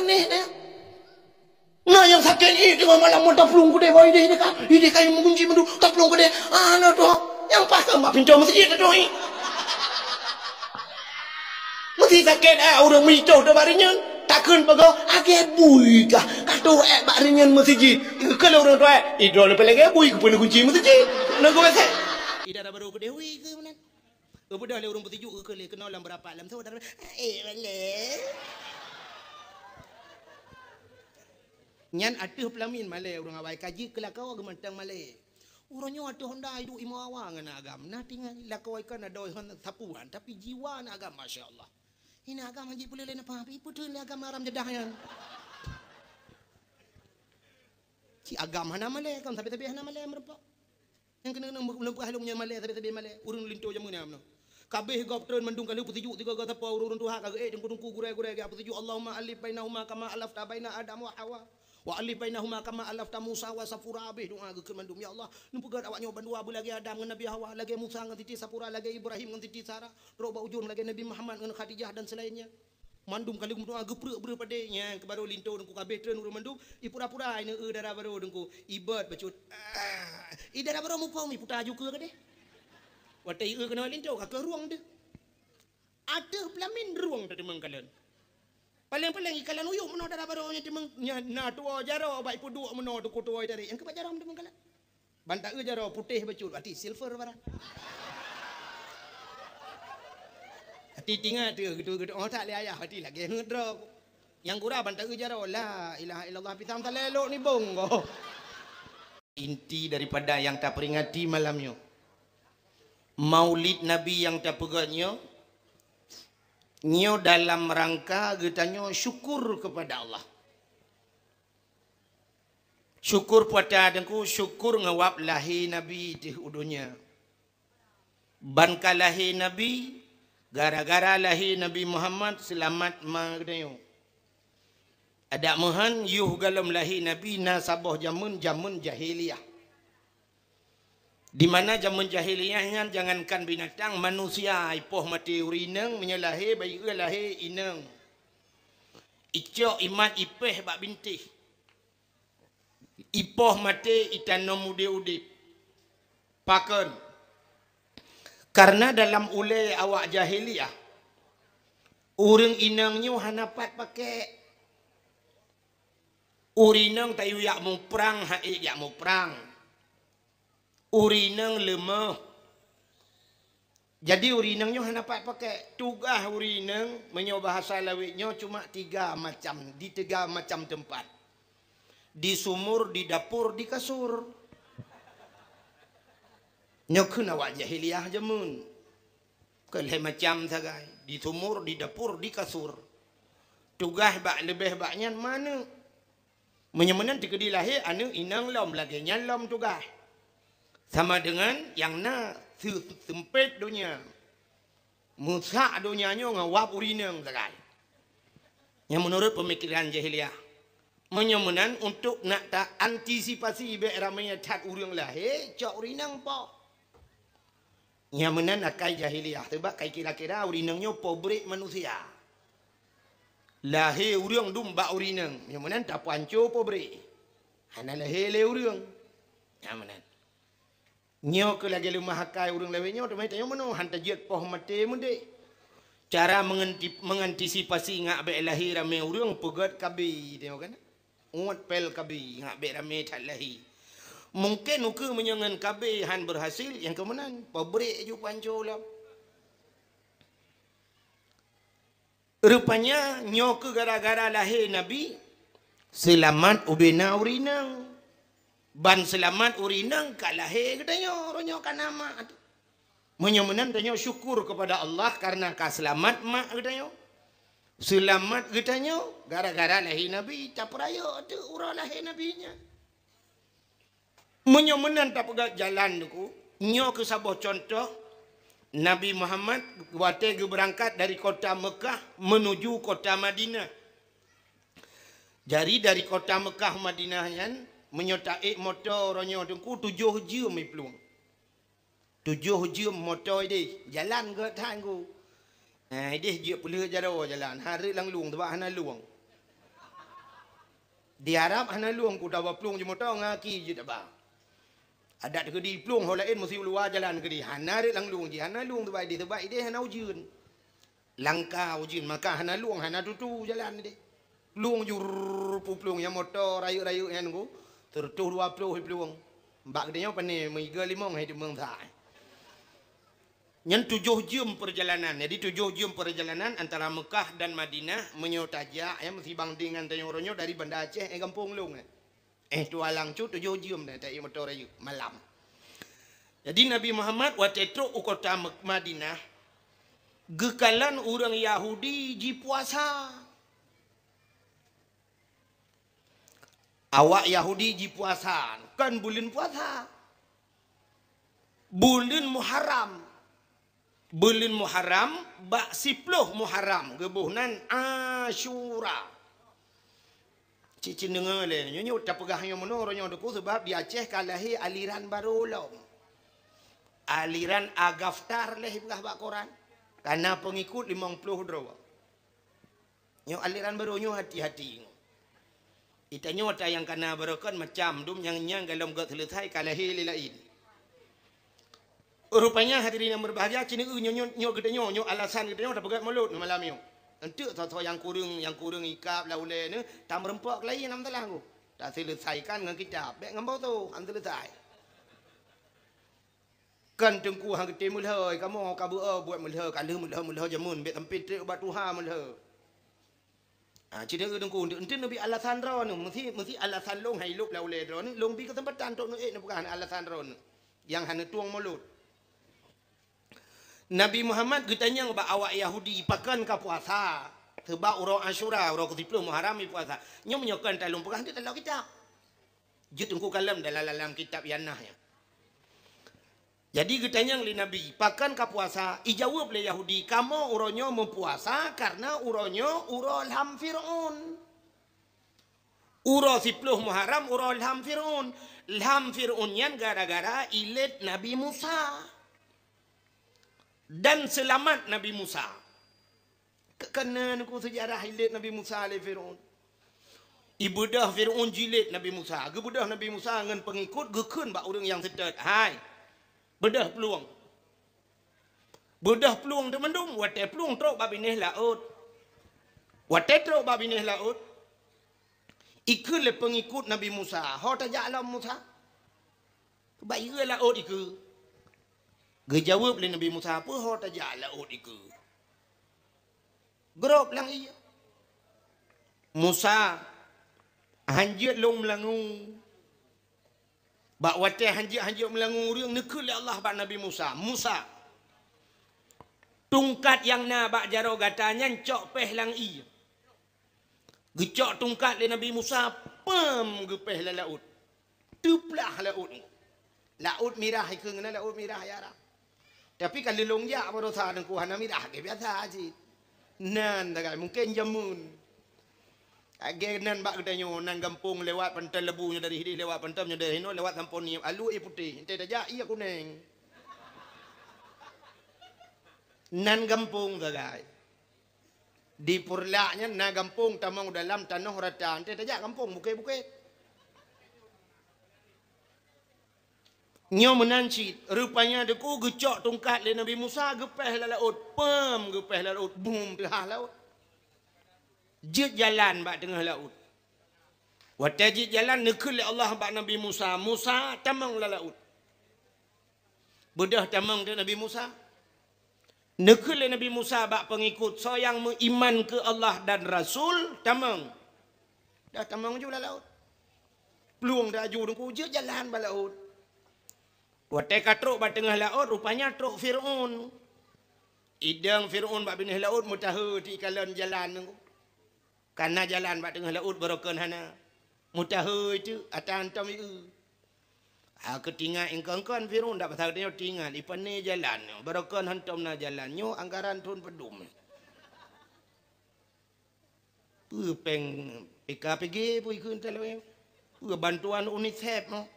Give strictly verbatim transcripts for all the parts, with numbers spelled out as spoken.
Aneh, eh. Na nyang sakét, eh, teungoh malam taplueng keudéh, bak idéh, idéh ka, idéh ka meugunci mandum, taplueng keudéh. Ana tu, nyang paih ka bak pintoe meuseujid tu, eh. Meusti sakét, eh, ureueng meuitoh tu bak rinyeun. Takheun peugah, agée bui kah, ka tuék bak rinyeun meuseujid. Keu lôn ureueng tuék, idroe leupah lagée bui keupeue neugunci meuseujid. Nunggu masa. Idara barô keudéh, ui, keu meunan. Geubeudôh lé ureueng peutuju, geukheun lé keunoe lam beurapat lam soe dara, eh, malée. Nyan ateueh peulamin malée ureueng awai ka jeuet keu lakoe geumeutang malée. Uroe nyoe ateueh honda iduek imoe awa ngon agam. Na tinggai lakoe ikan adoe hon sapuan, tapi jiwa na agam, masya Allah. Ina agam hana jipeuleueh lé napa, ipeuteun lé agam haram jadah nyan. Ci agam hana malée, kon sabe-sabe hana malée meurumpok. Nyang keuneuk-keuneuk leumpah lôn nyan malée, sabe-sabe malée. Ureueng linto jameun nyan meunoe. Kabeh gob treun mandum ka lheueh peutuju tiga-tiga sapo ureueng tuha ka geuék teungku-teungku gurée-gurée ka peutuju, Allahumma alif bainahuma kama alafta baina Adam wa Hawa. Wa alif bainahuma kama alafta Musa wa Safura, habéh doa geukheun mandum, ya Allah, neupeugét awak nyoe bandua beulagée Adam ngon Nabi Hawa, lagée Musa ngon Siti Safura, lagée Ibrahim ngon Siti Sarah, trok bak ujong lagée Nabi Muhammad ngon Khadijah dan selainnya. Mandum ka lheueh meudoa geupreuek breueh padé, nyan keuh barô linto teungku kabeh treun ureueng mandum, ipura-pura ineuk eu dara barô teungku, ibot bacut. Ah, i dara barô muphom iputa aju keue keudeh. Watée ieu keunoe linto ka keuh rueng deuh. Ateueh peulamin rueng tateumeung kalon. Paleng-paleng ikalon uyueb meunoe dara barô nyan teumeung, nyan na tuwoe jaroe bak ipeuduek meunoe teungku tuwoe tadi. Nyang keuh bak jaroe teumeung kalon. Ban taeu jaroe putéh bacut, até silver barang. Até tingat teuh gitu-gitu, oh, tak lé ayah, até lagée heuet droe. Nyang gura ban taeu jaroe, la ilaha illallah, pisang salelok ni bong goh. Inti daripada yang taperingati malam nyoe, Maulid Nabi yang tapeugét nyoe, nyoe dalam rangka geutanyoe syukur kepada Allah. Syukur peue ata teungku, syukur ngon wab lahé Nabi teuh u donya. Ban ka lahé Nabi, gara-gara lahé Nabi Muhammad seulamat ma geutanyoe. Adak meuhan yoh gohlom lahé Nabi na saboh jameun, jameun jahiliyah. Di mana jameun jahiliyah nyan jangankan binatang, manusia ipoh maté ureueng inong meunyoe lahé, bayeue lahé inong. Icok imat ipéh bak bintéh. Ipoh maté itanom udeb-udeb. Pakon? Karena dalam ulée awak jahiliyah, ureueng inong nyoe hana pat pakék. Ureueng inong tayue jak muprang, han ék jak muprang. Ureueng inong leumoh. Jadi ureueng inong nyoe hana pat pakék. Tugaih ureueng inong, meunyoe bahasa lawét nyoe, cuma tiga macam, di tiga macam teumpat. Di sumur, di dapur, di kasur. Nyoe kheun awak jahiliyah jameun. Kon lhée macam sagai, di sumur, di dapur, di kasur. Tugaih bak leubeh bak nyan ma aneuk. Meunyoe meunan teukeudi lahé aneuk inong lom, lagée nyan lom tugaih. Sama deungon nyang na seu-, seumpét donya. Meusak donya nyoe ngon wab ureueng inong sagai. Nyang meunurot peumikeran jahiliyah. Meunyoe meunan, untuk nak ta antisipasi bék ramé that ureueng lahé, cok ureueng inong poh. Nyang meunan akai jahiliyah, sabab kai kira-kira ureueng inong nyoe pabrék manusia. Lahé ureueng dum bak ureueng inong, nyang meunan tapeuhanco pabrék. Hana lahé lé ureueng. Nyang meunan. Nyoe keuh lagée leumah akai ureueng lawét nyoe, teuma tanyoe meunoe han tajeuet poh maté meudeh. Cara menganti-, mengantisipasi ngak bék lahé ramé ureueng, peugét KB, tanyoe kan? Uet pél KB, ngak bék ramé that lahé. Mungken ukeue meunyoe ngon KB han berhasil, nyang keu meunan, pabrék ju panco lom. Rupanya nyoe keuh gara-gara lahé Nabi, seulamat ubena ureueng inong. Ban seulamat ureueng inong ka lahé geutanyoe, uroe nyoe ka na mak. Meunyoe meunan tanyoe syukur keupada Allah kareuna ka seulamat mak geutanyoe. Seulamat geutanyoe gara-gara lahé Nabi, tapeurayeuk teuk uroe lahé Nabi nyan. Meunyoe meunan tapeugah jalan Teungku, nyoe keuh saboh cuntoh Nabi Muhammad watée geubeurangkat dari kota Meukah meunuju kota Madinah. Jadi dari kota Meukah Madinah nyan, meunyoe taék moto uroe nyoe Teungku, tujoh jeuem iplueng. Tujoh jeuem moto ideh, jalan gét that Teungku. Ha, ideh jeuet peuleueh jaroe jalan, hareuet lam lueng, sabab hana lueng. Di Arab hana lueng, ku tawa plueng jeumoto ngaki jeuet ba. Adat keudi plueng ho laén meusi u luwa jalan keudi. Hana rot lam lueng jih, hana lueng teubai deh, teubai deh hana ujeuen. Langka ujeuen, maka hana lueng, hana tutu jalan deh. Plueng jur, pu plueng nyang moto rayeuk-rayeuk nyan ku, sireutoh dua ploh plueng. Bak geutanyoe pane meuiga limong hai teumeung sa. Nyan tujoh jeuem peurjalanan. Jadi tujoh jeuem peurjalanan antara Meukah dan Madinah meunyoe tajak, ya, meusi bandingan tanyoe uroe nyoe dari Banda Aceh, eh, gampông lôn, eh. Eh, tualang cu tujoh jeuem dah taék moto rayeuk malam. Jadi Nabi Muhammad watée trok u kota Mek-, Madinah, geukalon ureuëng Yahudi jipuasa. Awak Yahudi jipuasa, kon buleuen puasa. Buleuen Muharram. Buleuen Muharram, bak siploh Muharram, geuboh nan Asyura. Cit-cit deungoe lé, nyoe, nyoe tapeugah nyoe meunoe uroe nyoe Teungku, sabab di Aceh ka lahé aliran barô lom. Aliran Agaftar lé ipeugah bak koran. Kana peungikut limong ploh droe. Nyoe aliran barô nyoe hati-hati. Itanyoe ata nyang kana barokon macam dum nyang, nyang golom gét seuleusai ka lahé lé laén. Rupanya hadirin yang berbahagia, cit nyoe, nyoe, nyoe geutanyoe, nyoe alasan geutanyoe tapeugét mulod malam nyoe. Enteuk soe-soe nyang kureueng, nyang kureueng ikab lam ulée nyoe, tameureumpok laén, hana masalah ku. Taseuleusaikan ngon kitab, bék ngon boto, han seuleusai. Kan Teungku han geutem meulhö, kamoe ka beu-o buet meulhö, ka lheueh meulhö-meulhö jameun, bék sampoe trép ubak tuha meulhö. Ah, cit nyoe Teungku, enteuk, enteuk neubi alasan droeneuh, meusi, meusi alasan lôn hai lôb lam ulée droeneuh, lôn bi keuseumpatan trok neuék neupeugah alasan droeneuh nyang hana tueng mulod. Nabi Muhammad geutanyong bak awak Yahudi, "Pakon ka puasa?" Seubab uroe Asyura, uroe keusiploh Muharram, ipuasa. Nyoe meunyoe kon talôn peugah, enteuk talôn kitab. Jeuet Teungku kalon dalam, dalam kitab Yanah nyan. Jadi geutanyong lé Nabi, "Pakon ka puasa?" Ijaweueb lé Yahudi, "Kamoe uroe nyoe meupuasa kareuna uroe nyoe uroe lham Fir'aun." Uroe siploh Muharram uroe lham Fir'aun. Lham Fir'aun nyan gara-gara ilét Nabi Musa dan seulamat Nabi Musa. Keukeuneueng ku seujarah ilét Nabi Musa lé Fir'aun. Ibeudôh Fir'aun jilét Nabi Musa. Geubeudôh Nabi Musa ngon peungikut geukheun bak ureuëng nyang seutôt, "Hai, beudôh plueng." Beudôh plueng teumandum, watée plueng trok bak binéh laôt. Watée trok bak binéh laôt, ikheun lé peungikut Nabi Musa, "Ho tajak lom Musa?" "Bak ié laôt ikeue." Geujaweueb lé Nabi Musa, "Peue ho tajak laôt ikeue?" Grob lam ié. "Musa, hanjeuet lôn meulangue." Bak watée hanjeuet-hanjeuet meulangue ureuëng, neukheun lé Allah bak Nabi Musa, "Musa, tungkat nyang na bak jaroe gata nyan cok péh lam ié." Geucok tungkat lé Nabi Musa, peuem geupéh lam laôt. Teuplah laôt. Laôt Mirah ikheun na Laôt Mirah ya Arab. Tapi ka lheueh lôn jak baroesa Teungku hana mirah, lagée biasa cit. Nan sagai, mungken jameun. Lagée nan bak geutanyoe, nan gampông lewat Panton Lebu nyoe dari hideh, lewat Panton nyoe dari hinoe, lewat Sampoe Niet, alue ié putéh, enteuk tajak ié kuneng. Nan gampông sagai. Di Purlak nyan na gampông tamong dalam tanoh rata. Enteuk tajak gampông bukét-bukét. Nyoe meunan cit, rupanya Teungku geucok tungkat lé Nabi Musa geupéh lam laôt. Peuem geupéh lam laôt, bum teuhah laôt. Jeuet jalan bak teungoh laôt. Watée jeuet jalan neukheun lé Allah bak Nabi Musa, "Musa, tamong lam laôt." Beudôh tamong teuk Nabi Musa. Neukheun lé Nabi Musa bak peungikut, "Soe nyang meuiman keu Allah dan Rasul, tamong." Dah tamong ju lam laôt. Plueng dah aju Teungku, jeuet jalan bak laôt. Watée ka trok bak teungoh laôt, rupanya trok Fir'aun. Idong Fir'aun bak binéh laôt meutahe teuikalon jalan Teungku. Kana jalan bak teungoh laôt barokon hana. Meutahe teuk ata hantom ié. Ha, keutingat ingkon-kon Fir'aun dak pasal nyoe tingat, ipané jalan nyoe, barokon hantom na jalan nyoe anggaran thon padum. Peue péng P K P G peue ikheun talawée? Peue bantuan UNICEF nyoe?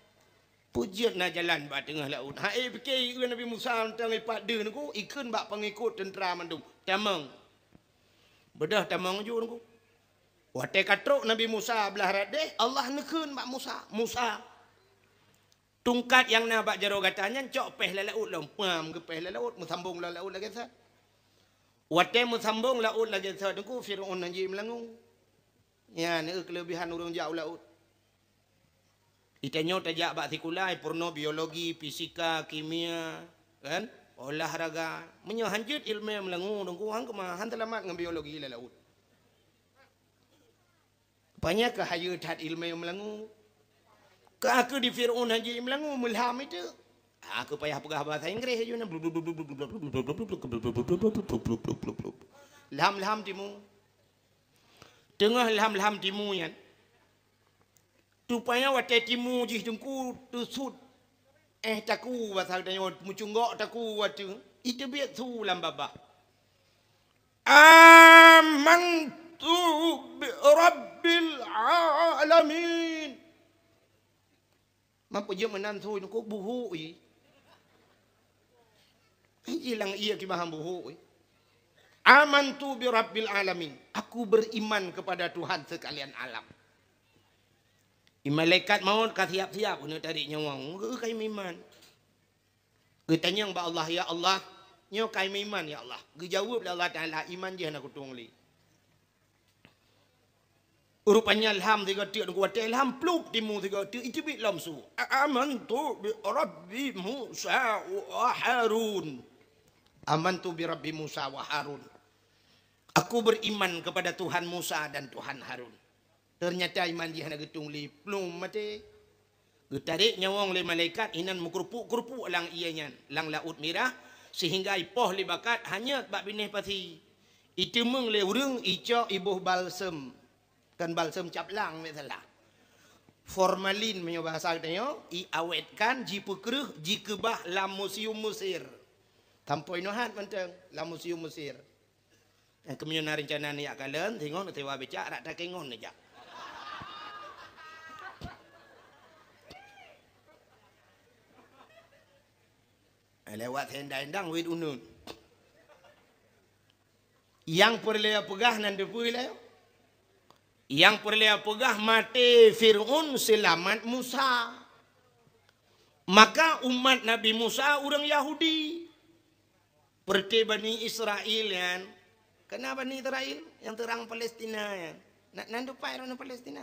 Peue jeuet na jalan bak teungoh laôt? Ha, eh, pike ié Nabi Musa hantom ipat deuh Teungku, ikheun bak peungikut teuntra mandum. Tamong. Beudôh tamong ju Teungku. Watée ka trok Nabi Musa blaih rot déh, Allah neukheun bak Musa, "Musa, tungkat nyang na bak jaroe gata nyan cok péh lam laôt lom." Pam geupéh lam laôt, meusambong lam laôt lagée that. Watée meusambong laôt lagée that, Teungku, Fir'aun hana jimeulangô. Nyan keuh keuleubihan ureuëng jak u laôt. Di tanyoe tajak bak sikula, peurunoe biologi, fisika, kimia, kan? Olahraga. Meunyoe hana jeuet iéleumé meulangô, Teungku, han keumah, han seulamat ngon biologi lam laôt. Panya keu hayeue that iéleumé meulangô. Ka keu di Fir'aun hana jimeulangô, meulham itu. Aku payah peugah bahasa Inggris aju na. Lham-lham timu. Teungoh lham-lham timu nyan. Rupanya watée timu jih Teungku teusut, eh, takue, basa geutanyoe meucunggok takue watée, iteubiet su lam babah. "Amantu bi rabbil alamin." Mampu jeuet meunan su Teungku buhuk i. Ilang iya kibahan buhuk i. "Amantu bi rabbil alamin." Aku beriman kepada Tuhan sekalian alam. Malaikat maut ka siap-siap keuneuk tarék nyawöng. Geu ka meuiman. Geutanyong bak Allah, "Ya Allah, nyoe ka meuiman, ya Allah." Geujaweueb lé Allah Taala, "Iman jih hana kutueng lé." Rupanya lham sigoe teuk, watée lham plup timu sigoe teuk, iteubiet lom su. "Amantu bi rabbi Musa wa Harun." "Amantu bi rabbi Musa wa Harun." Aku beriman kepada Tuhan Musa dan Tuhan Harun. Ternyata iman jih hana geutueng lé, plup maté. Geutarék nyawöng lé malaikat, inan meukeurupuk-keurupuk lam ié nyan, lam Laôt Mirah, sehingga ipoh lé bakat hanyot bak binéh pasi. Iteumeueng lé ureuëng, icok iboh balsem. Kan balsem cap lang, misalnya. Formalin meunyoe bahasa geutanyoe, iawetkan, jipeukreueh, jikeubah lam museum Mesir. Sampoe nyohat mantong lam museum Mesir. Nyang keumeunyoe na reuncana neujak kalon, singoh neusewa becak, rata kengon neujak. Eh, lewat sendai-endang wit uneun. Nyang peureulée peugah nan teupeue lé. Nyang peureulée peugah maté Fir'aun, seulamat Musa. Maka umat Nabi Musa ureuëng Yahudi. Peureuté Bani Israel nyan, keunan Bani Israel nyang teurang Palestina nyan. Na, nan dupai droeneuh Palestina.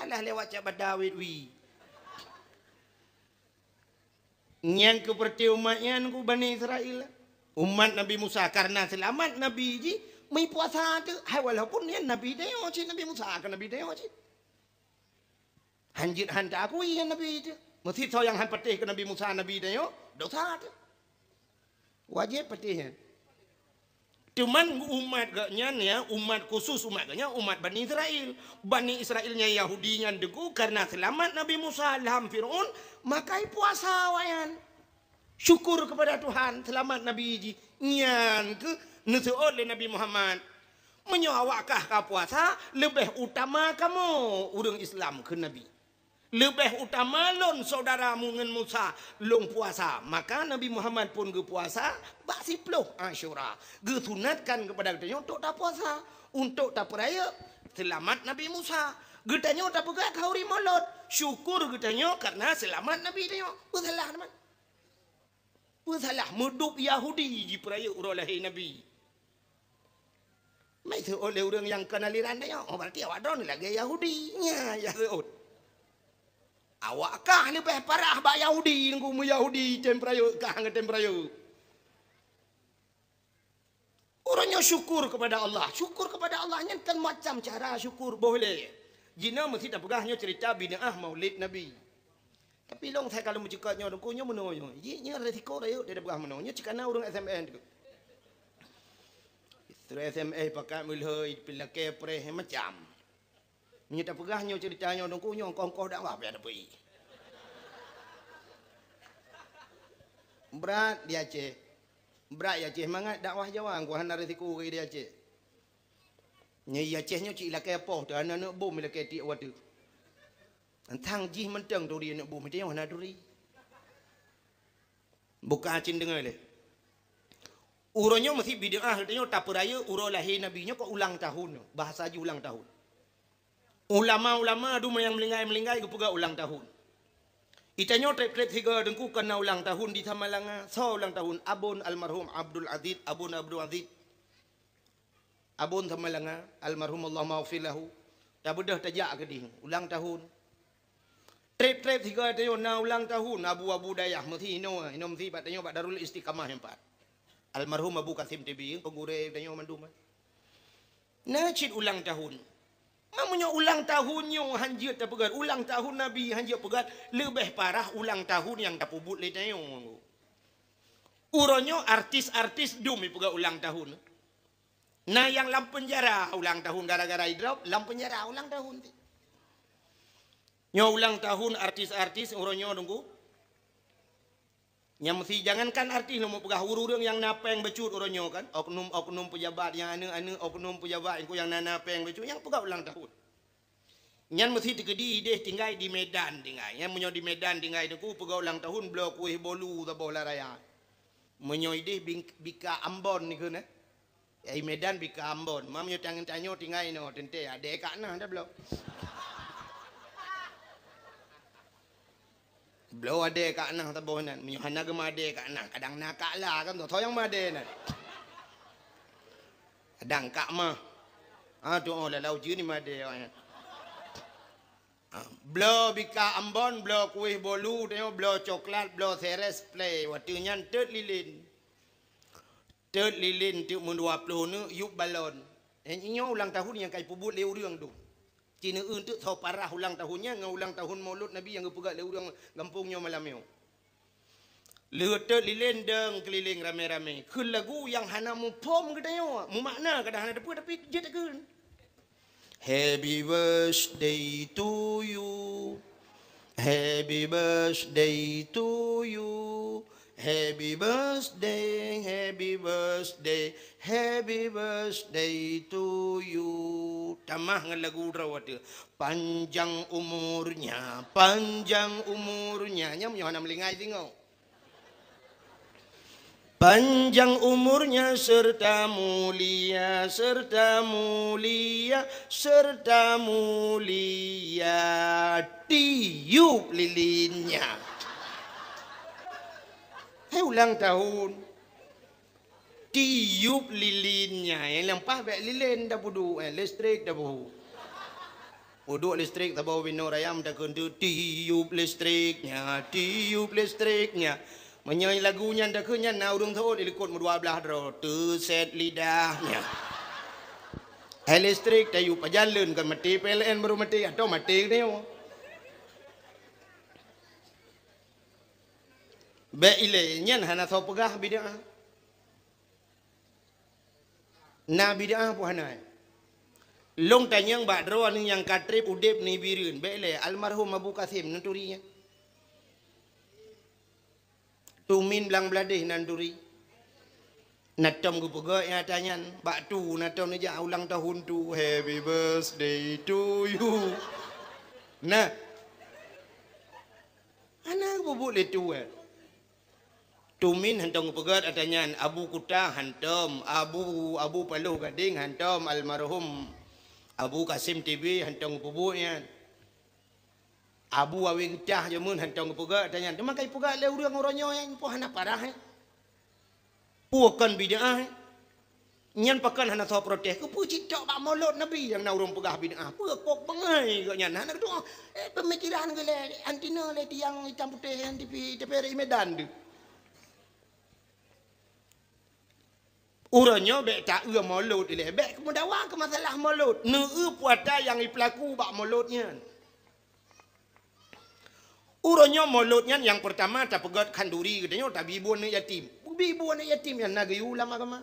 Alah lewat cak bada wit wi. Nyan keuh peureuté umat nyan keuh Bani Israel. Umat Nabi Musa, karena seulamat Nabi jih, meupuasa teuk. Hai, walaupun nyan Nabi tanyoe cit, Nabi Musa keuh Nabi tanyoe cit. Han jeuet han taakui ngon Nabi teuh. Meusisoe nyang han patéh keu Nabi Musa, Nabi tanyoe, dosa teuh. Wajéb patéh nyan. Cuman umat geuh nyan, ya, umat khusus umat geuh nyan, umat Bani Israel. Bani Israel nyang Yahudi nyan teungku, karena seulamat Nabi Musa lam Fir'aun, maka ipuasa awaknyan. Syukur kepada Tuhan, seulamat Nabi jih. Nyan keuh neuseuôt lé Nabi Muhammad, "Meunyoe awak kah ka puasa, leubeh utama kamoe ureuëng Islam," kheun Nabi. "Leubeh utama lôn syedara mu ngon Musa, lôn puasa." Maka Nabi Muhammad pun geupuasa bak siploh Asyura. Geusunatkan keupada geutanyoe untuk tapuasa, untuk tapeurayeuk seulamat Nabi Musa. Geutanyoe tapeugah khauri Molot, syukur geutanyoe karena seulamat Nabi tanyoe. Peue salah teuma? Peue salah? Meudub Yahudi jipeurayeuk uroe lahé Nabi. Meuseue lé ureuëng nyang kon aliran tanyoe, oh, berarti awak droeneuh lagée Yahudi. Nya, ya seuôt. Awak kah leubeh parah bak Yahudi, nunggu meu Yahudi tem peurayeuk kah ngon tem peurayeuk. Uroe nyoe syukur kepada Allah. Syukur kepada Allah nyan kan macam cara syukur boh lé. Jinoe meusti tapeugah nyoe cerita bid'ah Maulid Nabi. Tapi lôn sai ka lôn meucukot nyoe, Teungku, nyoe meunoe nyoe. Ji nyoe resiko rayeuk dia peugah meunoe. Nyoe cit kana ureuëng S M S tu. Istri S M S pakat meulhoi, pilakée preh macam. Meunyoe tapeugah nyoe cerita nyoe, Teungku, nyoe ongkoh-ongkoh dakwah payah tapeuék. Brat di Aceh. Brat di Aceh mangat dakwah Jawa, ku hana resiko keu di Aceh. Nyoe di Aceh nyoe cit ilakée poh teuh, hana neuk bom ilakée tiek watée. Teuntang jih mantong turi neuk bom, teuh hana turi. Buka cit deungoe lé. Uroe nyoe meusti bid'ah, tanyoe tapeurayeuk uroe lahé Nabi nyoe keu ulang tahun nyoe, bahasa jih ulang tahun. Ulama-ulama dum nyang meulinggai-meulinggai geupeugah ulang tahun. Itanyoe treb-treb sigoe Teungku kon na ulang tahun di Samalanga. Soe ulang tahun? Abon almarhum Abdul Aziz, Abon Abdul Aziz. Abon Samalanga, almarhum Allahumma ghfir lahu. Tabeudôh tajak keudeh ulang tahun. Treb-treb sigoe tanyoe na ulang tahun Abu-Abu Dayah, meusi inoe, inoe meusi bak tanyoe bak Darul Istiqamah nyan pat. Almarhum Abu Kasim T B, keu gurée tanyoe mandum. Na cit ulang tahun. Ma meunyoe ulang tahun nyoe hanjeuet tapeugét, ulang tahun Nabi hanjeuet peugét, leubeh parah ulang tahun nyang tapeubuet lé tanyoe. Uroe nyoe artis-artis dum ipeugét ulang tahun. Na nyang lam peunjara ulang tahun gara-gara idrop, lam peunjara ulang tahun. Nyoe ulang tahun artis-artis uroe nyoe Teungku. Nyang meusi jangankan artis lom peugah ureuëng nyang na péng bacut uroe nyoe kan, oknum-oknum pejabat nyang aneuëk-aneuëk oknum pejabat nyang na, na péng bacut nyang peugah ulang tahun. Nyan meusi teukeudi ideh tinggai di Medan tinggai. Nyan meunyoe di Medan tinggai Teungku peugah ulang tahun bloe kueh bolu saboh lam raya. Meunyoe ideh bing-, bika Ambon nikeue na. Ai Medan bika Ambon. Ma meunyoe tanyoe tinggai inoe teuntée adé kak nah dah bloe. Bloe adé kak nah saboh nan. Meunyoe hana geumadé kak nah, kadang na kak la kan, soe nyang madé nan. Kadang kak mah. Ha, tu oh lalau jeue ni madé awaknyan. Ha, bloe bika Ambon, bloe kueh bolu, tanyoe bloe coklat, bloe seres, play. Watée nyan teut lilin. Teut lilin teuk meudua ploh neuk yup balon. Nyan nyoe ulang tahun nyang ka ipeubuet lé ureuëng tu. Ci neueu teuk soe parah ulang tahun nyan ngon ulang tahun Maulud Nabi nyang geupeugah lé ureuëng gampông nyoe malam nyoe. Lheueh teut lilin deueng keulileng ramé-ramé. Kheun lagu nyang hana muphom geutanyoe, mumakna kadang hana teupeu tapi jeuet takheun. Happy birthday to you. Happy birthday to you. Happy birthday, happy birthday, happy birthday to you. Tamah ngon lagu droe watée. Panjang umurnya, panjang umurnya. Nyan nyoe hana meulinggai singoh. Panjang umurnya serta mulia, serta mulia, serta mulia. Tiup lilinnya. Hai ulang tahun. Tiup lilinnya. Nyang leupah bék lilin dah peuduek, eh, listrik dah peuhu. Uduk listrik saboh binoe raya meutakheun teuk, "Tiup listriknya, tiup listriknya." Meunyoe lagu nyan takheun nyan na ureuëng seuôt di likot meudua blaih droe, "Teuset lidahnya." Hai listrik tayup pajan leuen kan maté P L N baru maté atau maté geutanyoe. Bék ilée nyan hana soe peugah bid'ah. Na bid'ah peue hana? Lôn tanyong bak droeneuh nyang ka treb udeb nibak Bireuen, bék lé almarhum Abu Kasim neuturi nyan. Tumin blang bladeh nan turi. Na tom geupeugah nyata nyan, bak tu na tom neujak ulang tahun tu, "Happy birthday to you." Nah. Hana geupeubeuet lé tu, eh. Tumin hantom geupeugah ata nyan, Abu Kuta hantom, Abu, Abu Paloh Gadeng hantom, almarhum Abu Kasim T B hantom geupeubeuet nyan. Abu Awe Geutah jameun hantom geupeugah ata nyan. Teuma ka ipeugah lé ureuëng uroe nyoe nyan, peue hana parah, eh. Peue kon bid'ah, eh. Nyan pakon hana soe protes. Keupeue cit tok bak Maulud Nabi nyang na ureuëng peugah bid'ah? Peue kok beungai geuh nyan? Hana geutu'oh, eh, peumikiran geuh lé anti nyoe lé tiang itam putéh nyang tipi T V R I Medan tu. Uroe nyoe bék taeu Maulud ilée, bék meudawa keu masalah Maulud. Neueu peue ata nyang ipeulaku bak Maulud nyan. Uroe nyoe Maulud nyan nyang peurtama tapeugét khanduri geutanyoe tabi bu aneuëk yatim. Bi bu aneuëk yatim nyan na geuyue lam agama.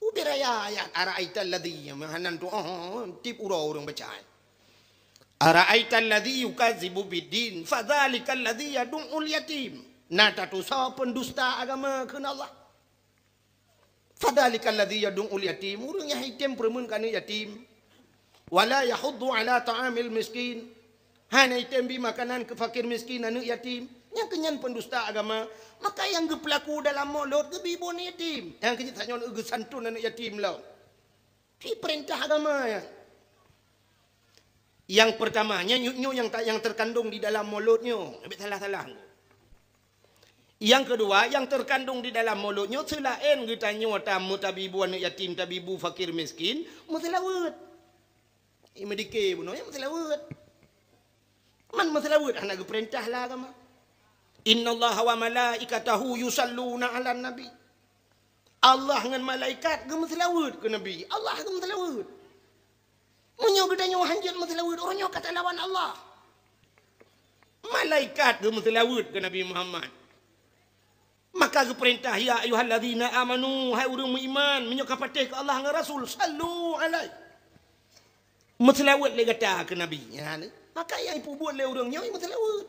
Ubé raya ayat, "Ara'aital ladzi," meuhanan tu, oh, tieb uroe ureuëng baca. "Ara'aital ladzi yukadzibu biddin, fadzalikal ladzi yadu'ul yatim." Na tatusoe pendusta agama kheun Allah. "Fadzalikal ladzi yadu'ul yatim," ureuëng nyang item peureumeun keu aneuëk yatim. "Wala yahuddu ala ta'amil miskin," hana item bi makanan keu fakir miskin aneuëk yatim. Nyang keu nyan pendusta agama. Maka nyang geupeulaku dalam Maulud geubi bu aneuëk yatim. Nyang keu nyan tanyoe geusanton aneuëk yatim lom. Di peurintah agama nyan. Nyang peurtama, nyan nyoe nyang ta-, nyang teukandong di dalam mulot nyoe. Habéh salah-salah. Nyang keudua, nyang teukandong di dalam mulot nyoe seulaén geutanyoe tameutabibu aneuëk yatim, tabibu fakir miskin, meuseulaweuet. Imedike bunoe meuseulaweuet. Man meuseulaweuet hana geupeurintah lé agama. "Innallaha wa malaikatahu yusalluna 'alan nabi." Allah ngon malaikat geumeuseulaweuet keu Nabi. Allah geumeuseulaweuet. Meunyoe geutanyoe hanjeuet meuseulaweuet, uroe nyoe ka talawan Allah. Malaikat geumeuseulaweuet keu Nabi Muhammad. Maka geupeurintah, "Ya ayyuhallazina amanu," hai ureuëng meuiman, meunyoe ka patéh keu Allah ngon Rasul, "Sallu alaihi." Meuseulaweuet lé gata keu Nabi. Nyan, maka nyang ipeubuet lé ureuëng nyoe meuseulaweuet.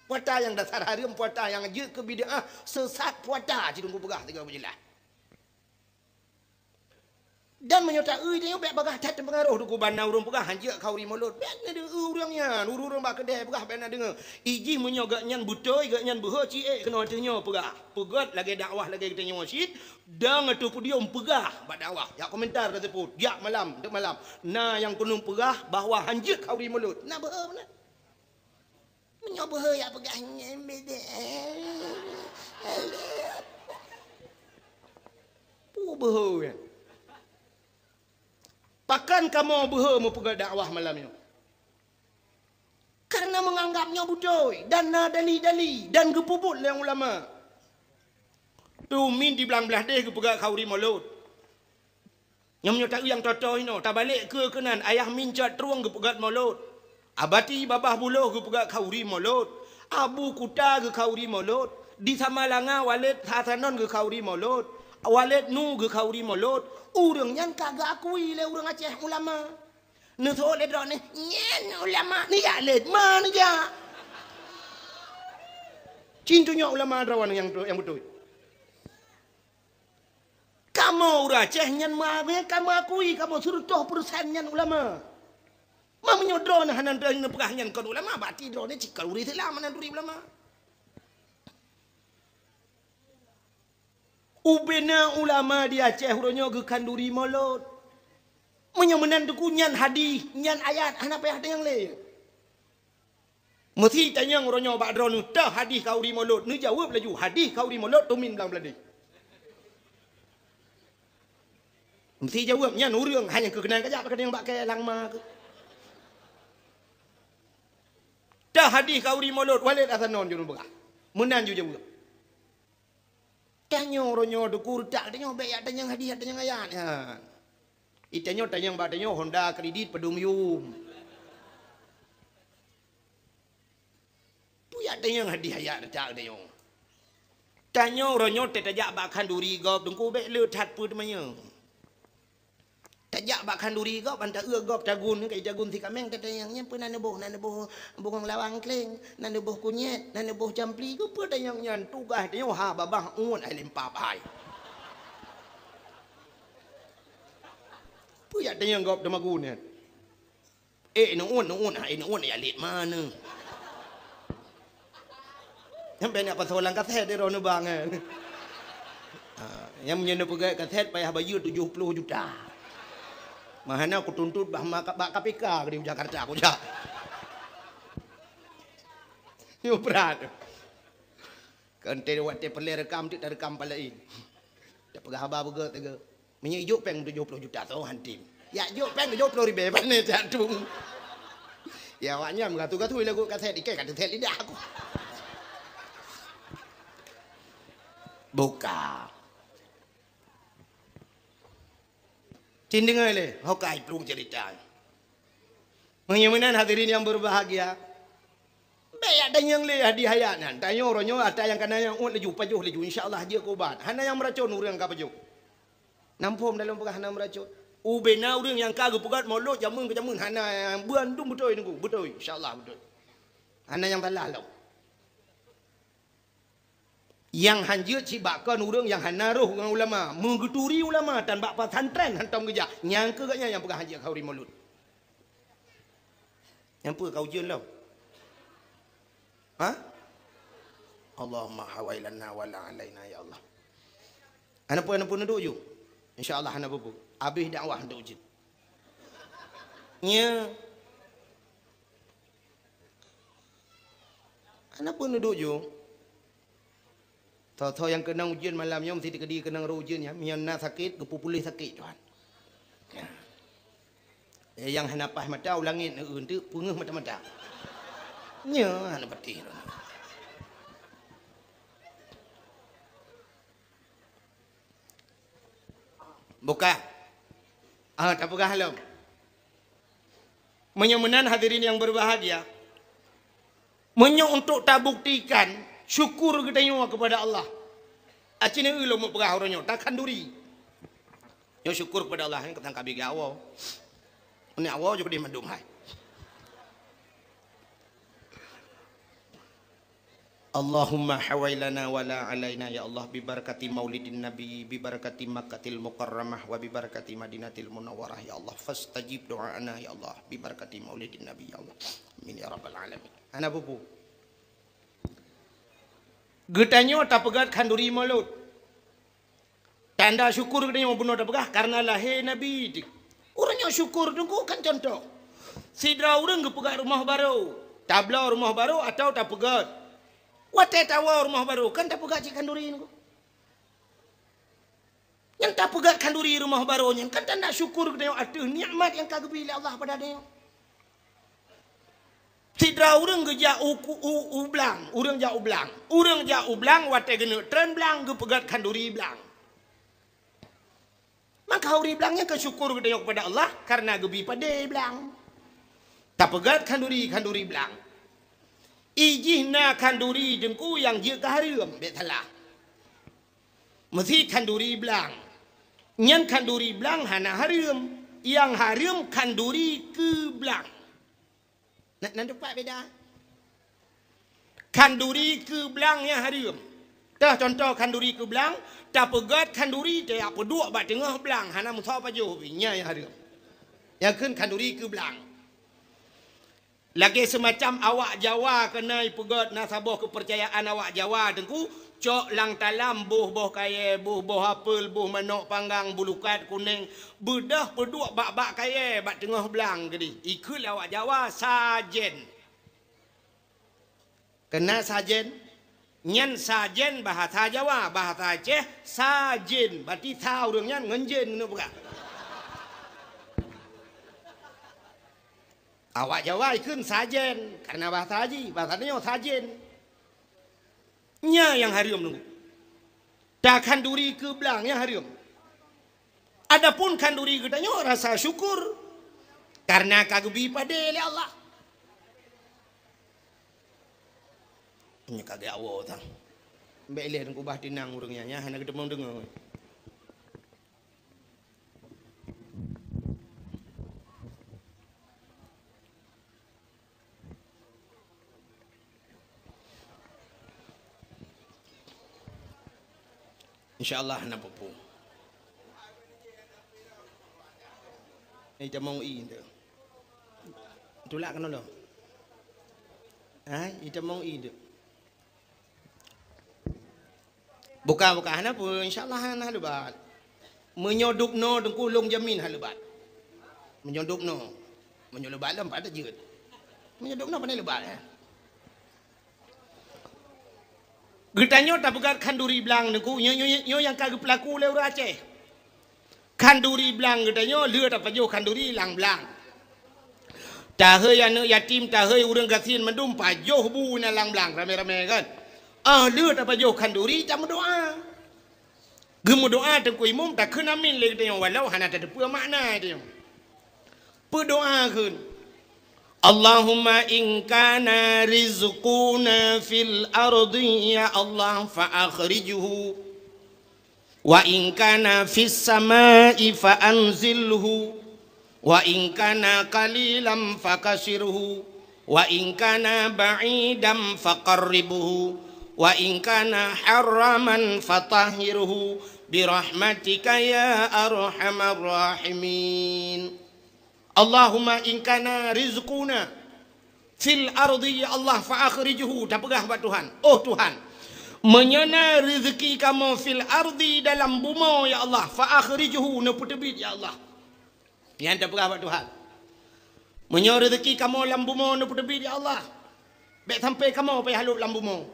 Puata nyang dasar hareuem, puata nyang jeuet keu bid'ah, seusat puata, ci Teungku peugah sigoe beujeulaih. Dan meunyoe ta-eu tanyoe bék bagaih that teupeungaroh Teungku, ban na ureuëng peugah hanjeuet khauri mulot. Bék na deungoe ureuëng nyan, ureuëng-ureuëng bak keudè peugah bék na deungoe. Ijih meunyoe geuhnyan beutôi, geuhnyan beuhe ci ék keunoe ateueh nyoe peugah. Peugét lagée dakwah lagée geutanyoe cit, dan ateueh podium peugah bak dakwah. Jak komentar taseupôt, jak malam, teuk malam. Na nyang keuneuk peugah bahwa hanjeuet khauri mulot. Na beuhe meunan. Meunyoe beuhe jak peugah nyan beda. Peue beuhe nyan? Pakon kamoe beuhe meupeugah dakwah malam nyoe? Kareuna meunganggab nyoe beutôi dan na dali-dali dan geupeubuet lé ulama. Tumin di blang blaih deh geupeugah khauri mulot. Nyoe meunyoe ta-eu nyang toe-toe inoe, tabalek keue keunan, Ayah Min Cot Trueng geupeugét mulot. Abati Babah Buloh geupeugét khauri mulot. Abu Kuta geukhauri mulot. Di Samalanga Waled Hasanon geukhauri mulot. Waled Nu geukhauri mulot. Ureuëng nyan ka geuakui lé ureuëng Aceh ulama. Neuseuôt lé droeneuh, "Nyan ulama, neujak lé, ma neujak?" Cit nyoe ulama droeneuh nyang, nyang beutôi. Kamoe ureuëng Aceh nyan meuakui, kamoe akui, kamoe seureutôh peureusén nyan ulama. Ma meunyoe droeneuh hana neupeugah nyan kon ulama, berarti droeneuh cit kon ureuëng Islam hana turi ulama. Ubena ulama di Aceh uroe nyoe geukhanduri mulot. Meunyoe meunan Teungku nyan hadih, nyan ayat, hana payah tanyong lé. Meusi tanyong uroe nyoe bak droeneuh, "Toh hadih khauri mulot?" Neujaweueb laju, "Hadih khauri mulot tumin blang blaih deh." Meusi jaweueb nyan ureuëng hanya keu keunan kajak bak keunan bak kée langma keuh. "Toh hadih khauri mulot?" Waled Hasanon jeuet peugah. Meunan jijaweueb. Tanyoe uroe nyoe Teungku, reutak tanyoe bék jak tanyong hadih, jak tanyong ayat nyan. Itanyoe tanyong bak tanyoe Honda kredit padum yum. Peue jak tanyong hadih ayat reutak tanyoe. Tanyoe uroe nyoe teuh tajak bak khanduri gob Teungku bék le that peue teumanyong. Tajak bak khanduri gob, ban ta-eu gob tagun, kai tagun si kaméng, tatanyong, "Nyan peue na neuboh?" "Na neuboh bungong lawang kleng, na neuboh kunyét, na neuboh campli." Keupeue tanyong nyan? Tugaih tanyoe ha babah uet hai limpab hai. Peue jak tanyong gob teumagun nyan? Eh, neuun, neuun, hai neuun, ya lét mana? Sampai nak pasoe lam kaset dia droeneuh bang, eh. Ha, nyang meunyoe neupeugét kaset payah bayeue tujoh ploh juta. Mahana kutuntot bah ma-, bak K P K di Jakarta kujak. Nyoe brat. Kan teuh watée peureulée rekam, teuk tarekam palaén. Tapeugah haba beugét teuga. Meunyoe ijok péng tujoh ploh juta, soe han tem. Yak jok péng tujoh ploh ribée, pane cak tung. Ya, awak nyan meugatu-gatu lagu kaset, ikai ka teuset lidah aku. Buka. Cin deungoe lé, hokai plueng cerita. Meunyoe meunan hadirin yang berbahagia, bék yak tanyong lé hadih ayat nyan. Tanyoe uroe nyoe ata nyang kana nyang uet laju, pajoh laju, insya Allah jeuet keu ubat. Hana nyang meuracon ureuëng ka pajoh. Nam phom dalam peugah hana meuracon. Ubena ureuëng nyang ka geupeugét mulot jameun keu jameun hana nyang bandum beutôi Teungku, beutôi, insya Allah beutôi. Hana nyang salah lom. Nyang hanjeuet cit bak kon ureuëng nyang hana roh ngon ulama, meugeuturi ulama tan bak pesantren hantom geujak, nyang keu gobnyan nyang peugah hanjeuet khauri mulot. Nyang peue ka ujeuen lom? Ha? Allahumma hawailana wala alaina ya Allah. Hana peue, hana peue neuduek ju. Insya Allah hana peue-peue. Abéh dakwah neuduek ju. Nya. Hana peue neuduek ju. Tho-tho nyang keunong ujeuen malam nyoe meusti teukeudi keunong roh ujeuen nyan, meunyoe na sakét, geupeupuléh sakét, Tuhan. Eh, nyang hana paih mata u langét, eh, enteuk peungeuh mata-mata. Nyoe hana patéh. Buka. Ah, tapeugah lom. Meunyoe meunan hadirin yang berbahagia, meunyoe untuk tabuktikan syukur geutanyoe kepada Allah, aci neu lom peugah uroe nyoe, takhanduri. Nyoe syukur kepada Allah, nyan ka tangkabi geuawoe. Ni awoe ju keudeh mandum hai. Allahumma hawailana wala alaina ya Allah, bi barakati maulidin nabi, bi barakati Makkatil Mukarramah, wa bi barakati Madinatil Munawwarah ya Allah, fastajib do'ana ya Allah, bi barakati maulidin nabi ya Allah. Amin ya rabbal alamin. Hana peue-peue. Geutanyoe tapeugét khanduri Maulud. Tanda syukur geutanyoe bunoe tapeugah karena lahé Nabi. Ureuëng nyang syukur teungku kan contoh. Sidroe ureuëng geupeugét rumoh barô, tabloe rumoh barô atawa tapeugét. Watée tawoe rumoh barô kan tapeugét cit khanduri teungku. Nyang tapeugét khanduri rumoh barô nyan kan tanda syukur geutanyoe ateueh nikmat nyang ka geubri lé Allah pada tanyoe. Sidroe ureuëng geujak u, u, u blang, ureuëng jak u blang. Ureuëng jak u blang watée geuneuk treun blang geupeugét khanduri blang. Maka khanduri blang nyan keu syukur geutanyoe kepada Allah karena geubri padé blang. Tapeugét khanduri, khanduri blang. Ijih na khanduri teungku nyang jeuet keu hareuem, bék salah. Meusi khanduri blang. Nyan khanduri blang hana hareuem. Nyang hareuem khanduri keu blang. Na, na teumpat beda. Khanduri keu blang nyang hareuem. Teuh contoh khanduri keu blang, tapeugét khanduri tajak peuduek bak teungoh blang, hana meusoe pajoh pih, nyan nyang hareuem. Nyang kheun khanduri keu blang. Lagée seumacam awak Jawa keuneuk peugét na saboh keupeurcayaan awak Jawa teungku, cok lam talam boh-boh kayée, boh-boh apel, boh manok panggang, bulukat kuneng, beudôh peuduek bak-bak kayée bak teungoh blang keudeh. Ikheun lé awak Jawa sajen. Keunan sajen, nyan sajen bahasa Jawa, bahasa Aceh sajen, berarti sa ureuëng nyan ngon jen keuneuk peugah. Awak Jawa ikheun sajen, karena bahasa jih, bahasa nyoe sajen. Nyan nyang hareuem teungku. Takhanduri keu blang nyang hareuem. Adapun khanduri geutanyoe rasa syukur karena ka geubri padé lé Allah. Nyoe ka geuwoe tang. Bék lé teungku bah tinang ureuëng nyan, nyan hana geuteumong deungoe. Insya Allah na peue-peue. Itamong i tu. Tulak keunoe lom. Ha, itamong i tu. Buka, buka, hana peue, insya Allah hana lebat. Meunyoe dubnoe teungku lôn jamin hana lebat. Meunyoe dubnoe, meunyoe lebat lom pat jeuet. Meunyoe dubnoe pandai lebat, eh. Geutanyoe tapeugét khanduri blang teungku, nyoe, nyoe, nyoe nyang ka geupeulaku lé ureuëng Aceh. Khanduri blang geutanyoe lheueh tapajoh khanduri lam blang. Tahôi aneuëk yatim, tahôi ureuëng gasien mandum pajoh bu na lam blang ramé-ramé kan. Ah, lheueh tapajoh khanduri tameudoá. Geumeudoá teungku imum takheun amin lé geutanyoe walau hana tateupeue makna geutanyoe. Peudoá kheun, Allahumma in kana rizquna fil ardi ya Allah fa akhrijhu. Wa in kana fis samai fa anzilhu, wa in kana qalilan fakasirhu, wa in kana ba'idan faqarribhu, wa in kana haraman fatahhirhu, bi rahmatika ya arhamar rahimin. Allahumma in kana rizquna fil ardi ya Allah fa akhrijhu, tapeugah bak Tuhan, oh Tuhan, meunyoe na rezeki kamoe fil ardi dalam bumoe ya Allah, fa akhrijhu, neupeuteubiet ya Allah. Nyan tapeugah bak Tuhan. Meunyoe rezeki kamoe lam bumoe neupeuteubiet ya Allah, Bèk sampai kamoe payah lhôb lam bumoe.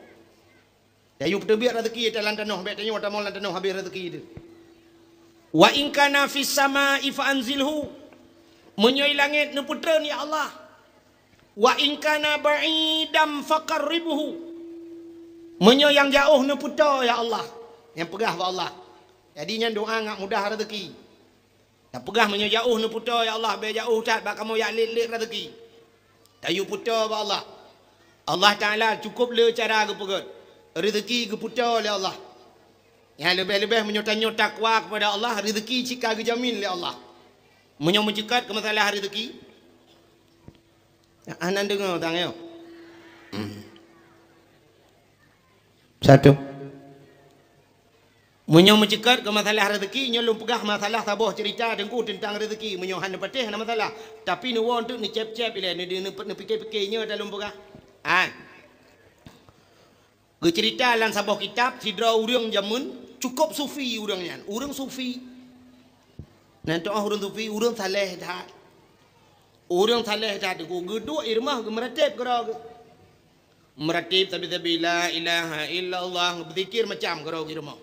Tayue peuteubiet raseuki ata lam tanoh, bèk tanyoe tamong lam tanoh habéh raseuki teuh. Wa in kana fis sama'i fa anzilhu. Meunyoe i langét neupeutreun, ya Allah. Wa in kana ba'idan faqarribhu. Meunyoe nyang jaoh neupeutoe, ya Allah. Nyang peugah bak Allah. Jadi nyan doa ngat mudah raseuki. Tapeugah meunyoe jaoh neupeutoe, "Ya Allah, bèk jaoh that bak kamoe jak lét-lét raseuki." Tayue peutoe bak Allah. Allah Taala cukôp le cara geupeugèt. Raseuki geupeutoe lé Allah. Nyang leubeh-leubeh meunyoe tanyoe takwa keupada Allah, raseuki cit ka geujamin lé Allah. Meunyoe meuceukat keu masalah raseuki, hana deungö tanyoe. Hmm. Satu. Meunyoe meuceukat keu masalah raseuki, nyoe lôn peugah masalah saboh ceurita Teungku teuntang raseuki. Meunyoe hana patéh, hana masalah. Tapi neuwoe eunteuk neucép-cép ilèe, neu-, neu-, neupike-pike nyoe dah lôn peugah. Hai. Geuceurita lam saboh kitab, sidroe ureueng jameun cukôp sufi ureueng nyan. Ureueng sufi. Nan teu'oh ureueng sufi, ureueng saleh that. Ureueng saleh that, geuduek i rumoh geumeuratéb keudroe geuh. Meuratéb sabe-sabe, la ilaha illallah, beuzikir macam keudroe geuh i rumoh.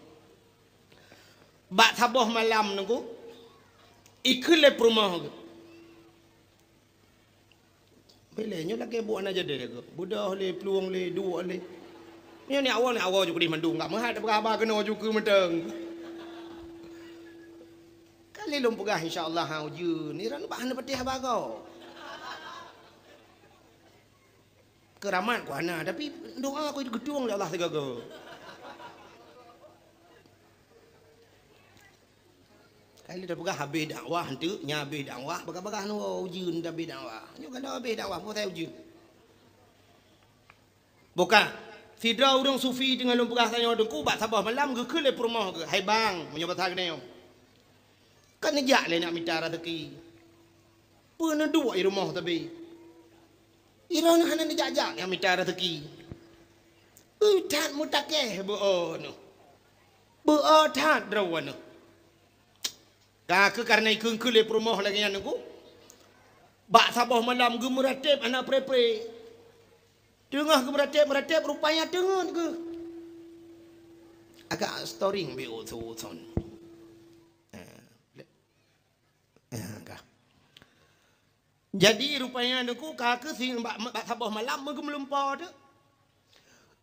Bak saboh malam Teungku, ikheun lé peurumoh geuh. Bilèe nyoe lagèe buet hana jadi geuh. Beudoh lé, plueng lé, duek lé. Nyoe neuk woe, neuk woe ju keudéh mandum, ka meuhat tapeugah haba keunoe ju keu mantong. Ka lheueh lôn peugah, insya Allah, ha, ujeuen. Ni ran bah hana patéh haba gob. Keuramat ku hana, tapi doa ku geutueng lé Allah sigoe-goe. Ka lheueh tapeugah habéh dakwah, eunteuk nyan habéh dakwah, bagah-bagah nyoe ujeuen dah habéh dakwah. Nyoe ka lheueh habéh dakwah, peue saja ujeuen. Buka. Sidroe ureueng sufi teungoh lôn peugah tanyoe Teungku bak saboh malam geukheun lé peurumoh geuh, "Hai bang," meunyoe basa geutanyoe. Ka neujak lé neuk mita raseuki. Peue neuduek i rumoh sabe. I droeneuh hana neujak-jak neuk mita raseuki. Ui that meutakeh beu-o neuh. Beu-o that droeneuh. Ka keuh kareuna ikheun-kheun lé peurumoh lagèe nyan Teungku. Bak saboh malam geumeuratéb hana pre-pre. Teungoh geumeuratéb-meuratéb rupanya teungeut geuh. Agak storing bi usu-usun. Eh, eh, ka. Jadi rupanya Teungku ka keuh si bak, bak saboh malam meugeumeulimpô teuk.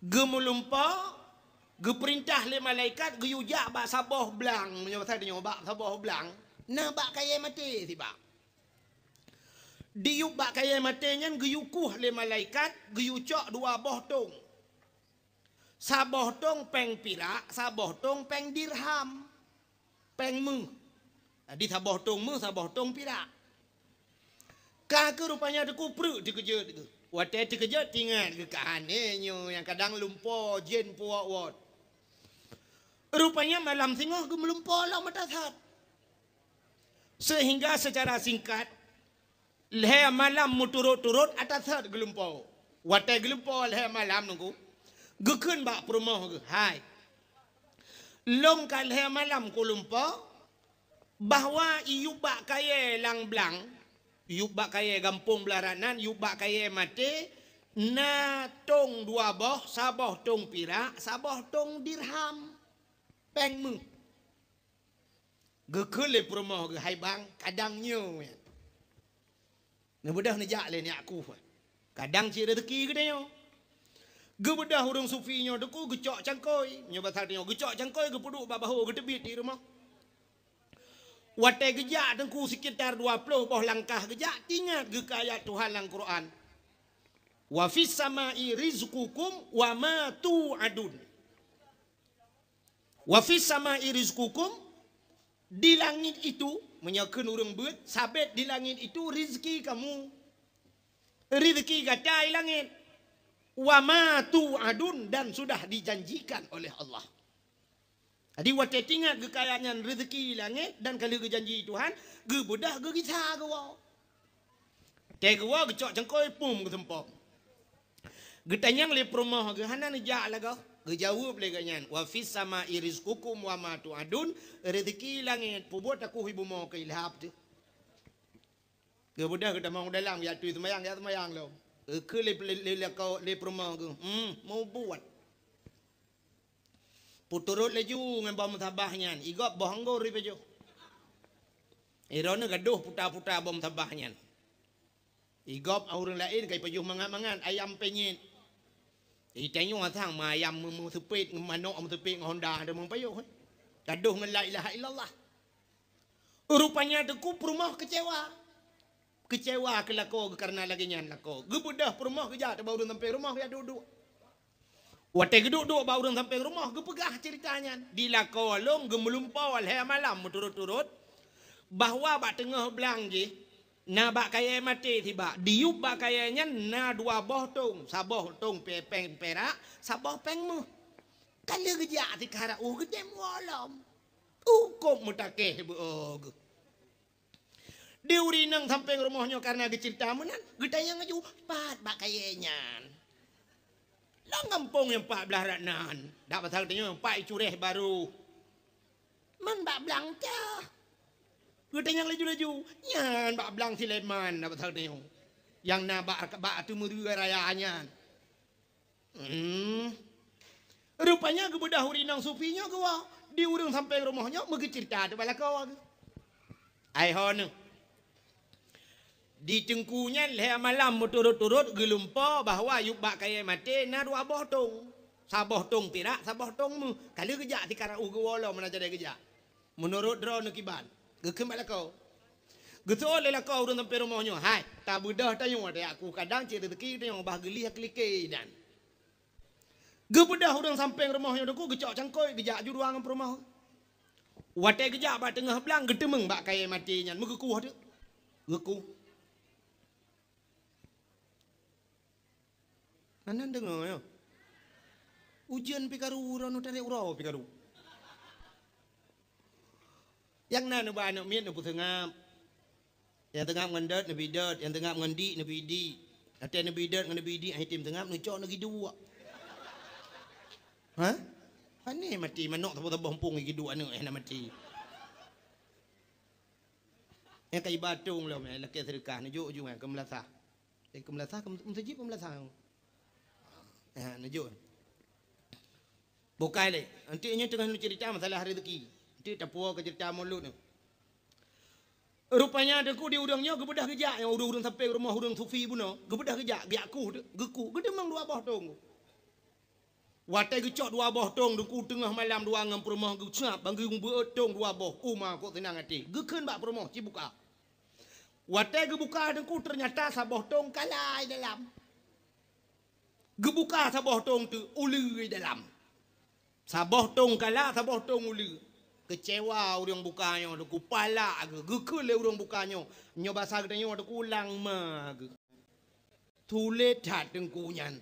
Geumeulumpo, geupeurintah lé malaikat geuyue jak bak saboh blang, meunyoe basa tanyoe bak saboh blang, na bak kayèe maté sibak. Diyueb bak kayèe maté nyan geuyue kueh lé malaikat, geuyue cok dua boh tong. Saboh tong péng pirak, saboh tong péng dirham. Péng méuh. Jadi saboh tong méuh, saboh tong pirak. Ka keuh rupanya Teungku preuk teukeujot geuh. Watèe teukeujot teuingat geuh ka aneuk nyoe nyang kadang lumpo jén puwot-wot. Rupanya malam singoh geumeulumpo lom ata that. Sehingga secara singkat, lhèe malam meuturot-turot ata that geulumpo. Watèe geulumpo lhèe malam Teungku, geukheun bak peurumoh geuh, "Hai, lôn ka lhèe malam kulumpo, bahwa iyueb bak kayèe lam blang, iyueb bak kayèe gampông Blarat nan, iyueb bak kayèe maté, na tong dua boh, saboh tong pirak, saboh tong dirham, péng méuh." Geukheun lé peurumoh geuh, "Hai bang, kadang nyoe." Neubeudôh neujak lé neujak kueh. Kadang cit raseuki geutanyoe. Geubeudôh ureueng sufi nyoe Teungku geucok cangkôi. Nyoe basa tanyoe geucok cangkôi geupeuduek bak bahô geuteubiet di rumoh. Watèe geujak Teungku sekitar dua ploh boh langkah geujak, teuingat geuh keu ayat Tuhan lam Quran. "Wa fis sama'i rizqukum wa ma tu'adun." "Wa fis sama'i rizqukum," di langit itu, meunyoe kheun ureueng beuet, sabet di langit itu rizki kamu. Rizki gata i langit. "Wa ma tu'adun," dan sudah dijanjikan oleh Allah. Jadi watèe teuingat geuh keu ayat nyan rizki langét dan ka lheueh geujanji Tuhan, geubeudôh geugisa geuwoe. Tée geuwoe geucok cangkôi pum geuseumpok. Geutanyong lé peurumoh geuh hana neujak lagoe. Geujaweueb lé geuh nyan, "Wa fis sama'i rizqukum wa ma tu'adun," rezeki langét, peubuet takuh i bumoe keu ilhab teuh. Geubeudôh geutamong u dalam, geujak tui seumayang, geujak seumayang lom. Eukeu lé, lé, lé, lé, lé peurumoh geuh. Hmm, mubuet. Peuturot laju ngon boh musabah nyan. Igob boh anggor ipajoh. Droeneuh gadoh puta-puta boh musabah nyan. Igob ureuëng laén ka ipajoh mangat-mangat ayam penyet. Itanyoe sang ma ayam meu-, meuseupet, manok meuseupet ngon honda, ada meupajoh, eh. Gadoh ngon la ilaha illallah. Rupanya teungku peurumoh keucewa. Keucewa keu lakoe geuh kareuna lagée nyan lakoe. Geubeudôh peurumoh geujak teubak ureuëng sampéng rumoh geujak duek-duek. Watée geuduek-duek bak ureuëng sampéng rumoh geupeugah ceurita nyan. Di lakoe lôn geumeulumpoe lhée malam meuturot-turot bahwa bak teungoh blang jih na bak kayée maté sibak. Diyueb bak kayée nyan na dua boh tong, saboh tong pe-, péng pirak, saboh péng méuh. Ka lheueh geujak sikara uh geudem woe lom. Ukôb meutakeh beu-o geuh. Di ureuëng inong sampéng rumoh nyoe kareuna geuceurita meunan, geutanyong laju, "Pat bak kayée nyan?" "Lam gampông nyang pat blaih rot nan." Dak pasal tanyoe pat icureh barô. "Man bak blang teuh?" Geutanyong laju-laju, "Nyan bak blang Sileman," dak pasal tanyoe. Nyang na bak, bak ateueh meureue raya nyan. Hmm. Rupanya geubeudôh ureuëng inong sufi nyoe geuwoe di ureuëng sampéng rumoh nyoe meugeuceurita teubak lakoe geuh. Ai ho neuh. Di teungku nyan lhée malam meuturot-turot geulumpoe bahwa yub bak kayée maté na dua boh tong. Saboh tong pirak, saboh tong méuh. Ka lheueh geujak sikara uh geuwoe lom meunan jadeh geujak. Meunurot droeneuh kiban, geukheun bak lakoe. Geuseuôt lé lakoe ureuëng sampéng rumoh nyoe, "Hai, tabeudôh tanyoe, tajak ku kadang cit reuzeuki tanyoe bah geulieh keulike inan." Geubeudôh ureuëng sampéng rumoh nyoe teungku geucok cangkôi geujak ju dua ngon peurumoh. Watée geujak bak teungoh blang geuteumeung bak kayée maté nyan meugeukueh teuk. Geukueh. Hana deungoe nyoe. Ujeuen pih karu, uroe nyoe tarek uroe pih karu. Nyang na neuba aneuëk miet neupeuseungab. Nyang teungab ngon dot neubi dot, nyang teungab ngon dik neubi dik. Watée neubi dot ngon neubi dik, akhé tem teungab neucok neugi duek. Hah? Pane maté manok saboh-saboh muphom geuduek aneuëk, eh, na maté. Nyang ka iba tong lom, eh, lakée seudeukah neujok ju, eh, keu meulasah. Eh, keu meulasah, keu meuseujid, keu meulasah. Eh, neujok. Bukai lé. Nanti nyoe teungoh neuceurita masalah rezeki. Nanti tapuwoe keu ceurita mulod nyoe. Rupanya teungku di ureuëng nyoe geubeudôh geujak nyang ureuëng-ureuëng sampéng rumoh ureuëng sufi bunoe. Geubeudôh geujak, geujak kueh, geukueh, geuteumeung dua boh tong. Watée geucok dua boh tong teungku teungoh malam dua ngon peurumoh geucab bang geubeuet tong dua boh, uma kok seunang até. Geukheun bak peurumoh cibuka. Watée geubuka teungku teunyata saboh tong kala i dalam. Geubuka saboh tong teuk uleue i dalam. Saboh tong kala, saboh tong uleue. Keucewa ureuëng buka nyoe teungku palak geuh. Geukheun lé ureuëng buka nyoe, nyoe basa geutanyoe teungku langma geuh. Tuléh that teungku nyan.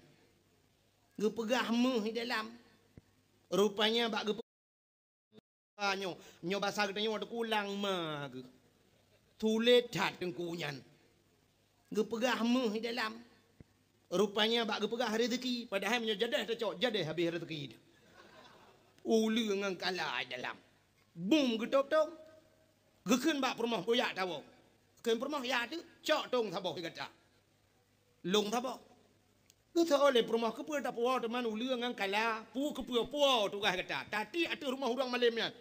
Geupeugah méuh i dalam. Rupanya bak geupeugah nyoe, nyoe basa geutanyoe teungku langma geuh. Tuléh that teungku nyan. Geupeugah méuh i dalam. Rupanya bak geupeugah rezeki, padahai meunyoe jadeh tacok, jadeh habéh rezeki. Uleue ngon kala i dalam. Bum geutôb tong. Geukheun bak peurumoh, "Kujak tawoe." Kheun peurumoh, "Ya teuk, cok tong saboh di gata." Lông saboh. Geuseuôt lé peurumoh, "Keupeue tapuwoe teuma uleue ngon kala, peue keupeue puwoe tugaih gata? Tatiek ateueh rumoh ureuëng malém nyan."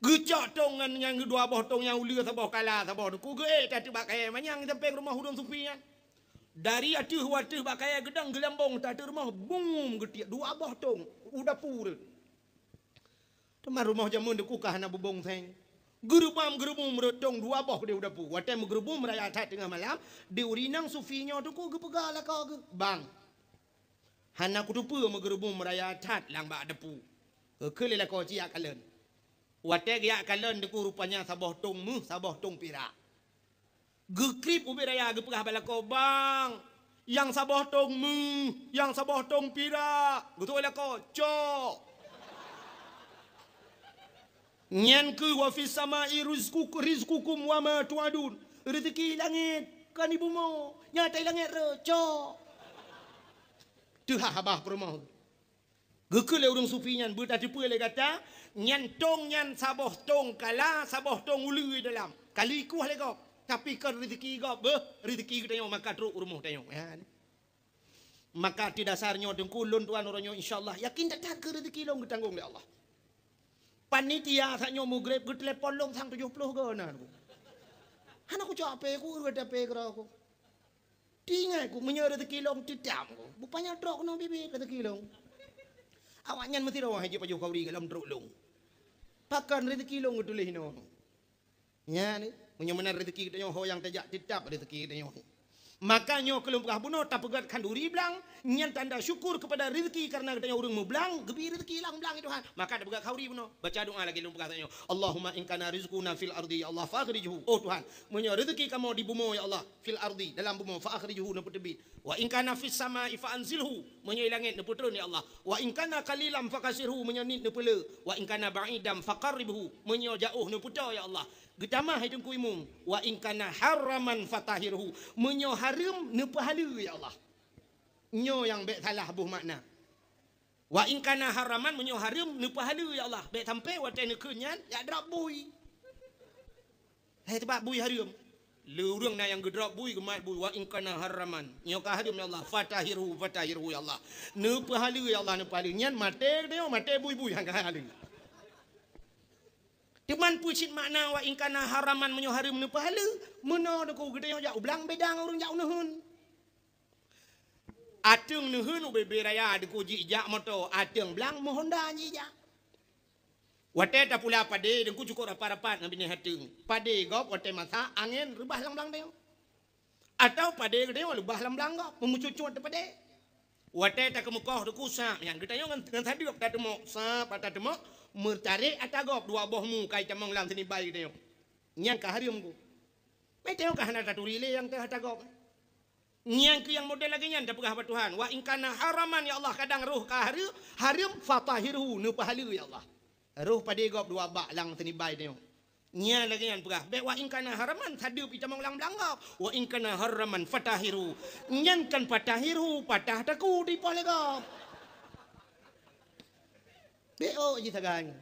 Geucok tong nyan, nyan dua boh tong nyan uleue saboh kala saboh teungku geuék tatiek bak kayée manyang di sampéng rumoh ureuëng sufi nyan. Dari ateueh u ateueh bak kayée geudong geulambong tatiek rumoh, bum geutiek dua boh tong u dapu rot. Teuma rumoh jameun teungku ka hana bubông seng. Geureubam-geureubum rot tong dua boh di u dapu. Watée meugeurubum raya that teungoh malam, di ureuëng inong sufi nyoe teungku geupeugah lakoe geuh, "Bang, hana kuteupeue meugeurubum raya that lam bak dapu." Geukheun lé lakoe, "Ci jak kalon." Watée geujak kalon teungku rupanya saboh tong méuh, saboh tong pirak. Geukrieb ubit raya geupeugah bak lakoe, "Bang, nyang saboh tong méuh, nyang saboh tong pirak." Geutôk lakoe, "Cok." Nyan keuh wa fis samai rizqukum, rizqukum wa ma tu'adun. Rezeki langét, kon di bumoe. Nyang ata langét rot, cok. Teuhah babah peurumoh. Geukheun lé ureuëng sufi nyan, "Beutateupeue lé gata, nyan tong nyan saboh tong kala, saboh tong uleue dalam." Ka lheueh ikueh lé gob. Tapi kon rezeki gob, beuh, rezeki geutanyoe maka trok u rumoh tanyoe. Ya. Maka di dasar nyoe teungku lôn tuan uroe nyoe, insya Allah, yakin that-that keu rezeki lôn geutanggong lé Allah. Panitia saat nyoe mugreb geutelepon lôn sang tujoh ploh go na. Hana kucok H P ku, reuet H P keudroe ku. Tinggai ku, meunyoe rezeki lôn teutab ku, bupanya trok keunoe biet-biet rezeki lôn. Awaknyan meusidroe hai jeuet pajoh khauri golom trok lôn. Pakon rezeki lôn geutuléh inoe. Nyan, meunyoe meunan rezeki geutanyoe ho nyang tajak teutab rezeki geutanyoe. Maka nyoe keu lôn peugah bunoe tapeugöt khanduri blang, nyan tanda syukur keupada rezeki kareuna geutanyoe ureuëng meublang, geubri rezeki lam blang Tuhan. Maka tapeugöt khauri bunoe, baca doa lagée lôn peugah tanyoe. Allahumma in kana rizquna fil ardi, ya Allah, fa akhrijhu. Oh Tuhan, meunyoe rezeki kamoe di bumoe, ya Allah, fil ardi, dalam bumoe, fa akhrijhu, neupeuteubiet. Wa in kana fis samai fa anzilhu, meunyoe i langét neupeutreun, ya Allah. Wa in kana qalilan fa kassirhu, meunyoe niet neupeulé. Wa in kana ba'idan fa qarribhu, meunyoe jaoh neupeutoe, ya Allah. Geutamah hai Teungku Imum, wa in kana haraman fatahhirhu, meunyoe hareuem neupeuhaleue, ya Allah. Nyoe nyang bék salah boh makna. Wa in kana haraman, meunyoe hareuem neupeuhaleue, ya Allah. Bék sampai watée neukheun nyan, jak drop bui. Hai teubat bui hareuem. Le ureuëng na nyang geudrop bui, geumat bui, wa in kana haraman. Nyoe ka hareuem, ya Allah, fatahhirhu, fatahhirhu, ya Allah. Neupeuhaleue, ya Allah, neupeuhaleue. Nyan maté geutanyoe, maté bui-bui, han ka haleue. Teuma peue cit makna wa in kana haraman, meunyoe hareuem neupeuhaleue? Meunoe Teungku, geutanyoe jak u blang beda ngon ureuëng jak u neuheun. Ateueng neuheun ubé-bé raya Teungku jijak moto, ateueng blang meuhonda jijak. Watée tapula padé Teungku cukôp rapat-rapat ngon binéh ateueng. Padé gob watée masak angén reubah lam blang tanyoe. Atawa padé geutanyoe leubah lam blang gob, meumeucut-cut teuh padé. Watée takeumeukoh Teungku sab nyan, geutanyoe ngon, ngon sadeueb tateumok, sab tateumok, meutarek ata gob dua boh mu ka itamong lam seunibai geutanyoe. Nyan ka hareuem Teungku. Meutanyoe ka hana taturi lé nyang teuh ata gob. Nyan keuh nyang model lagée nyan tapeugah bak Tuhan, "Wa in kana haraman, ya Allah, kadang roh ka hareuem, hareuem, fatahhirhu, neupeuhaleue, ya Allah." Roh padé gob dua bak lam seunibai tanyoe. Nyan lagée nyan peugah, bék wa in kana haraman, sadeueb itamong lam blang gob. Wa in kana haraman fatahhirhu. Nyan kan fatahhirhu, patah takue dipoh lé gob. Bék ôk jih sagai.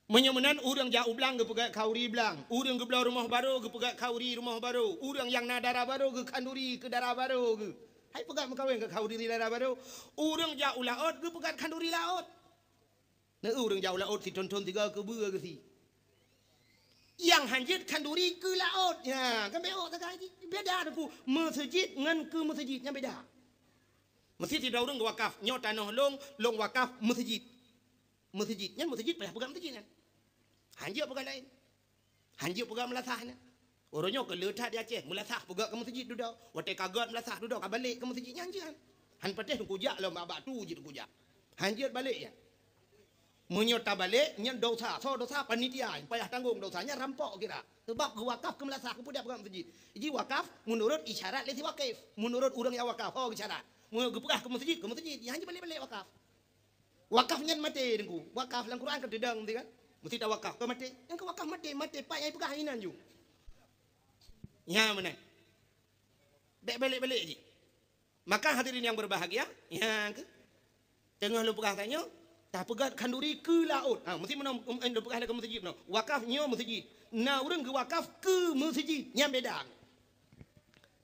Meunyoe meunan ureuëng jak u blang geupeugöt khanduri blang, ureuëng geubloe rumoh barô geupeugöt khanduri rumoh barô, ureuëng nyang na dara barô geukhanduri keu dara barô geuh. Hai peugöt meukawen keu khanduri dara barô, ureuëng jak u laôt geupeugöt khanduri laôt. Na ureuëng jak u laôt sithon-thon sigoe keubeue geusie. Nyang hanjeuet khanduri keu laôt. Nya, kan bék ôk sagai jih. Beda Teungku, meuseujid ngon keu meuseujid nyan beda. Meuseujid sidroe ureuëng geuwakaf, nyoe tanoh lôn, lôn wakaf meuseujid. Meuseujid, nyan meuseujid payah peugah meuseujid nyan. Hanjeuet peugah laén. Hanjeuet peugah meulasah nyan. Uroe nyoe keu le that di Aceh, meulasah peugah keu meuseujid dudoe. Watée ka gét meulasah dudoe, ka balek keu meuseujid nyan jeuet. Han patéh Teungku jak lom bak-bak tu jeuet Teungku jak. Hanjeuet balek nyan. Meunyoe tabalek, nyan dosa. Soe dosa? Panitia. Payah tanggong dosa. Nyan rampok kira. Sebab geuwakaf keu meulasah, keu peue dak peugah meuseujid. Ji wakaf meunurot isyarat lé si wakif. Meunurot ureuëng nyang wakaf, ho geuisyarat. Meunyoe geupeugah keu meuseujid, keu meuseujid. Nyan hana balek-balek wakaf. Wakaf nyan maté Teungku. Wakaf lam Quran kan teudong meusti kan? Meusti tawakaf. Keu maté. Nyang keu wakaf maté, maté pat nyang peugah inan ju. Nya meunan. Bék balek-balek jih. Maka hadirin yang berbahagia, nyang keu teungoh lôn peugah tanyoe, tapeugöt khanduri keu laôt. Ha, meusti meunoe, em, lôn peugah lé keu meuseujid meunoe. Wakaf nyoe meuseujid. Na ureuëng geuwakaf keu meuseujid, nyan beda.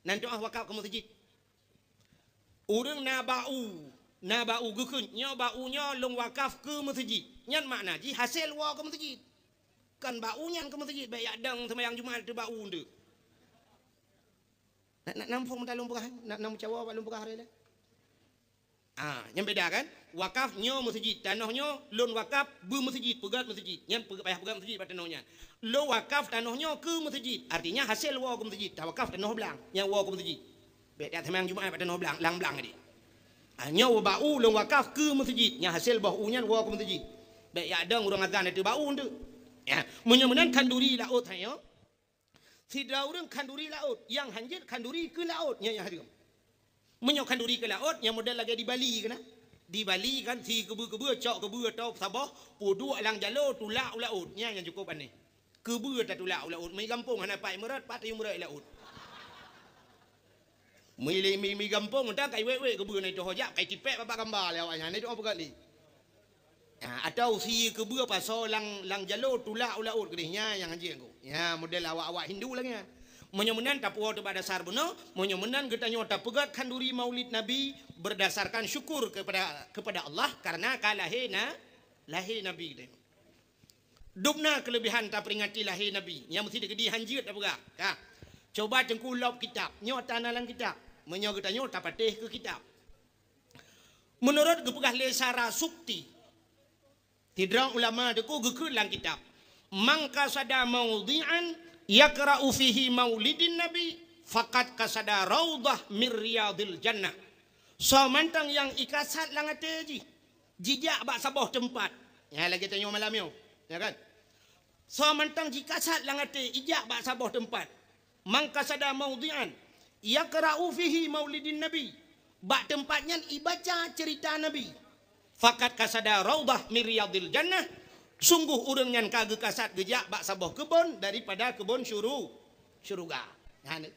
Nan doá wakaf keu meuseujid. Ureuëng na bak u, na bak u geukheun, nyoe bak u nyoe lôn wakaf keu meuseujid. Nyan makna jih hasé woe keu meuseujid. Kan bak u nyan keu meuseujid, bék jak dong seumayang Jumat teuh bak u nteuk. Nak, nak nampung meuta lôn peugah, nak, nak meucawa bak lôn peugah hari lé. Ah, nyan beda kan? Wakaf nyoe meuseujid, tanoh nyoe lôn wakaf beu meuseujid, peugöt meuseujid. Nyan payah peugöt meuseujid bak tanoh nyan. Lôn wakaf tanoh nyoe keu meuseujid, artinya hasé woe keu meuseujid, tawakaf tanoh blang, nyan woe keu meuseujid. Bék jak seumayang Jumat bak tanoh blang, lam blang tadi. Ah, nyoe bak u lôn wakaf keu meuseujid, nyan hasé boh u nyan woe keu meuseujid. Bék jak dong ureuëng azan ateueh bak u nteuk. Ya, meunyoe meunan khanduri laôt tanyoe, sidroe ureuëng khanduri laôt, nyang hanjeuet khanduri keu laôt, nyan nyang hareuem. Meunyoe khanduri keu laôt, nyang model lagée di Bali keunan. Di Bali kan si keubeue-keubeue cok keubeue atau saboh, peuduek lam jaloe tulak u laôt, nyan nyang cukôp aneh. Keubeue tatulak u laôt, mi gampông hana pat meurot, pat tayue meurot i laôt. Mi, mi, mi gampông dak kai wék-wék keubeue na iteuh jak, kai tipék babah gamba lé awaknyan, na iteuh peugah lé. Ha, atau si keubeue pasoe lam, lam jaloe tulak u laôt keudeh, nyan nyang hanjeuet Teungku. Ya, model awak-awak Hindu lagée nyan. Meunyoe meunan tapuwoe teuh bak dasar bunoe, meunyoe meunan geutanyoe tapeugét khanduri Maulid Nabi berdasarkan syukur kepada, kepada Allah karena ka lahé na, lahé Nabi geutanyoe. Dubna keulebihan taperingati lahé Nabi, nyang meusti teukeudi hanjeuet tapeugah. Ka. Coba Teungku lop kitab, nyoe tana lam kitab. Meunyoe geutanyoe tapatéh keu kitab. Meunurot geupeugah lé Sarasukti, sidroe ulama teuku geukheun lam kitab, "Man qasada maudhi'an yaqra'u fihi maulidin nabi, faqad qasada raudhah min riyadhil jannah." Soe mantong nyang ikasat lam até jih, jijak bak saboh teumpat. Nyan lagée tanyoe malam nyoe, ya kan? Soe mantong jikasat lam até, ijak bak saboh teumpat. "Man qasada maudhi'an yaqra'u fihi maulidin nabi." Bak teumpat nyan ibaca ceurita Nabi. "Faqad qasada raudhah min riyadhil jannah." Sungguh ureuëng nyan ka geukasat geujak bak saboh keubon daripada keubon syuru-, syuruga. Nyan.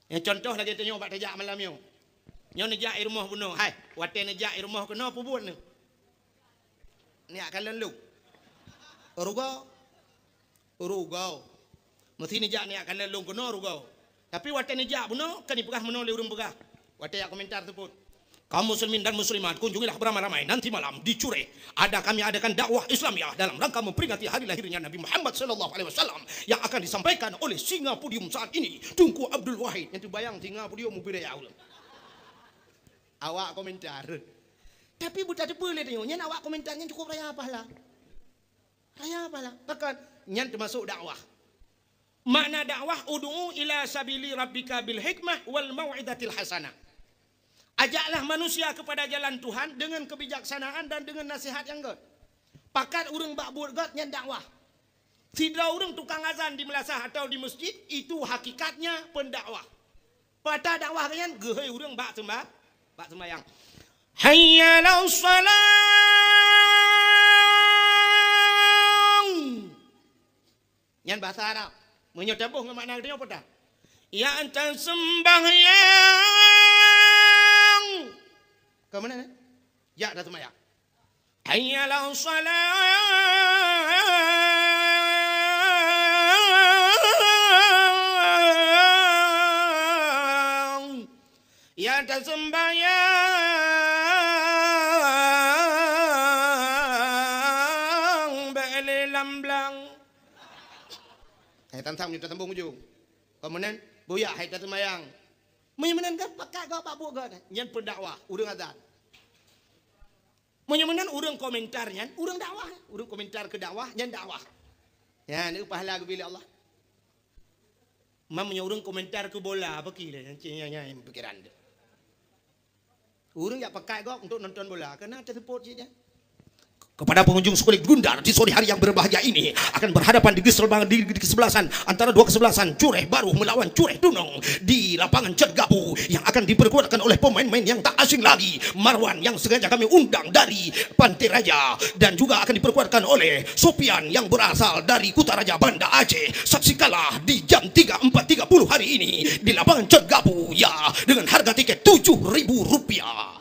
Nyang contoh lagée tanyoe bak tajak malam nyoe. Nyoe neujak i rumoh bunoe, hai, watée neujak i rumoh keunoe peubuet neuh. Neujak kalon lôn. Rugoe. Rugoe. Meusti neujak neujak kalon lôn keunoe rugoe. Tapi watée neujak bunoe, kan ipeugah meunoe lé ureuëng peugah. Watée jak komentar teupot. Kaum muslimin dan muslimat, kunjungilah beramai-ramai nanti malam di Cureh. Ada kami adakan dakwah Islamiah dalam rangka memperingati hari lahirnya Nabi Muhammad sallallahu alaihi wasallam yang akan disampaikan oleh singa podium saat ini, Teungku Abdul Wahid. Nyang teubayang singa podium ubé ya Allah. Awak komentar. Tapi buta teupeu lé tanyoe, nyan awak komentar nyan cukup raya pahala. Raya pahala. Bahkan nyan termasuk dakwah. Makna dakwah, "Ud'u ila sabili rabbika bil hikmah wal mau'izatil hasanah." Ajaklah manusia kepada jalan Tuhan dengan kebijaksanaan dan dengan nasihat yang gét. Pakat ureuëng bak buet gét nyan dakwah. Sidroe ureuëng tukang azan di meulasah atau di masjid, itu hakikatnya pendakwah. Pata dakwah nyan geuhôi ureuëng bak seumba-, bak sembahyang. "Hayya 'alas shalah." Nyan bahasa Arab. Meunyoe taboh ngon makna geutanyoe peue tah? Ya ata sembahyang. Ka mana ni? Jak dah sembahyang. Hayya 'alas shalah. Ya ata sembahyang bak lé lam blang. Hai tantang nyoe tasambong ujong. Kemudian buyak hai tasembahayang. Meunyoe meunan kan pakat gob bak buet gob nyan pendakwah, ureuëng azan. Meunyoe meunan ureuëng komentar nyan ureuëng dakwah, ureuëng komentar keu dakwah nyan dakwah. Nyan pahala geubri lé Allah. Mam meunyoe ureuëng komentar keu bola, apa ki lé? Nyan, nyan, nyan pikiran teuh. Ureuëng jak pakat gob untuk nonton bola, keunan teuseupôt cit nyan. Kepada pengunjung sekolah Gundar di sore hari yang berbahagia ini akan berhadapan di, di, di kesebelasan antara dua kesebelasan Cureh Baru melawan Cureh Tunong di lapangan Cat Gabu yang akan diperkuatkan oleh pemain-pemain yang tak asing lagi, Marwan yang sengaja kami undang dari Pantai Raja dan juga akan diperkuatkan oleh Sopian yang berasal dari Kutaraja Banda Aceh. Saksikanlah di jam tiga empat tiga puluh hari ini di lapangan Cat Gabu, ya, dengan harga tiket tujuh ribu rupiah.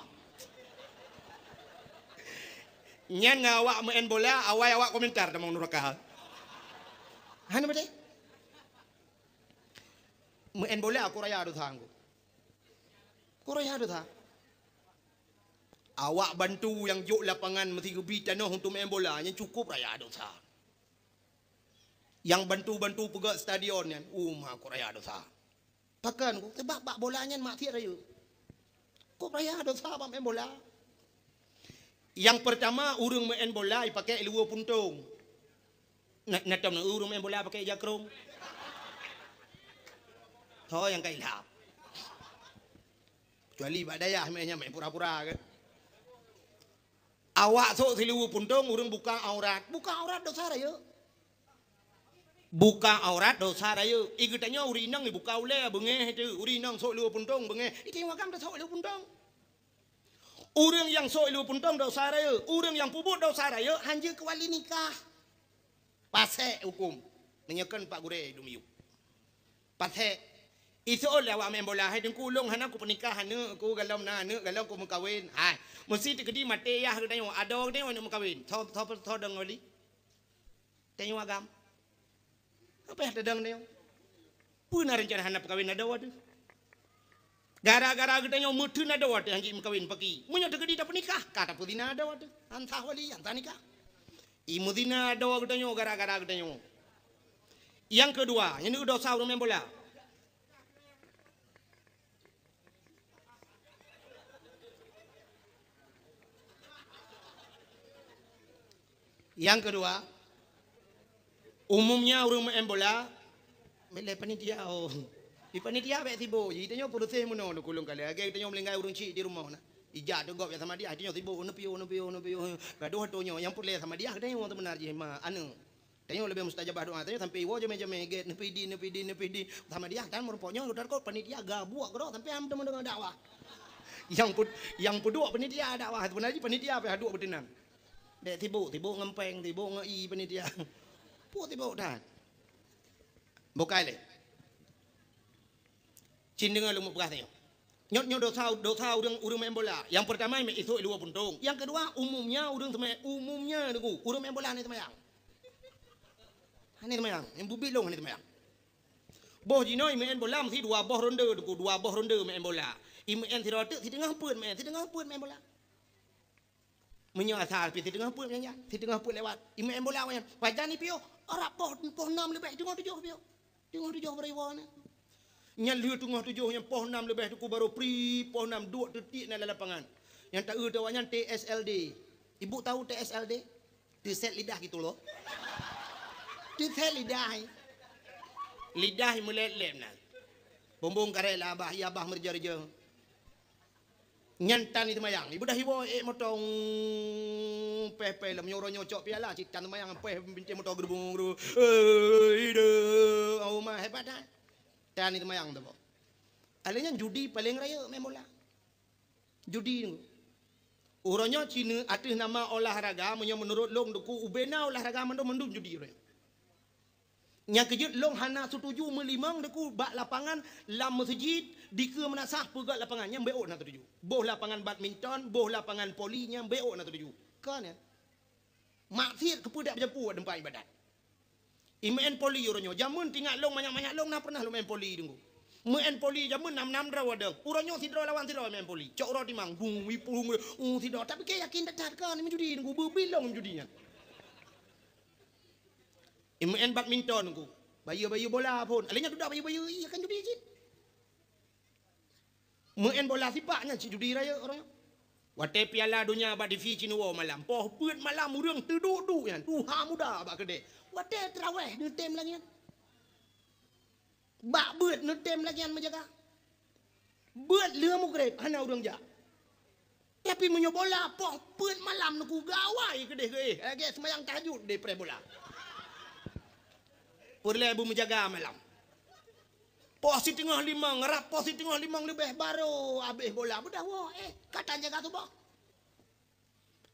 Nyan ngon awak meu'en bola, awai awak komentar tamong nuraka. Hana beutôi? Meu'en bola aku raya dosa aku. Aku raya dosa. Awak bantu nyang jok lapangan meusti geubri tanoh untuk meu'en bola, nyan cukup raya dosa. Nyang bantu-bantu peugöt stadion nyan, uma aku raya dosa. Pakon ku, sebab bak bola nyan maksiat rayeuk. Kok raya dosa bak main bola? Nyang pertama, ureuëng main bola ipakée luweue puntông. Na, na tom na ureuëng main bola pakée jakrong? Ho nyang ka ilham. Kecuali bak dayah main nyan main pura-pura kan. Awak sok siluweue puntông, ureuëng buka aurat. Buka aurat dosa rayeuk. Buka aurat dosa rayeuk. I geutanyoe ureuëng inong ibuka ulée beungéh teuh, ureuëng inong sok luweue puntông beungéh. I tanyoe agam tasok luweue puntông. Ureuëng nyang sok luweue puntông dosa rayeuk, ureuëng nyang peubuet dosa rayeuk hanjeuet keuwali nikah. Pasék huköm. Meunyoe kon Pak Gurée dumiyueb. Pasék. Iseuôt lé awak main bola, hai Teungku, ulôn hana kupeunikah aneuk ku, galom na aneuk, galom kumeukawen. Hai, meusti teukeudi maté yah geutanyoe, adoe geutanyoe aneuk meukawen. Tho, tho, tho dong wali. Tanyoe agam. Apa yang tadang nyoe? Peue na rencana hana peukawen adoe teuh? Gara-gara geutanyoe meuteun adoe teuh han jeuet meukawen paki. Meunyoe teukeudi tapeunikah, ka tapeuzina adoe teuh. Han sah wali, han sah nikah. I meuzina adoe geutanyoe gara-gara geutanyoe. Nyang keudua, nyan dosa ureuëng main bola. Nyang keudua, umumnya ureuëng main bola, mileh panitia, oh. Di panitia bék sibuk, ji tanyoe peureuséh meunoe lôn kulong kali. Lagée tanyoe meulinggai ureuëng cik di rumoh na. Ijak teugok ya sama dia, tanyoe sibuk, neupiôh, neupiôh, neupiôh. Gadoh tanyoe, nyang peureulée sama dia, tanyoe seubeuna jih ma, aneuk. Tanyoe leubeh mustajabah doa, tanyoe sampai iwoe jamé-jamé gét, neupidi, neupidi, neupidi. Sama dia, tan meureumpok nyoe, udah kok panitia gabuak keudroe, sampai am teuma deungoe dakwah. Nyang pud-, nyang peuduek panitia dakwah, seubeuna jih panitia pih duek beuteunang. Dek sibuk, sibuk ngon péng, sibuk ngon i panitia. Peue sibuk that. Bukai lé. Cin deungoe lôn peugah tanyoe. Nyoe, nyoe dosa, dosa ureuëng, ureuëng main bola. Nyang peurtama, mé isok luwa puntông. Nyang keudua, umumnya ureuëng seumay-, umumnya deungoe, ureuëng main bola hana seumayang. Hana seumayang, nyang beubilong hana seumayang. Boh jinoe main bola meusi dua boh ronde deungoe, dua boh ronde main bola. I main sidroe teuk, siteungoh peuet main, siteungoh peuet main bola. Meunyoe asai pih siteungoh peuet nyan, siteungoh peuet lewat. I main bola nyan, pajan ipiôh, arab poh, poh nam leubeh, teungoh tujoh piôh. Teungoh tujoh baroe iwoe na. Nyan lheueh teungoh tujoh nyan poh nam leubeh teungku baroe pri, poh nam duek teutiek na lam lapangan. Nyang taeu teuh awaknyan T S L D. Ibu tahu T S L D? Teuset lidah gitu loh. Teuset lidah. Lidah meulét-lét na. Bumbong karét lah abah, iya abah meureuja-reuja. Nyan tan seumayang. Ibu dah iwoe ék moto, peh-peh lom nyoe uroe nyoe cok piala, cit tan seumayang, peh bintéh moto geurubung-geurubung. Eh, ide, oh ma, hebat dah. Tan seumayang tu, boh. Alé nyan judi paléng rayeuk main bola. Judi tu. Uroe nyoe cine ateueh nama olahraga, meunyoe meunurot lôn deungoe ubena olahraga mandum-mandum judi uroe nyoe. Nyang keujeuet lôn hana seutuju meulimong deungoe bak lapangan lam meuseujid dikeue meunasah peugöt lapangan nyan bék ôk na seutuju. Boh lapangan badminton, boh lapangan voli nyan bék ôk na seutuju. Kon nyan. Maksiet keupeue dak beujampu teumpat ibadat. I main voli uroe nyoe. Jameun tingat lôn manyak-manyak lôn na pernah lôn main voli deungoe. Main voli jameun nam-nam droe wadong. Uroe nyoe sidroe lawan sidroe main voli. Cok uroe timang, bung, wipung, uh, sidroe. Tapi keu yakin that-that kan meujudi deungoe, beubilong meujudi nyan. I main badminton deungoe. Bayeue-bayeue bola phon. Alé nyan dudak bayeue-bayeue, iya kan judi cit. Meu'en bola sipak nyan cit judi rayeuk uroe nyoe. Watée Piala Donya bak T V cit neuwoe malam, poh peuet malam ureuëng teuduek-duek nyan, tuha muda bak keudée. Watée teurawéh neutem lagée nyan. Bak beuet neutem lagée nyan meujaga. Beuet lheueh mugreb hana ureuëng jak. Tapi meunyoe bola poh peuet malam neuku gawai keudeh geuéh, lagée seumayang tahajud deh preh bola. Peureulée beumeujaga malam. Poh siteungoh limong, rab poh siteungoh limong leubeh barô abéh bola, beudah woe, eh, ka tan jaga tuboh.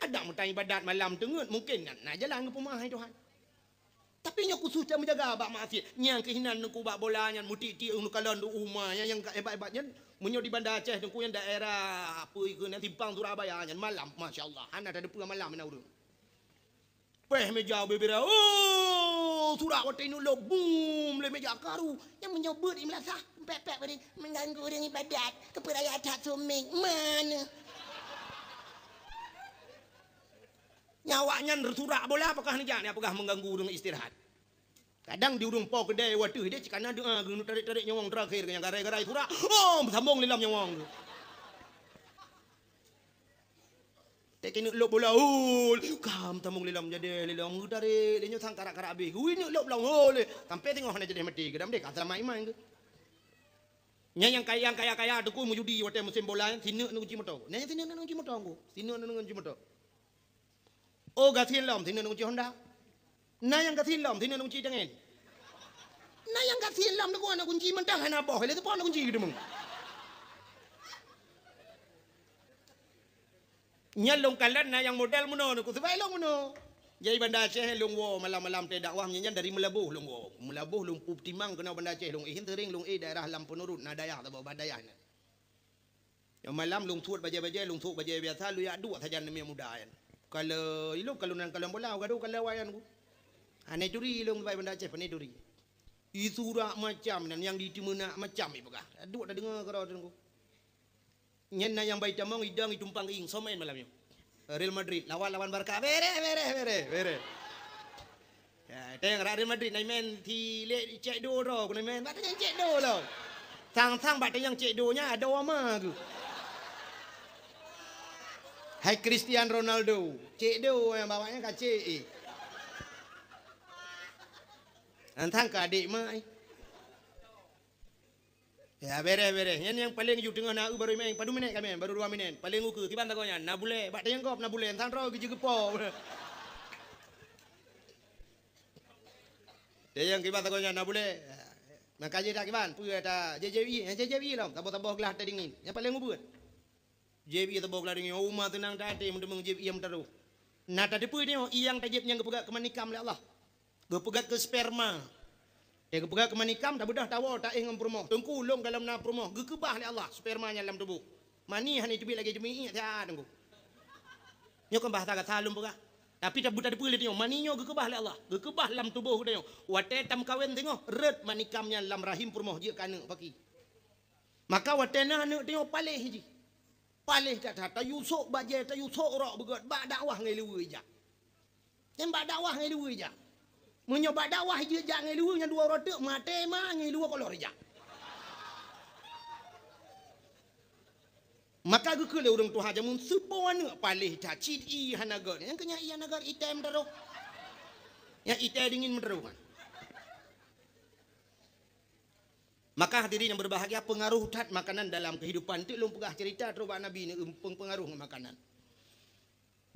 Adak meutan ibadat malam teungeut, mungken na, na jalan geupeumeu'ah hai Tuhan. Tapi nyoe khusos that meujaga bak maksiet. Nyang keuh inan teungku bak bola nyan, meutik-tik ureuëng kalon di uma nyan, nyang ka hebat-hebat nyan. Meunyoe di Banda Aceh teungku nyan daerah, apa ikeu nyan, Simpang Surabaya nyan, malam, masya Allah, hana tadeupeue malam na ureuëng. Péh meja bubira, oh, surak watée ineuk lôb, bum, lé meja karu. Nyang meunyoe beuet i meulasah, pek-pek bari, mengganggu ureuëng ibadat, keupeuraya that suméng, mana? Nyan awaknyan surak bola, apakah neujak ni, apakah mengganggu ureuëng istirahat? Kadang di ureuëng po keudée wateueh dia cit kana doa geuneuk tarék-tarék nyawöng terakhir nyang garai-garai surak. Oh, beusambong lé lom nyawöng tu. Teuk ineuk lôb bola, oh, kam tambong lé lom jadi lé lom geutarek lé nyoe sang karak-karak abéh. Ui ineuk lôb lom, oh, lé sampai teungoh hana jadi maté keudam deh ka seulamat iman tu. Nyan nyang kaya, kaya-kaya teungku meujudi watée musim bola, sineuk neuk kunci moto. Nyan sineuk neuk kunci moto teungku. Sineuk neuk kunci moto. Oh, gasien lom, sineuk neuk kunci Honda. Na nyang gasien lom, sineuk neuk kunci tangen. Na nyang gasien lom, neuk kunci mantong hana boh, lé teupon neuk kunci geudeumeung. Nyan lôn kalon na nyang model meunoe neuk, seubab lôn meunoe. Jadi Banda Aceh lôn woe malam-malam teuh dakwah nyan dari Meulaboh lôn woe. Meulaboh lôn peutimang keunoe Banda Aceh lôn, eh, sering lôn, eh, daerah Lam Peunurut, na dayah saboh bah dayah nyan. Nyang malam lôn suet bajée-bajée, lôn suet bajée biasa, lôn jak duek sajan namiet muda nyan. Kalau ilôn, kalau nan kalon bola, gadoh kalau awak nyan ku. Hana turi lôn bai Banda Aceh, hana turi. Isurak macam nan nyang di teumeunak macam ipeugah. Duek tadeungoe keudroe teungku. Nyan na nyang bai tamong idong itumpang ieng somen malam nyoe. Real Madrid lawan, lawan Barca. Bereh, bereh, bereh, bereh. Ya, teng rak Real Madrid na imen si lek cek do droe, keuneuk imen bak tanyang cek do lom. Sang-sang bak tanyang cek do nya ada wama geuh. Hai Cristiano Ronaldo, cek do nyang bawaknya ka cek, eh. Sang-sang ka adik mak, eh. Ya, bereh, bereh. Nyan nyang paleng ju teungoh na eu baru imen, padum minét ka imen, baru dua minét. Paleng ukeue, kiban sagoe nyan, na bulèe, bak tayang gob na bulèe, sang droe geujeuet geupo. Tayang kiban sagoe nyan na bulèe. Maka jih dak kiban, peue ata J J I, J J I lom, saboh-saboh glah teh dingin. Nyang paleng ubeut. Jieb ié saboh glah deungoe, uma teunang that até meudeumeung jieb ié meutarôh. Na tateupeue nyoe, ié nyang tajieb nyang geupeugah keu manikam lé Allah. Geupeugah keu sperma. Teuh geupeugah keu manikam, tabeudôh tawoe taéh ngon peurumoh. Teungku, lôn gohlom na peurumoh, geukeubah lé Allah sperma nyan lam tuboh. Mani hana teubiet lagèe jeumiék siat teungku. Nyoe kon bahasa gata lôn peugah. Tapi tabu-, tateupeue lé tanyoe, mani nyoe geukeubah lé Allah. Geukeubah lam tuboh geutanyoe. Watèe tameukawen teungoh, rhot manikam nyan lam rahim peurumoh jeuet keu aneuk paki. Maka watèe na aneuk tanyoe paléh jih. Paléh that-that, tayue sôk bajèe, tayue sôk rok beugöt, bak dakwah ngon luweue jak. Nyan bak dakwah ngon luweue jak. Meunyoe bak dakwah jeuet jak ngon luweue nyan dua uroe teuk, maté ma ngon luweue kolor jak. Maka geukheun lé ureueng tuha jameun, "Seupo aneuk paléh that, cit ié hana göt." Nyang keu nyan ié hana göt, item teurôh. Nyang item dingin meuteurôh kan. Maka hadirin yang berbahagia, pengaruh that makanan dalam kehidupan. Teuk lôn peugah cerita trok bak Nabi ni, eum, peng-, pengaruh ngon makanan.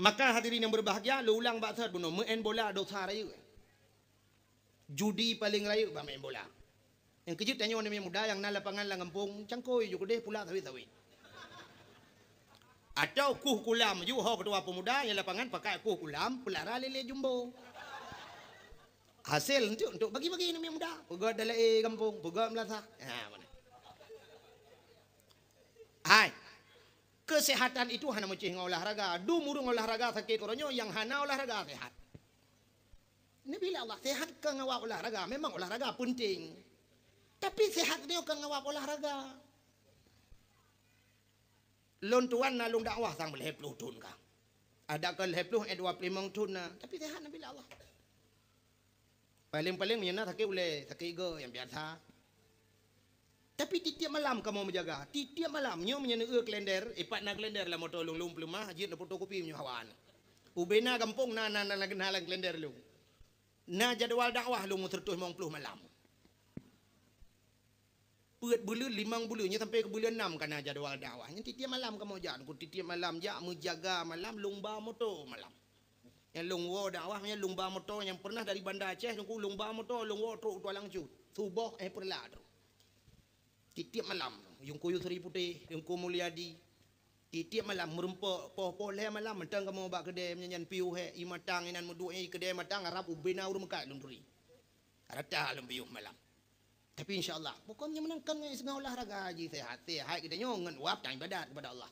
Maka hadirin yang berbahagia, lôn ulang bak that bunoe, meu'en bola dosa rayeuk. Judi paleng rayeuk bak meu'en bola. Nyang keujeuet tanyoe aneuk muda nyang na lapangan lam gampông, cangkôi ju keudeh pula sawét-sawét. Atau kueh kulam ju ho keutua pemuda nyang lapangan pakai kueh kulam, peulara lé-lé jumbo. Hasé entuk, entuk bagi-bagi aneuk muda. Peugöt dalam gampông, peugöt meulasah. Ha, mana? Hai. Kesehatan itu hana meucéh ngon olahraga. Dum ureueng olahraga sakét uroe nyoe, nyang hana olahraga sehat. Nabi lé Allah, sehat ka ngon awak olahraga. Memang olahraga penting. Tapi sehat nyoe ka ngon awak olahraga. Lôn tuan na lôn dakwah sang lhèe ploh thon ka. Ada ka lhèe ploh, eh, dua ploh limong thon na, tapi sehat Nabi lé Allah. Paleng-paleng meunyoe na sakét ulèe, sakét igoe nyang biasa. Tapi tiep-tiep malam kamoe meujaga. Tiep-tiep malam, nyoe meunyoe neueu kalender, ipat na kalender lam moto lôn, lôn peuleumah, jeuet neufotokopi meunyoe hawa na. Ubena gampông na, na, na, na, na lam kalender lôn. Na jadwal dakwah lôn meuseureutoh limong ploh malam. Peuet buleuen, limong buleuen, nyoe sampai keu buleuen nam ka na jadwal dakwah. Nyan tiep-tiep malam kamoe jak, Teungku, tiep-tiep malam jak, meujaga malam, lôn ba moto malam. Nyang lôn woe dakwah, nyang lôn ba moto nyang pernah dari Banda Aceh, Teungku, lôn ba moto, lôn woe trok u Tualang Cut. Suboh, eh, peureulak trok. Tiep-tiep malam, Teungku Yusri Putéh, Teungku Mulyadi. Tiep-tiep malam, meureumpok poh-poh lhèe malam, mantong kamoe bak keudè, meunyan piôh hèk, ié matang, inan meuduek, ié keudè matang, harab ubena ureueng meukat lôn turi. Rata lôn piôh malam. Tapi insya Allah, pokoknya meunangkan ngon istirahat olahraga jih sehat. Sehat geutanyoe ngon wab dan ibadat kepada Allah.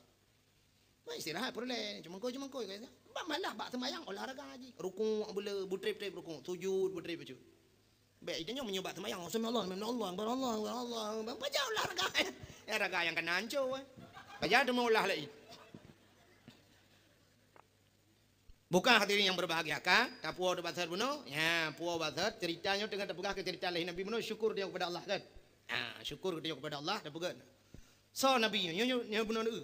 Bah istirahat peureulèe, cumangkôi-cumangkôi ka. Bah malah bak seumayang olahraga jih. Rukuk beuleu, beutrép-trép rukuk, sujud beutrép bacut. Bèk geutanyoe meunyoe bak seumayang, subhanallah, subhanallah, subhanallah, subhanallah. Baca olahraga. Eh, raga nyang kana hancô, eh. Baca teuma olah laén. Bukan hadirin yang berbahagia, ka? Tapuwoe bak that bunoe? Ya, puwoe bak that. Cerita nyoe teungoh tapeugah keu cerita lahé Nabi bunoe, syukur tanyoe kepada Allah, kan? Ha, syukur tanyoe kepada Allah, tapeugah. Soe Nabi nyoe, nyoe, nyoe bunoe neu.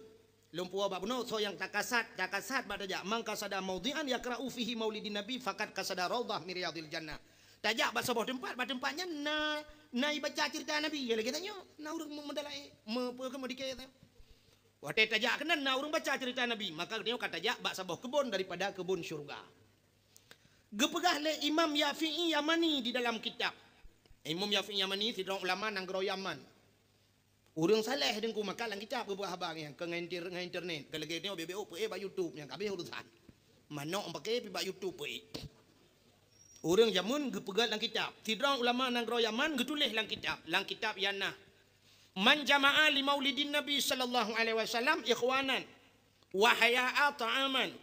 Lôn puwoe bak bunoe, soe nyang takasad, takasad bak tajak. Man qasada maudhi'an yaqra'u fihi maulidin Nabi, faqad qasada raudhah min riyadhil jannah. Tajak bak saboh teumpat, bak teumpat nyan na, na ibaca cerita Nabi. Ya lagèe tanyoe, na ureueng meudalai, me-, peue keu meudikèe. Watèe tajak keunan na ureueng baca cerita Nabi, maka geutanyoe ka tajak bak saboh keubon daripada keubon syeuruga. Geupeugah lé Imam Yafi'i Yamani di dalam kitab. Imam Yafi'i Yamani sidroe ulama nanggroe Yaman. Ureueng saleh Teungku, maka lam kitab geupeugah haba nyan, kon ngon inter-, ngon internet. Kon lagèe nyoe B B O peuék bak YouTube nyang ka habéh urusan. Manok pakè pih bak YouTube peuék. Ureueng jameun geupeugah lam kitab. Sidroe ulama nanggroe Yaman geutuléh lam kitab. Lam kitab nyan na. Man jama'a li maulidin Nabi sallallahu alaihi wasallam ikhwanan, wa haya'a ta'aman,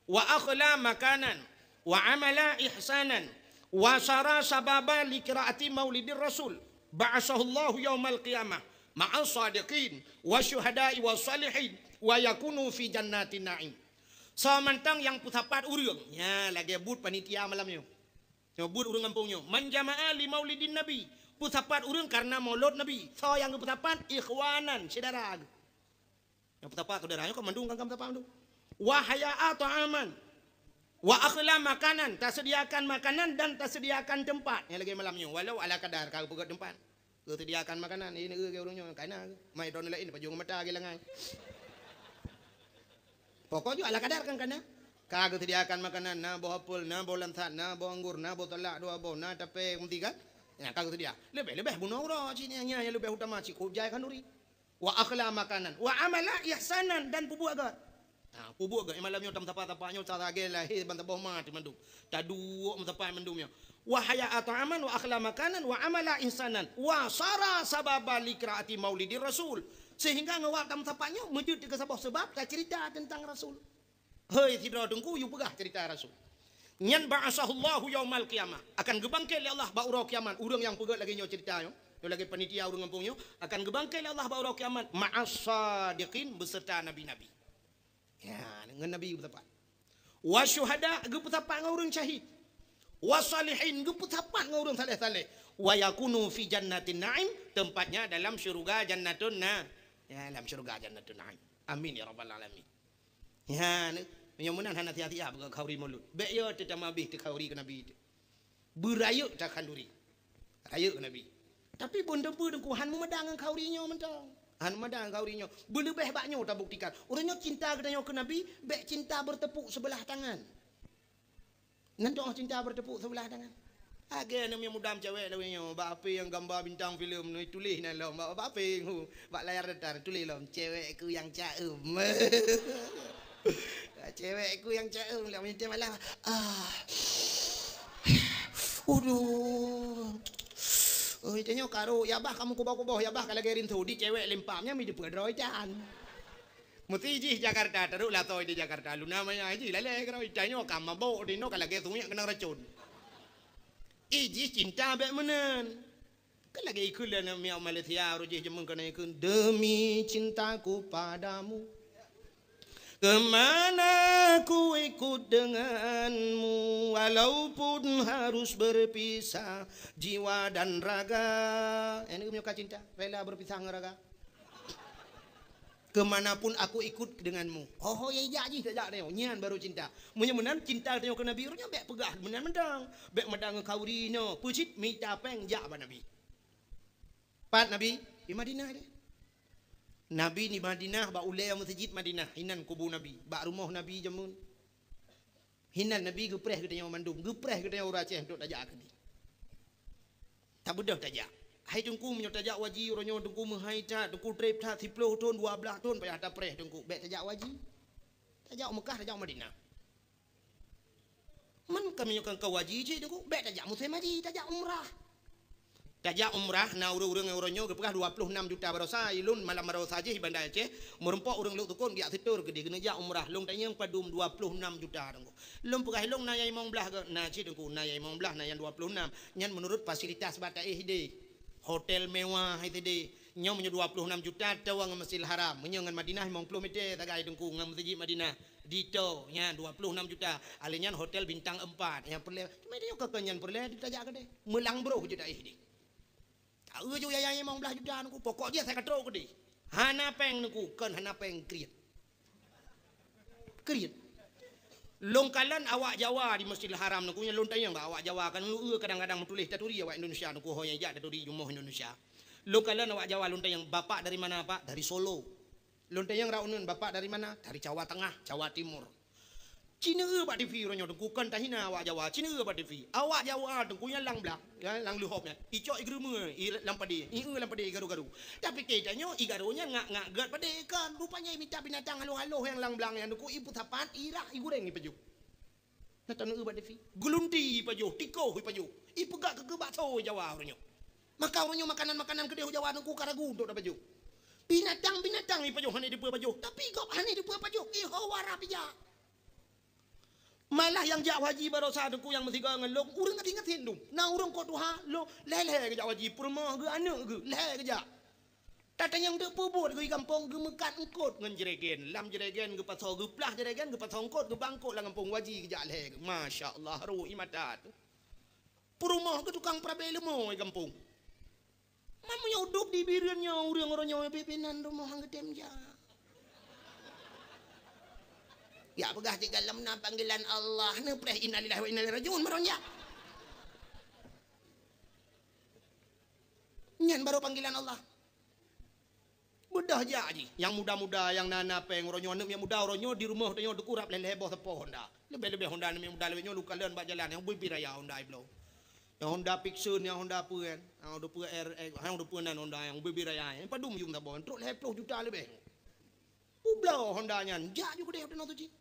wa akhla makanan, wa amala ihsanan, Wa sara sababa li qiraati maulidir rasul, ba'asahullahu yaumal qiyamah ma'as sadiqin wa syuhada'i wa salihin wa yakunu fi jannatin na'im. Soe mantong nyang peusapat ureuëng, nya lagée buet panitia malam nyoe. Nyoe buet ureuëng gampông nyoe, man jama'a li maulidin nabi, peusapat ureuëng karena maulud nabi. Soe nyang geupeusapat? Ikhwanan, syedara geuh. Nyang peusapat syedara nyoe kan mandum kan peusapat mandum. Wa haya'a ta'aman, wa akhla makanan, tasediakan makanan dan tasediakan tempat. Nyang lagée malam nyoe, walau ala kadar ka geupeugét tempat. Geusediakan makanan, ini ureuëng nyoe kana. Mai droeneuh laén pajoh mata lagée langai. Pokok jih ala kadar kan kana. Ka geusediakan makanan, na boh apel, na boh lansat, na boh anggur, na boh salak dua boh, na tapé meuti kan. Nyang ka geusedia. Leubeh-leubeh bunoe uroe cit nyang, nyang leubeh utama cit kujai khanduri. Wa akhla makanan, wa amala ihsanan, dan peubuet gét. Ha, peubuet gét. Malam nyoe tam sapa-sapa nyoe salah lagée lahé ban saboh ma teumandum. Taduek meusapat mandum nyoe. Wa haya'a ta'aman, wa akhla makanan, wa amala ihsanan, wa sara sababa li qiraati maulidir rasul. Sehingga ngon wak tam sapa nyoe meujeuet keu saboh sebab tacerita teuntang rasul. Hei sidroe teungku, yue peugah cerita rasul. Nyan ba'asahullahu yaumal qiyamah, akan geubangkét lé Allah bak uroe kiamat. Ureuëng nyang peugét lagée nyoe cerita nyoe, nyoe lagée panitia ureuëng gampông nyoe, akan geubangkét lé Allah bak uroe kiamat ma'as sadiqin, beserta nabi-nabi. Ya, ngon nabi geupeusapat. Wa syuhada, geupeusapat ngon ureuëng syahid. Wa salihin, geupeusapat ngon ureuëng saleh-saleh. Wa yakunu fi jannatin na'im, tempatnya dalam syurga jannatun na, ya, dalam syurga jannatun na'im. Amin ya rabbal alamin. Ya, meunyoe meunan hana siah-siah beukhauri mulod. Bék yo teutamah abéh teukhauri keu Nabi teuh. Beurayeuk takhanduri. Rayeuk Nabi. Tapi bun teumpeue teungku han meumada ngon khauri nyoe mantong. Han meumada ngon khauri nyoe. Beuleubeh bak nyoe tabuktikan. Ureuëng nyoe cinta geutanyoe keu Nabi, bék cinta bertepuk sebelah tangan. Nan doh cinta bertepuk sebelah tangan. Lagée aneuk miet muda cewek lawée nyoe, bak H P nyang gamba bintang filem nyoe tuléh nan lom, bak, bak H P hu, bak layar datar tuléh lom, "Cewekku yang caem." "Cewekku yang caem," lom nyan malah, ah. Aduh. Oh, tanyoe karu, ya bah kamu kuboh-kuboh, ya bah ka lagée rinso, di cewek lempam nyan mi dipeudroe tan. Meusti jih Jakarta, taruhlah toh di Jakarta, luna maya jih lalée keudroe, tanyoe ka mabok di noe ka lagée sungiek keunong racun. Ih, jih cinta bék meunan. Kan lagée ikheun lé aneuk miet Malaysia, roh jih jameun keunan ikheun, "Demi cintaku padamu, kemana ku ikut denganmu, walaupun harus berpisah jiwa dan raga." Nyan keuh meunyoe ka cinta, rela berpisah ngon raga. "Kemanapun aku ikut denganmu." Oh, ya jak jih, tajak nyoe. Nyan baru cinta. Meunyoe meunan cinta tanyoe keu Nabi, ureuëng nyoe bék peugah meunan mantong. Bék mada ngon khauri nyoe. Peue cit mita péng jak bak Nabi. Pat Nabi? Di Madinah deh. Nabi di Madinah bak ulée meuseujid Madinah, inan kubu Nabi, bak rumoh Nabi jameun. Hinan Nabi geupreh geutanyoe mandum, geupreh geutanyoe ureuëng Aceh untuk tajak keudeh. Tabeudôh tajak. Hai teungku, meunyoe tajak waji, uroe nyoe teungku meuhai that, teungku treb that, siplôh thon, dua blaih thon payah tapreh teungku. Bék tajak waji. Tajak u Meukah, tajak u Madinah. Man kami nyoe kan ka waji cit teungku, bék tajak musém haji, tajak umrah. Tajak umrah, na ureuëng-ureuëng nyang uroe nyoe geupeugah dua ploh nam juta baroesa, ilôn malam baroesa jih i Banda Aceh, meurumpok ureuëng Lhoksukon geujak seutôt keudeh keuneuk jak umrah, lôn tanyong padum dua ploh nam juta teungku. Lôn peugah ilôn na nyang limong blaih gét, na cit teungku, na nyang limong blaih, na nyang dua ploh nam. Nyan meunurot fasilitas bak taéh ideh. Hotel mewah ideh. Nyoe meunyoe dua ploh nam juta, toh ngon Masjidil Haram. Meunyoe ngon Madinah limong ploh meter sagai teungku ngon Meuseujid Madinah. Ditoh nyan dua puluh enam juta. Alèh nyan hotel bintang empat nyang peureulèe. Cuma tanyoe ka nyan peureulèe tajak keudeh. Meulang broh jeuet taéh deh. Taeu ju yaya limong blaih juta teungku, pokok jih asai ka trok keudeh. Hana péng teungku, kon hana péng, kriet. Kriet. Lôn kalon awak Jawa di Masjidil Haram teungku, nyan lôn tanyong bak awak Jawa kan, lôn eu kadang-kadang meutuléh taturi awak Indonesia teungku, ho nyang jak taturi rumoh Indonesia. Lôn kalon awak Jawa, lôn tanyong, "Bapak dari mana, Pak?" "Dari Solo." Lôn tanyong raunun, "Bapak dari mana?" "Dari Jawa Tengah, Jawa Timur." Ci neueu bak T V uroe nyoe teungku, kon tahina awak Jawa, ci neueu bak T V. Awak Jawa teungku nyang lang blang, ya, lang leuhop nyan. Icok igeurumeue, i lam padé, ieu lam padé igaru-garu. Tapi geutanyoe igaru nyan ngak-ngak gét padé kan. Rupanya imita binatang haloh-haloh nyang lang blang nyan teungku, ipeusapat, irah, igureng, ipajoh. Na taneueu bak T V. Geulunti ipajoh, tikoh ipajoh. Ipeugah keu bakso Jawa uroe nyoe. Maka uroe nyoe makanan-makanan keudeh Jawa teungku ka ragu untuk tapajoh. Binatang-binatang ipajoh hana dipeue pajoh, tapi gob hana dipeue pajoh, iho wara pija. Malah nyang jak haji baroesa Teungku nyang meusigoe ngon lôn, ureueng gasien-gasien dum. Na ureueng kot tuha, lôn lhèe-lhèe geujak haji, peurumoh geuh, aneuk geuh, lhèe geujak. Tatanyong teuk peubuet geuh di gampông, geumeukat eungkot ngon jregen. Lam jregen geupasoe, geuplah jregen, geupasoe eungkot, geuba eungkot lam gampông, haji geujak lhèe geuh. Masya Allah, rhot ie mata teuh. Peurumoh geuh tukang peurabé leumô di gampông. Meunyoe udôb di Bireuen nyoe, ureueng uroe nyoe bit-bit nan rumoh han geutem jak. Ya peugah cit galom na panggilan Allah, neupreh innalillahi wa inna ilaihi raji'un, barô jak. Nyan barô panggilan Allah. Beudôh jak jih. Nyang muda-muda, nyang na-na péng uroe nyoe, aneuk miet muda uroe nyoe di rumoh tanyoe teukurab lhèe-lhèe boh seupôt Honda. Leubeh-leubeh Honda aneuk miet muda lawét nyoe lukalon bak jalan, nyang ubit-ubit raya Honda i bloe. Nyang Honda Vixion, nyang Honda peue kan? Nyang Honda peue R X, nyang Honda peue nan Honda nyang ubit-ubit raya. Nyang padum jum saboh, trok lhèe ploh juta leubeh. Peubloe Honda nyan, jak ju keudeh tanoh tu cit.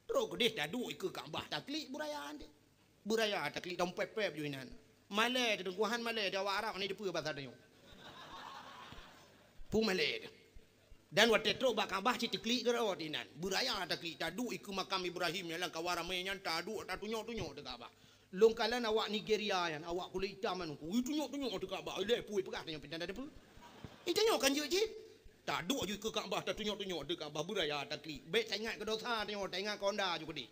Trok keudeh taduek ikeue Ka'bah, taklik beuraya teuh. Beuraya taklik, tampép-pép ju inan. Malèe teuh, Teungku, han malèe teuh, awak Arab hana jiteupeu basa tanyoe. Peue malèe teuh. Dan watèe trok bak Ka'bah cit taklik keudroe inan. Beuraya taklik, taduek ikeue makam Ibrahim nyang lam kawan ramè nyan, taduek tatunyok-tunyok di Ka'bah. Lôn kalon awak Nigeria nyan, awak kulét itam nyan, ui, tunyok-tunyok di Ka'bah, ilèe peue peugah tanyoe pintan tateupeu. Ih, tanyoe kan jeuet cit. Taduek ju ikeue Ka'bah, tatunyok-tunyok di Ka'bah, beuraya taklik. Bèk taingat keu dosa tanyoe, taingat keu Honda ju keudeh.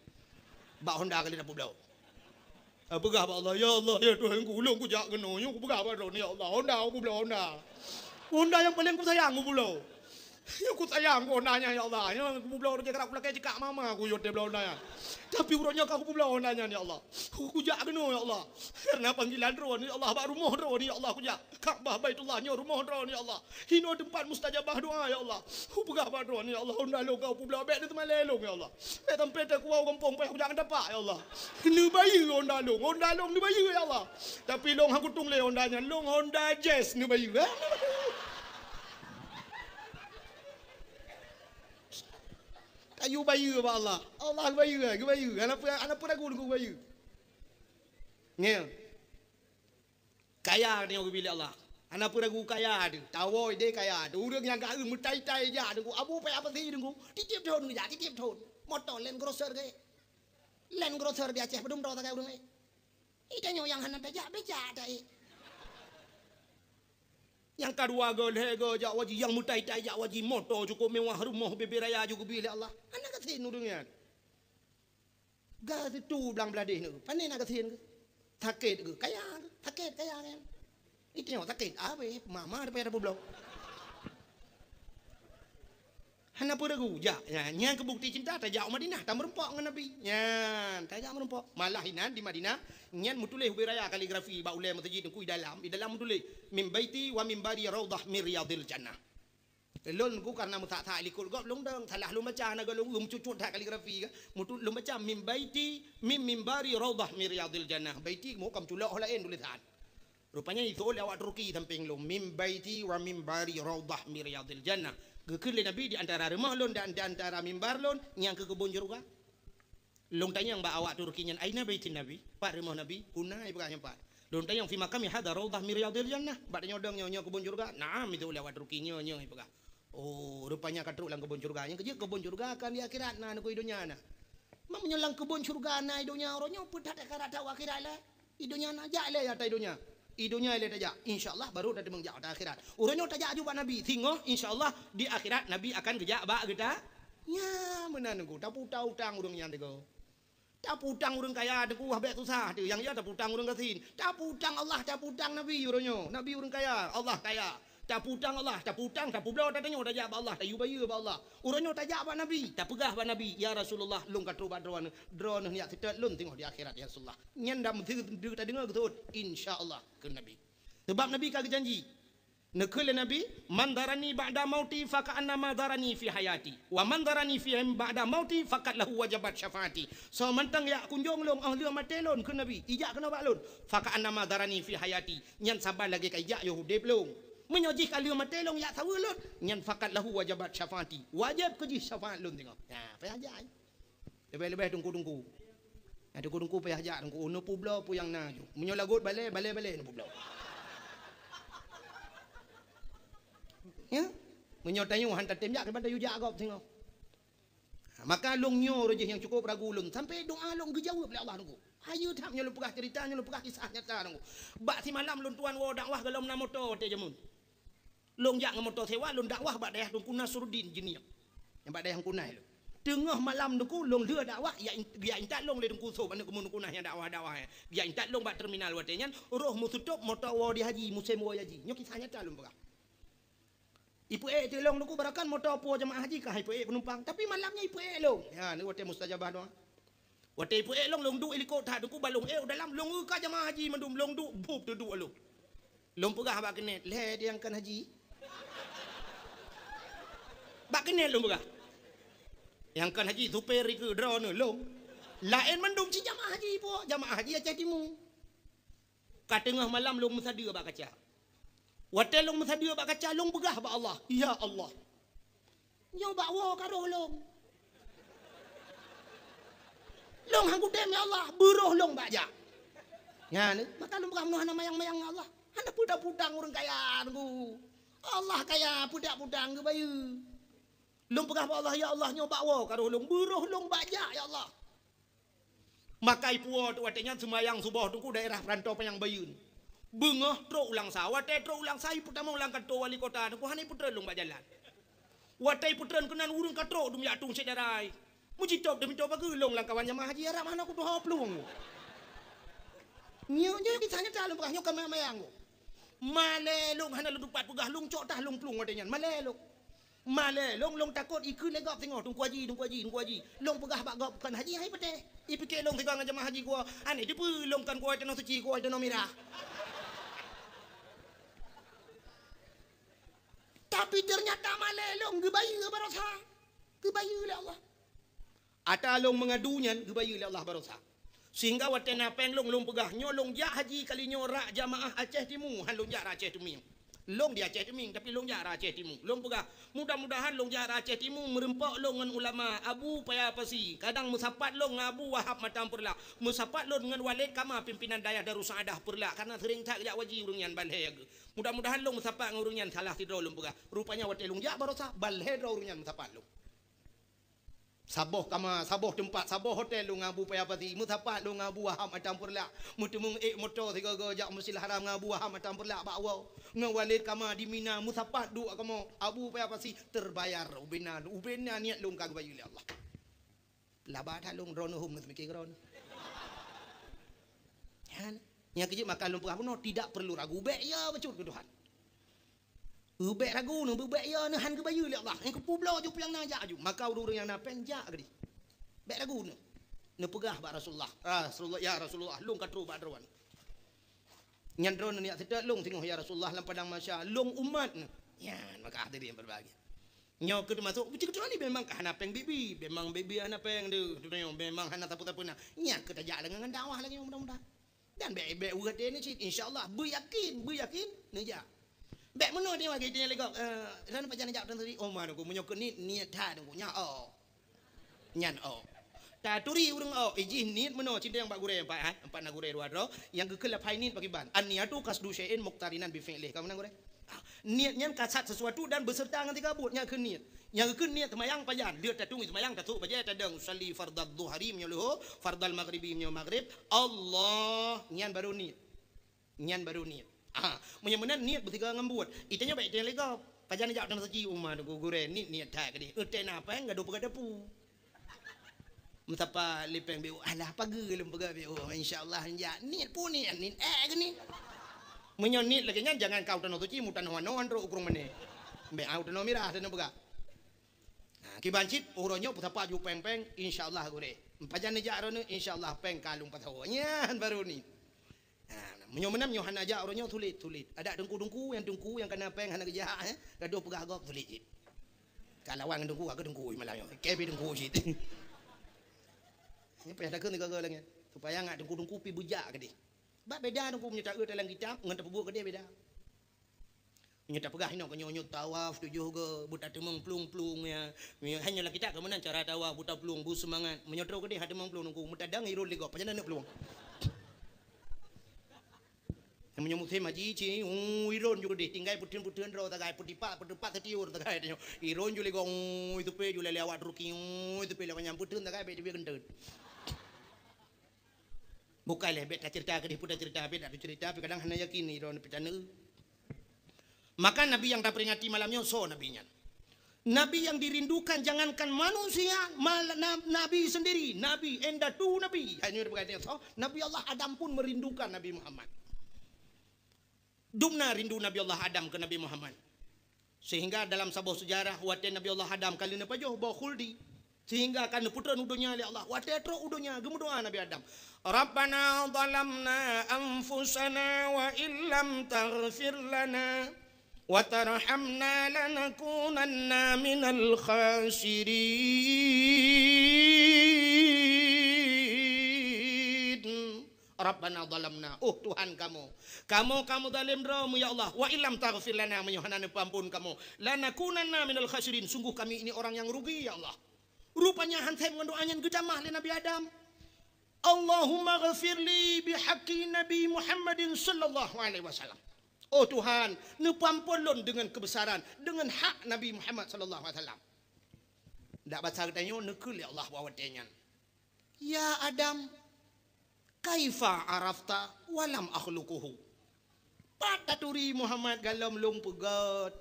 Bak Honda ka lheueh tapeubloe. Tapeugah bak Allah, "Ya Allah, ya Tuhanku, ulôn kujak keunoe, nyoe kupeugah bak Droeneuh, ya Allah, Honda kupeubloe, Honda. Honda nyang paleng kusayang kupeubloe." Nyoe kusayang keu Honda nyan, ya Allah. Nyoe kupeubloe lagèe karab kulakèe cikak mama ku yue teuh bloe Honda nyan. Tapi uroe nyoe ka kupeubloe Honda nyan, ya Allah. Kujak keunoe, ya Allah. Kareuna panggilan Droeneuh, ya Allah, bak rumoh Droeneuh, ya Allah, kujak. Ka'bah Baitullah nyoe rumoh Droeneuh, ya Allah. Hinoe teumpat mustajabah doa, ya Allah. Kupeugah bak Droeneuh, ya Allah, Honda lôn ka kupeubloe, bèk neuteumalèe lôn, ya Allah. Bèk sampai teukuwoe u gampông, payah kujak ngon tapak, ya Allah. Neubayeue Honda lôn, Honda lôn neubayeue, ya Allah. Tapi lôn han kutueng lé Honda nyan, lôn Honda Jazz neubayeue. Tayue bayeue bak Allah. Allah geubayeue, geubayeue. Hana peu-, hana peu ragu Teungku geubayeue. Ngieng. Kaya tanyoe geubri lé Allah. Hana peu ragu kaya teuh. Tawoe idéh kaya teuh. Ureueng nyang ka meutai-tai jak Teungku. Abu payah pasi Teungku. Tiep-tiep thon geujak, tiep-tiep thon. Moto Land Cruiser geuh. Land Cruiser di Aceh padum droe sagai ureueng, eh. Ih, tanyoe nyang hana tajak, bèk jak ta, eh. Nyang ka dua go, lhèe go jak haji, nyang meutai-tai jak haji, moto cukôp mewah, rumoh bèbè raya ju geubri lé Allah. Hana gasien ureueng nyan. Gasien tu blang bladeh nyoe, pane na gasien geuh? Sakét geuh, kaya geuh, sakét kaya nyan. Ih, tanyoe sakét, abéh, mama daripada peubloe. Hana peu ragu, jak. Nyan, nyan keu bukti cinta, tajak u Madinah, tameurumpok ngon Nabi. Nyan, tajak meurumpok. Malah inan di Madinah, nyan meutuléh ubé raya kaligrafi bak ulèe meuseujid Teungku, i dalam, i dalam meutuléh, "Min baiti wa mimbari raudhah min riyadhil jannah." Lôn Teungku kareuna meusak-sak likot gob lôn dong, salah lôn baca, hana gob lôn, meucut-cut that kaligrafi kan. Meutu-, lôn baca, "Min baiti, min mimbari raudhah min riyadhil jannah." Baiti, meuhukam culok ho laén tulésan. Rupanya isôk lé awak Turki sampéng lôn, "Min baiti wa mimbari raudhah min riyadhil jannah." Geukheun lé Nabi, "Di antara rumoh lôn dan di antara mimbar lôn, nyan keuh keubon syeuruga." Lôn tanyong bak awak Turki nyan, "Aina baitin Nabi?" Pat rumoh Nabi? "Huna," ipeugah nyan pat. Lôn tanyong, "Fi maqami hadha raudhah min riyadhil jannah?" Bak tanyoe dong nyoe, "Nyoe keubon syeuruga?" "Na'am," isôk lé awak Turki, "Nyoe, nyoe," ipeugah. Oh, rupanya ka trok lam keubon syeuruga. Nyang keujeuet keubon syeuruga kan di akhirat na, hana i donya na. Meunyoe lam keubon syeuruga na i donya, uroe nyoe peue that ka rata u akhirat lé? I donya na, jak lé ata i donya. I donya ilèe tajak. Insya Allah baru tateumeung jak ata akhirat. Uroe nyoe tajak aju bak Nabi. Singoh insya Allah di akhirat Nabi akan geujak bak geuta. Nyan meunan Teungku, tapeuutang-utang ureueng nyan Teungku. Tapeuutang ureueng kaya Teungku, wah bèk susah teuh. Nyang ya tapeuutang ureueng gasien. Tapeuutang Allah, tapeuutang Nabi uroe nyoe. Nabi ureueng kaya, Allah kaya. Tapeuutang Allah, tapeutang, tapeubloe, tatanyoe tajak bak Allah, tayue bayeue bak Allah. Uroe nyoe tajak bak Nabi, tapeugah bak Nabi, "Ya Rasulullah, lôn ka trok bak Droeneuh, Droeneuh neujak seutôt lôn singoh di akhirat, ya Rasulullah." Nyan dak meuteudeu-, tadeungoe geuseut, "Insya Allah," kheun Nabi. Sabab Nabi ka geujanji. Neukheun lé Nabi, "Man zarani ba'da mauti faka'annama zarani fi hayati. Wa man zarani fi ba'da mauti faqad lahu wajabat syafaati." Soe mantong jak kunjong lôn, óh lheueh maté lôn, kheun Nabi, ijak keunoe bak lôn, "Faka'annama zarani fi hayati." Nyan saban lagèe ka ijak yoh udép lôn. Meunyoe jih ka lheueh maté lôn jak saweue lôn, nyan faqad lahu wajabat syafaati. Wajéb keu jih syafaat lôn singoh. Nah, payah jak. Leubeh-leubeh teungku-teungku. Nah, teungku-teungku payah jak teungku. Neupeubloe peue nyang na ju. Meunyoe lagot balèe, balèe-balèe neupeubloe. Ya? Meunyoe tanyoe han tatem jak, kiban tayue jak gob singoh. Maka lôn nyoe roh jih nyang cukup ragu lôn, sampai doa lôn geujaweueb lé Allah Teungku. Hayeue that nyoe lôn peugah cerita, nyoe lôn peugah kisah nyata Teungku. Bak simalam lôn tuan woe dakwah golom na moto watée jameun. Lôn jak ngon moto sewa, lôn dakwah bak dayah Teungku Nasruddin Jeunieb. Nyang bak dayah Teungku Nas lôn. Teungoh malam Teungku, lôn lheueh dakwah, jak in-, jak intat lôn lé Teungku Sob, aneuk keumuen Teungku Nas nyang dakwah-dakwah, eh. Jak intat lôn bak terminal watée nyan, roh meuseutôt moto woe di haji, musém woe haji. Nyoe kisah nyata lôn peugah. Ipeuék teuk lôn Teungku, barangkapeue moto puwoe jamaah haji ka ipeuék peunumpang, tapi malam nyan ipeuék lôn. Ya, ni watée mustajabah doa. Watée ipeuék lôn, lôn duek ilikot that Teungku, ban lôn ék u dalam, lôn eu ka jamaah haji mandum, lôn duek bueb teuduek lôn. Lôn peugah bak keuneuk, "Lhée di nyang kon haji." Bak keuneuk lôn peugah. Nyang kon haji supir ikeue droeneuh lôn. Laén mandum cit jamaah haji puwoe, jamaah haji Aceh Timu. Ka teungoh malam lôn meusadeue bak kaca. Watée lôn meusadeue bak kaca, lôn peugah bak Allah, "Ya Allah, nyoe bak woe ka roh lôn. Lôn han kutem, ya Allah, beuroh lôn bak jak." Nyan, maka lôn peugah, "Meunoe hana mayang-mayang, ya Allah. Hana peudang-peudang ureuëng kaya Teungku. Allah kaya, peudang-peudang geubayeue." Lôn peugah bak Allah, "Ya Allah, nyoe bak woe ka roh lôn, beuroh lôn bak jak, ya Allah." Maka ipuwoe teuk watée nyan seumayang suboh Teungku daerah Peurantô Panyang Bayeuen. Beungoh trok u Langsa, watée trok u Langsa ipeutamong lam kantô wali kota Teungku, hana ipeutreun lôn bak jalan. Watée ipeutreun keunan ureuëng ka trok dum jak tueng cit darai. Meujitôb deuh mito bageue lôn lam kawan jamaah haji Arab hana kutuho plueng. Nyoe, nyoe kisah nyata lôn peugah, nyoe ka mayang-mayang. Malée lôn hana lôn tupat peugah, lôn cok tah lôn plueng watée nyan. Malée lôn. Malée lôn, lôn takot ikeue lé gob singoh, "Teungku Haji, Teungku Haji, Teungku Haji." Lôn peugah bak gob, "Kon haji hai patéh." Ipike lôn sigoe ngon jamaah haji kuwoe, "Aneh teupeue lôn kon kuwoe tanoh suci, kuwoe tanoh mirah." Tapi ternyata malée lôn geubayeue baroesa. Geubayeue lé Allah. Ata lôn meungadu nyan geubayeue lé Allah baroesa. Sehingga watée na péng lôn, lôn peugah, "Nyoe lôn jak haji kali nyoe rak jamaah Aceh Timu, han lôn jak rak Aceh Teumieng." Lôn di Aceh Teumieng, tapi lôn jak rak Aceh Timu. Lôn peugah, "Mudah-mudahan lôn jak rak Aceh Timu, meureumpok lôn ngon ulama Abu Paya Pasi. Kadang meusapat lôn ngon Abu Wahab Matang Peureulak. Meusapat lôn ngon Waled Kama, pimpinan dayah Darussaaddah Peureulak. Karena seuring that jak haji ureuëng nyan ban lhée geuh. Mudah-mudahan lôn meusapat ngon ureuëng nyan salah sidroe," lôn peugah. Rupanya watée lôn jak baroesa, ban lhée droe ureuëng nyan meusapat lôn. Saboh kama, saboh teumpat, saboh hotel lôn ngon Abu Paya Pasi, meusapat lôn ngon Abu Wahab Matang Peureulak, meuteumeung ék moto sigoe-goe jak Masjidil Haram ngon Abu Wahab Matang Peureulak bak woe, ngon Waled Kama di Mina, meusapat duek kamoe, Abu Paya Pasi, terbayar ubena, ubena niet lôn ka geubayeue lé Allah. Laba that lôn droeneuh hom neuseumiké keudroe. Nyan, nyang keujeuet maka lôn peugah bunoe, tidak perlu ragu, bék ya bacut keu Tuhan. Ubék ragu neu, beubék ya neu, han geubayeue lé Allah. Nyang keupeubloe ju piang na jak ju. Maka ureuëng nyang na péng jak keudeh. Bék ragu neu. Neupeugah bak Rasulullah, "Rasulullah, ya Rasulullah, lôn ka trok bak droeneuh. Nyan droeneuh neujak seutôt lôn singoh ya Rasulullah lam padang mahsyar. Lôn umat neu." Nyan maka hadirin berbahagia. Nyoe keuh teumasok, kecuali memang ka hana péng bibi, memang bibi hana péng deuh, memang hana sapeue-sapeue na. Nyan keuh tajak lagée ngon dakwah lagée nyoe mudah-mudahan. Dan bék, bék ureuëng teuh ni cit, insya Allah, beuyakin, beuyakin, neujak. Bék meunoe dia bagi dia legok, eh, dan pajan jak tan tadi, oh, mana ku meunyoe keu niet, niet that ku, nyan, oh. Nyan, oh. Taturi ureuëng, oh, ijih niet meunoe, cindeng bak gurée empat, ha? Empat na gurée dua droe, nyang geukheun laphai niet pakiban. An-niyatu qasdu syai'in muqtarinan bi fi'lih. Kamu na gurée? Ah, niet nyan kasat sesuatu dan beserta ngon tiga buet, nyan keuh niet. Nyang geukheun niet seumayang pajan, lheueh tatueng seumayang, tasôk bajée tadong, usalli fardadz dhuhri meunyoe leuhô, fardal maghribi meunyoe maghrib, Allah, nyan baru niet. Nyan baru niet. Ah, meunyoe meunan niet beusigoe ngon buet. Itanyoe bék itanyoe lé gob. Pajan jak u dalam saji uma tu gurée niet, niet that keudeh. Eutée na péng gadoh peugah dapu. Meusapat lé péng B O, alah pageue lôn peugah B O, insya Allah jak. Niet pun niet, niet ék geuh niet. Meunyoe niet lagée nyan, jangan kau tanoh suci, mu tanoh anoe trok u krueng mané. Bék au tanoh mirah tanoh peugah. Ha, kiban cit, uroe nyoe peusapat ju péng-péng, insya Allah gurée. Pajan neujak droeneuh, insya Allah péng ka lôn pasoe. Nyan baru niet. Ha, meunyoe meunan, meunyoe hana jak uroe nyoe, sulet, sulet. Adak teungku-teungku, nyang teungku nyang kana péng hana geujak, eh, gadoh peugah gob, sulet cit. Ka lawan ngon teungku, ka keu teungku malam nyoe. Keu pih teungku cit. Nyoe payah takheun sigoe-goe lagée nyan. Supaya ngat teungku-teungku pih beujak keudeh. Bak beda teungku meunyoe taeu dalam kitab ngon tapeubuet keudeh beda. Meunyoe tapeugah inoe keu nyoe, nyoe tawaf tujoh goe, beutateumeung plueng-plueng ya. Meunyoe hana lam kitab keu meunan cara tawaf, beutateumeung plueng, beuseumangat. Meunyoe trok keudeh hana teumeung plueng teungku, meutadang irot lé gob, pajan neuk plueng. Meunyoe musém haji, ci, ui, rôn ju keudeh, tinggai peuteun-peuteun droe sagai, peudipat, peudipat seutiur sagai tanyoe. Irôn ju lé gong, ui, teupé ju lé awak Turki, ui, teupé lé manyang peuteun sagai, bèk teubiet keunteut. Bukai lé, bèk taceurita keudeh, peue taceurita, bèk taceurita, tapi kadang hana yakin irôn pih taneuk. Maka Nabi nyang taperingati malam nyoe soe Nabi nyan? Nabi yang dirindukan, jangankan manusia, mal-, na-, Nabi sendiri, Nabi, indatu Nabi. Hanya berkata, so, Nabi Allah Adam pun merindukan Nabi Muhammad. Dum na rindu Nabi Allah Adam keu Nabi Muhammad. Sehingga dalam saboh sejarah, watèe Nabi Allah Adam ka lheueh neupajoh boh khuldi, sehingga ka neupeutrön u donya lé Allah. Watèe trok u donya, geumeudoa Nabi Adam, "Rabbana zalamna anfusana wa illam taghfir lana wa tarhamna lanakunanna minal khasirin." Rabbana zalamna, oh Tuhan kamoe, kamoe ka meuzalim droe mu ya Allah, wa illam taghfir lana, meunyoe hana neupeuampon kamoe, lanakunanna minal khasirin, sungguh kami ini orang yang rugi ya Allah. Rupanya han sép ngon doa nyan geutamah lé Nabi Adam. Allahumma ghfirli bihaqqi Nabi Muhammadin sallallahu alaihi wasallam. Oh Tuhan, neupeuampon lôn deungon keubesaran, deungon hak Nabi Muhammad sallallahu alaihi wasallam. Dak basa geutanyoe neukheun lé Allah bak watèe nyan. Ya Adam, kaifa arafta wa lam akhluquhu? Pat taturi Muhammad galom lôn peugöt?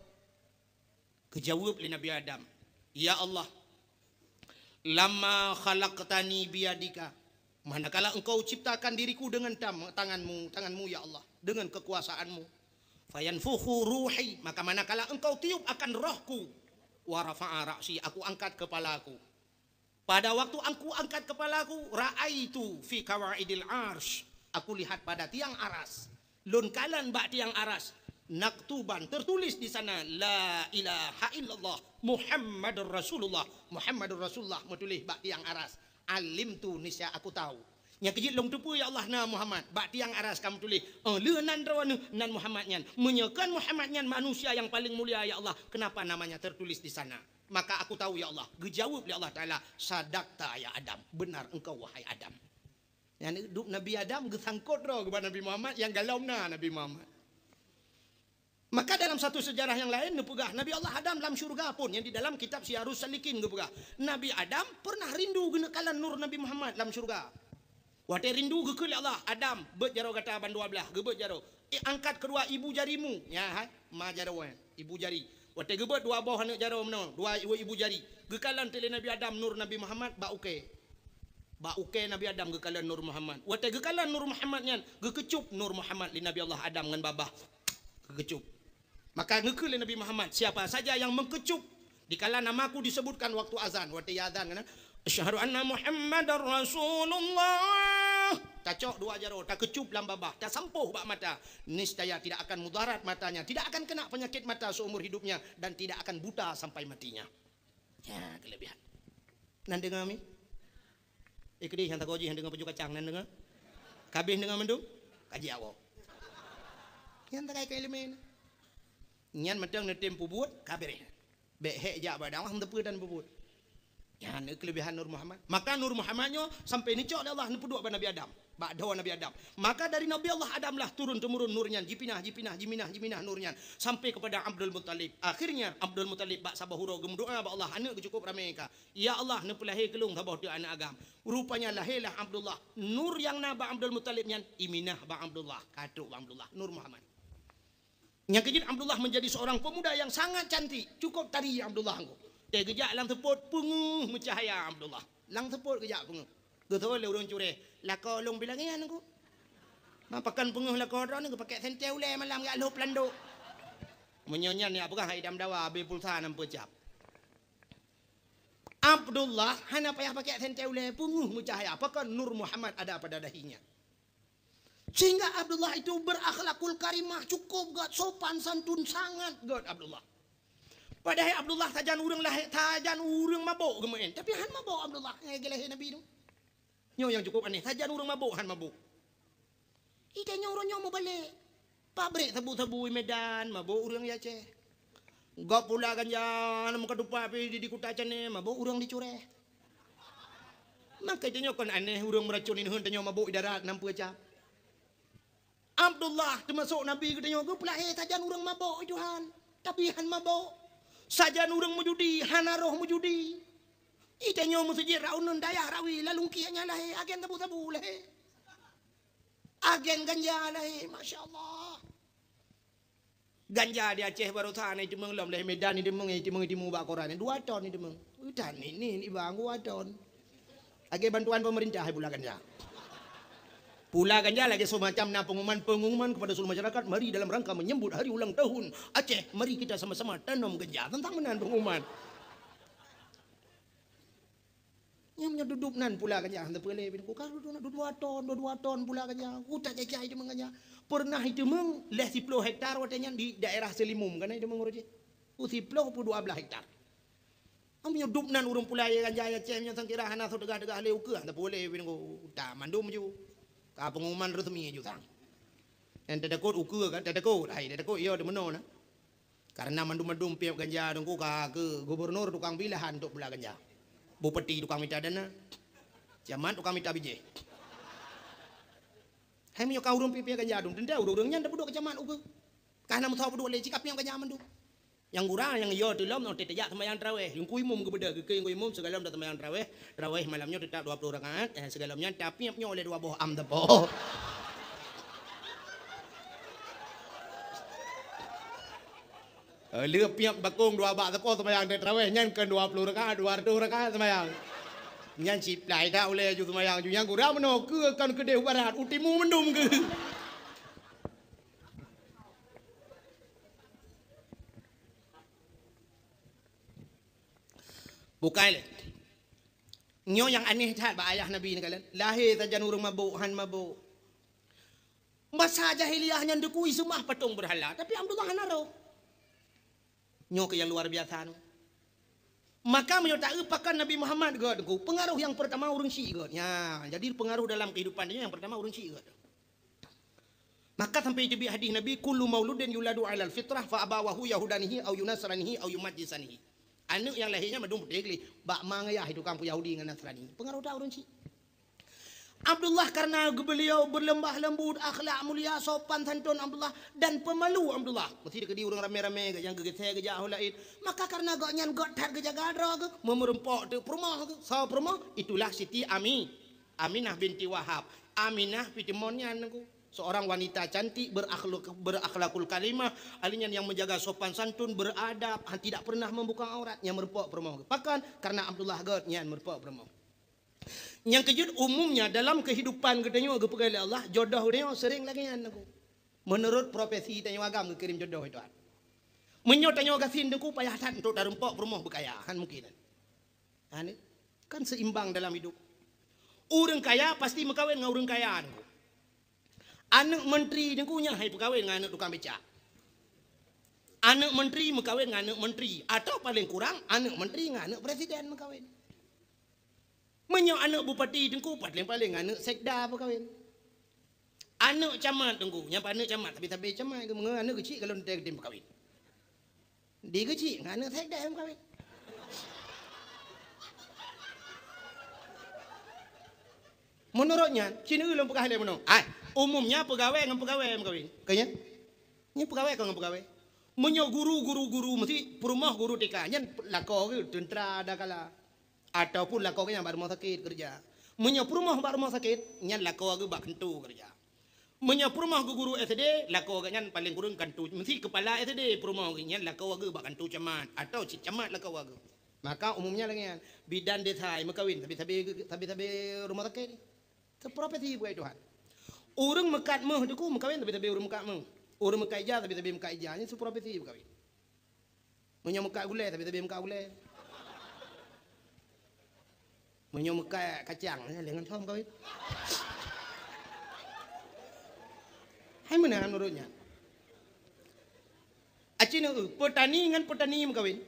Geujaweueb lé Nabi Adam, "Ya Allah, lamma khalaqtani biyadika, manakala Engkau ciptakan diriku dengan tam-, tangan-Mu, tangan-Mu ya Allah, dengan kekuasaan-Mu. Fayanfukhu ruhi, maka manakala Engkau tiup akan rohku, wa rafa'a ra'si, aku angkat kepalaku." Pada waktu aku angkat kepalaku, ra'aitu fi qawaidil arsy, aku lihat pada tiang aras. Lôn kalon bak tiang aras, maktuban, tertulis di sana, "La ilaha illallah Muhammadur Rasulullah." Muhammadur Rasulullah meutuléh bak tiang aras. Alimtu, niscaya aku tahu. Nyang keujeuet lôn teupeue, ya Allah, na Muhammad. Bak tiang aras ka meutuléh, "Oh, lheueh nan droeneuh, nan Muhammad nyan." Meunyoe kon Muhammad nyan manusia yang paling mulia, ya Allah, kenapa namanya tertulis di sana? Maka aku tahu, ya Allah. Geujaweueb lé Allah Taala, "Sadaqta ya Adam." Benar engkau, wahai Adam. Nyan dup Nabi Adam geusangkot droe keu Nabi Muhammad nyang galom na Nabi Muhammad. Maka dalam satu sejarah yang lain neupeugah, Nabi Allah Adam lam syurga pun, yang di dalam kitab Siyarus Salikin geupeugah, Nabi Adam pernah rindu geuneuk kalon nur Nabi Muhammad lam syurga. Watèe rindu geukheun lé Allah, "Adam, beuet jaroe gata bandua blaih," geubeuet jaroe. "Eh, angkat keudua ibu jarimu." Nyan hai, ma jaroe, ibu jari. Watèe geubeuet dua boh aneuk jaroe meunoe, dua ibu, ibu jari. Geukalon teuk lé Nabi Adam nur Nabi Muhammad bak ukèe. Bak ukèe Nabi Adam geukalon nur Muhammad. Watèe geukalon nur Muhammad nyan, geukeucup nur Muhammad lé Nabi Allah Adam ngon babah. Geukeucup. Maka geukheun lé Nabi Muhammad, "Siapa saja yang mengkecup dikala namaku disebutkan waktu azan," watèe azan kan, "Asyhadu anna Muhammadar Rasulullah." Tacok dua jaroe, takeucup lam babah, tasampôh bak mata. Niscaya tidak akan mudarat matanya, tidak akan kena penyakit mata seumur hidupnya, dan tidak akan buta sampai matinya. Ya, kelebihan. Nan deungoe mi? Eh, keudeh nyang tagoe jih nyang deungoe pajoh kacang, nan deungoe? Ka abéh deungoe mandum? Kaji awak. Nyang takai keu ileumèe nyan. Nyan mantong neutem peubuet, ka beureh. Bèk hék jak bak dakwah, hana teupeu dan peubuet. Nyan kelebihan Nur Muhammad. Maka Nur Muhammad nyoe sampai neucok lé Allah, neupeuduek bak Nabi Adam. Bak droe Nabi Adam. Maka dari Nabi Allah Adam lah turun temurun nur nyan, jipinah, jipinah, jiminah, jiminah nur nyan sampai kepada Abdul Muttalib. Akhirnya Abdul Muttalib bak saboh uroe geumeudoa bak Allah, aneuk geuh cukup ramé ka. "Ya Allah, neupeulahé keu lôn saboh teuk aneuk agam." Rupanya lahé lah Abdullah. Nur nyang na bak Abdul Muttalib nyan iminah bak Abdullah, ka trok bak Abdullah, Nur Muhammad. Nyang keujeuet Abdullah menjadi seorang pemuda yang sangat cantik, cukup tari Abdullah engko. Teuh geujak lam seupôt peungeuh meucahaya Abdullah. Lam seupôt geujak peungeuh. Geutho lé ureueng cureh, "Lakoe lôn bilangian engko." Ma pakon peungeuh lakoe droeneuh geupakék sentée ulée malam jak lhôb landok. Meunyoe nyan nyang peugah hai dam dawa abéh pulsa nam peucap. Abdullah hana payah pakék sentée ulée, peungeuh meucahaya, pakon Nur Muhammad ada pada dahinya. Sehingga Abdullah itu berakhlakul karimah, cukup gét, sopan santun sangat gét Abdullah. Padahai Abdullah sajan ureueng lahé, sajan ureueng mabök geumeu'en, tapi han mabök Abdullah nyang geulahé Nabi nyoe. Nyoe nyang cukup aneh, sajan ureueng mabök han mabök. Ita nyoe uroe nyoe mubalek. Pabrék sabu-sabu i Medan, mabök ureueng di Aceh. Gob pula ganja lam meuka tupat pi di, di Kuta Canée, mabök ureueng di Cureh. Maka tanyoe kon aneh ureueng meuracon ineuen tanyoe mabök i darat nam peucap. Abdullah teumasok Nabi geutanyoe geupeulahé sajan ureuëng mabök, Tuhan. Tapi han mabök. Sajan ureuëng meujudi, hana roh meujudi. Geutanyoe meuseujid Raunun dayah rawi, lalungkiek nyan lahé, agen sabu-sabu lahé. Agen ganja lahé, masya Allah. Ganja di Aceh baroesa na iteumeung lom, lé Medan iteumeung, iteumeung, iteumeung bak koran, dua ton iteumeung. Utan ni, ni, ni bang, dua ton. Lagée bantuan pemerintah pula ganja. Pula ganja lagée semacam na pengumuman-pengumuman kepada seluruh masyarakat, mari dalam rangka menyambut hari ulang tahun Aceh, mari kita sama-sama tanam ganja. Teuntang meunan pengumuman. Nyang meunyoe dudup nan pula ganja, hana peulé bin ku ka dudup nan dua ton, dua ton pula ganja. Utak cacai iteumeung ganja. Pernah iteumeung leh siploh hektar watée nyan di daerah Selimum, kan iteumeung uroe jih. U siploh pu dua blaih hektar. Am nyoe dup nan ureuëng pula ganja ya cem nyang sangkira hana soe teugah-teugah lé ukeue, hana peulé bin ku. Utak mandum ju. Ka pengumuman resmi ju sang. Nyang teutakot ukeue kan, teutakot. Hai teutakot iya deumeunoe na. Karena mandum-mandum piep ganja dengku ka keu gubernur tukang pilahan untuk pula ganja. Bupati tukang mita dana. Camat tukang mita bijéh. Hai meunyoe ka ureuëng piep-piep ganja dong, teuntée ureuëng-ureuëng nyan dapeuduek keu camat ukeue. Ka hana meusawa peuduek lé cit ka piep ganja mandum. Nyang gura nyang yo teulom nyoe teuh teujak seumayang taraweh. Yungku imum geubeudôh geukeu yungku imum sigohlom dah seumayang taraweh. Taraweh malam nyoe teutap dua ploh rakaat, eh, sigohlom nyan tapiep nyoe lé dua boh am teupok. Eh, lheueh piep bakong dua bak sapo seumayang taraweh nyan keu dua ploh rakaat, dua ratus rakaat seumayang. Nyan siplai dak ulée ju seumayang ju nyang gura meunoe keu kon keudeh barat utimu mendum keu. Bukai lé. Nyoe nyang aneh that bak ayah Nabi ni kalian. Lahé sajan ureuëng mabök, han mabök. Masa jahiliyah nyan dikui seumah patong beurhala, tapi Abdullah hana roh. Nyoe keuh nyang luar biasa nyoe. Maka meunyoe taeu pakon Nabi Muhammad geuh dengku, pengaruh yang pertama ureuëng syik geuh. Ya, jadi pengaruh dalam kehidupan dia yang pertama ureuëng syik geuh. Maka sampai teubiet hadis Nabi, kullu mauludin yuladu alal fitrah fa abawahu yahudanihi au yunasranihi au yumajjisanihi. Aneuk nyang lahé nyan mandum putéh gleh, bak ma ngayah tukang puyahudi ngon Nasrani. Pengaruh dak ureuëng syik. Abdullah karena beliau berlemah lembut, akhlak mulia, sopan santun Abdullah dan pemalu Abdullah. Mesti dikeudi ureuëng ramé-ramé geuh nyang geugeusé geujak ho laén. Maka karena gobnyan göt that geujaga droe geuh, meureumpok teuk peurumoh geuh. Soe peurumoh? Itulah Siti Ami, Aminah binti Wahab. Aminah pih teumon nyan nangku. Seorang wanita cantik, berakhlak, berakhlakul karimah, ahli nyan yang menjaga sopan santun, beradab, tidak pernah membuka aurat, nyang meureumpok peurumoh geuh. Pakon? Karena Abdullah göt nyan meureumpok peurumoh. Nyang keujeuet, umumnya dalam kehidupan geutanyoe geupeugah lé Allah, jodoh geutanyoe sering lagée nyan nangku. Menurut profesi tanyoe agam geukirém jodoh itu. Meunyoe tanyoe gasien nangku payah that untuk tareumpok peurumoh beukaya, han mungkin. Kan seimbang dalam hidup. Ureuëng kaya pasti meukawen ngon ureuëng kaya nangku. Aneuk menteri nangku nyan hai peukawen ngon aneuk tukang becak. Aneuk menteri meukawen ngon aneuk menteri, atau paling kurang aneuk menteri ngon aneuk presiden meukawen. Meunyoe aneuk bupati teungku, paléng-paléng aneuk sekda peukawen. Aneuk camat teungku, nyang aneuk camat, sabe-sabe camat, meunyoe aneuk keuchik kalau teuntée peukawen. Di keuchik ngon aneuk sekda peukawen. Meunurot nyan, cit ulôn peugah lé meunoe. Ai, umumnya peugawée ngon peugawée meukawen. Ka nyan? Nyan peugawée kon ngon peugawée. Meunyoe guru, guru, guru, meusti peurumoh guru TK, nyan lakoe geuh teuntra ada kala. Ataupun lakoe geuh nyan bak rumoh sakét keureuja. Meunyoe peurumoh bak rumoh sakét, nyan lakoe geuh bak kantô keureuja. Meunyoe peurumoh geuh guru SD, lakoe geuh nyan paléng kureueng kantô, meusti keupala SD peurumoh geuh nyan lakoe geuh bak kantô camat, atau cit camat lakoe geuh. Maka umumnya lagée nyan, bidan desa meukawen, sabe-sabe geuh, sabe-sabe rumoh sakét. Seuprofesi bukai Tuhan. Ureuëng meukat méuh teungku meukawen sabe-sabe ureuëng meukat méuh. Ureuëng meukat ija sabe-sabe meukat ija. Nyan seuprofesi meukawen. Meunyoe meukat gulée sabe-sabe meukat gulée. Meunyoe meukat kacang, nyan lé ngon soe meukawen. Hai meunan ureuëng nyan. Aci neu, peutani ngon peutani meukawen.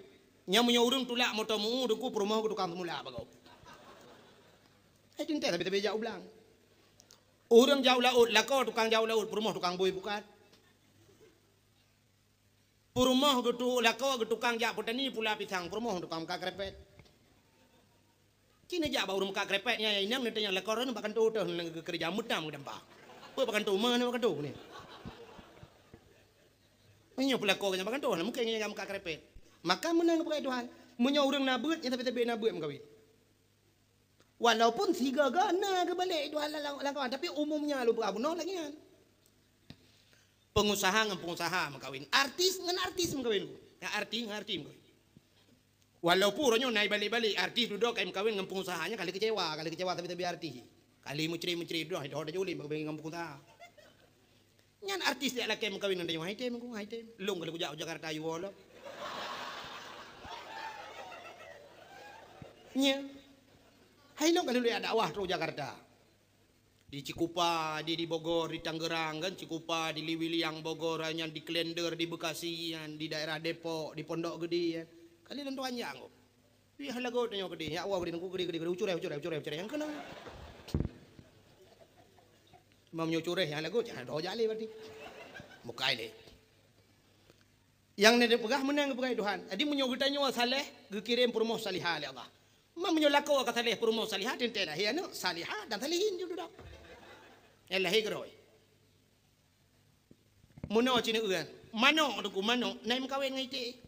Nyan meunyoe ureuëng tulak moto meu-u teungku peurumoh geuh tukang seumulak bagoe. Hai teuntée sabe-sabe jak u blang. Ureuëng jak u laôt, lakoe tukang jak u laôt, peurumoh tukang bui pukat. Peurumoh geutu-, lakoe geuh tukang jak peutani pula pisang, peurumoh tukang meukat krépet. Ci neujak bak ureuëng meukat krépet nyan, inong neutanyong lakoe droeneuh bak kantô teuh, nyan geukeureuja meutam geudampah. Peue bak kantô, ma nyoe bak kantô ni? Nyoe peulako nyang bagantoh, mungken nyang muka kerepet. Maka meunan geupeugah Tuhan, meunyoe ureuëng na beuet, nyang sabe-sabe na beuet meukawen. Walaupun sigoe-goe na geubalek Tuhan lam, lam kawan, tapi umumnya lôn peugah bunoe lagée nyan. Pengusaha ngon pengusaha meukawen, artis ngon artis meukawen, nyang artis ngon artis meukawen. Walaupun uroe nyoe na ibalek-balek artis dudoe ka imeukawen ngon pengusaha, nyan ka lheueh keucewa, ka lheueh keucewa sabe-sabe artis. Ka lheueh meucre-meucre dudoe, hideh-hideh jolem meukawen ngon pengusaha. Nyan artis jak lakée meukawen ngon tanyoe, hai tem ku, hai tem. Lôn ka lheueh kujak u Jakarta yue lom. Nya. Hai lôn ka lheueh jak dakwah trok u Jakarta. Di Cikupa, di, di Bogor, di Tangerang kan, Cikupa, di Liwiliang Bogor, nyan di Klender, di Bekasi, nyan di daerah Depok, di Pondok Gede kan. Kali lôn tuan jak ngok. Wih, lagot tanyoe keudeh, ya Allah, keudeh, keudeh, keudeh, keudeh, ucureh, ucureh, ucureh, ucureh, nyang keunong. Meunyoe cureh nyang lagot, jangan doh jak lé berarti. Mukai lé. Nyang neupeugah meunan geupeugah Tuhan. Jadi meunyoe geutanyoe saleh, geukirém peurumoh salihah lé Allah. Ma meunyoe lakoe ka saleh peurumoh salihah, teuntée lahé aneuëk salihah dan salihin ju dudoe. Nyang lahé keudroe. Meunoe cit neueu, manok teungku, manok, na imeukawen ngon iték.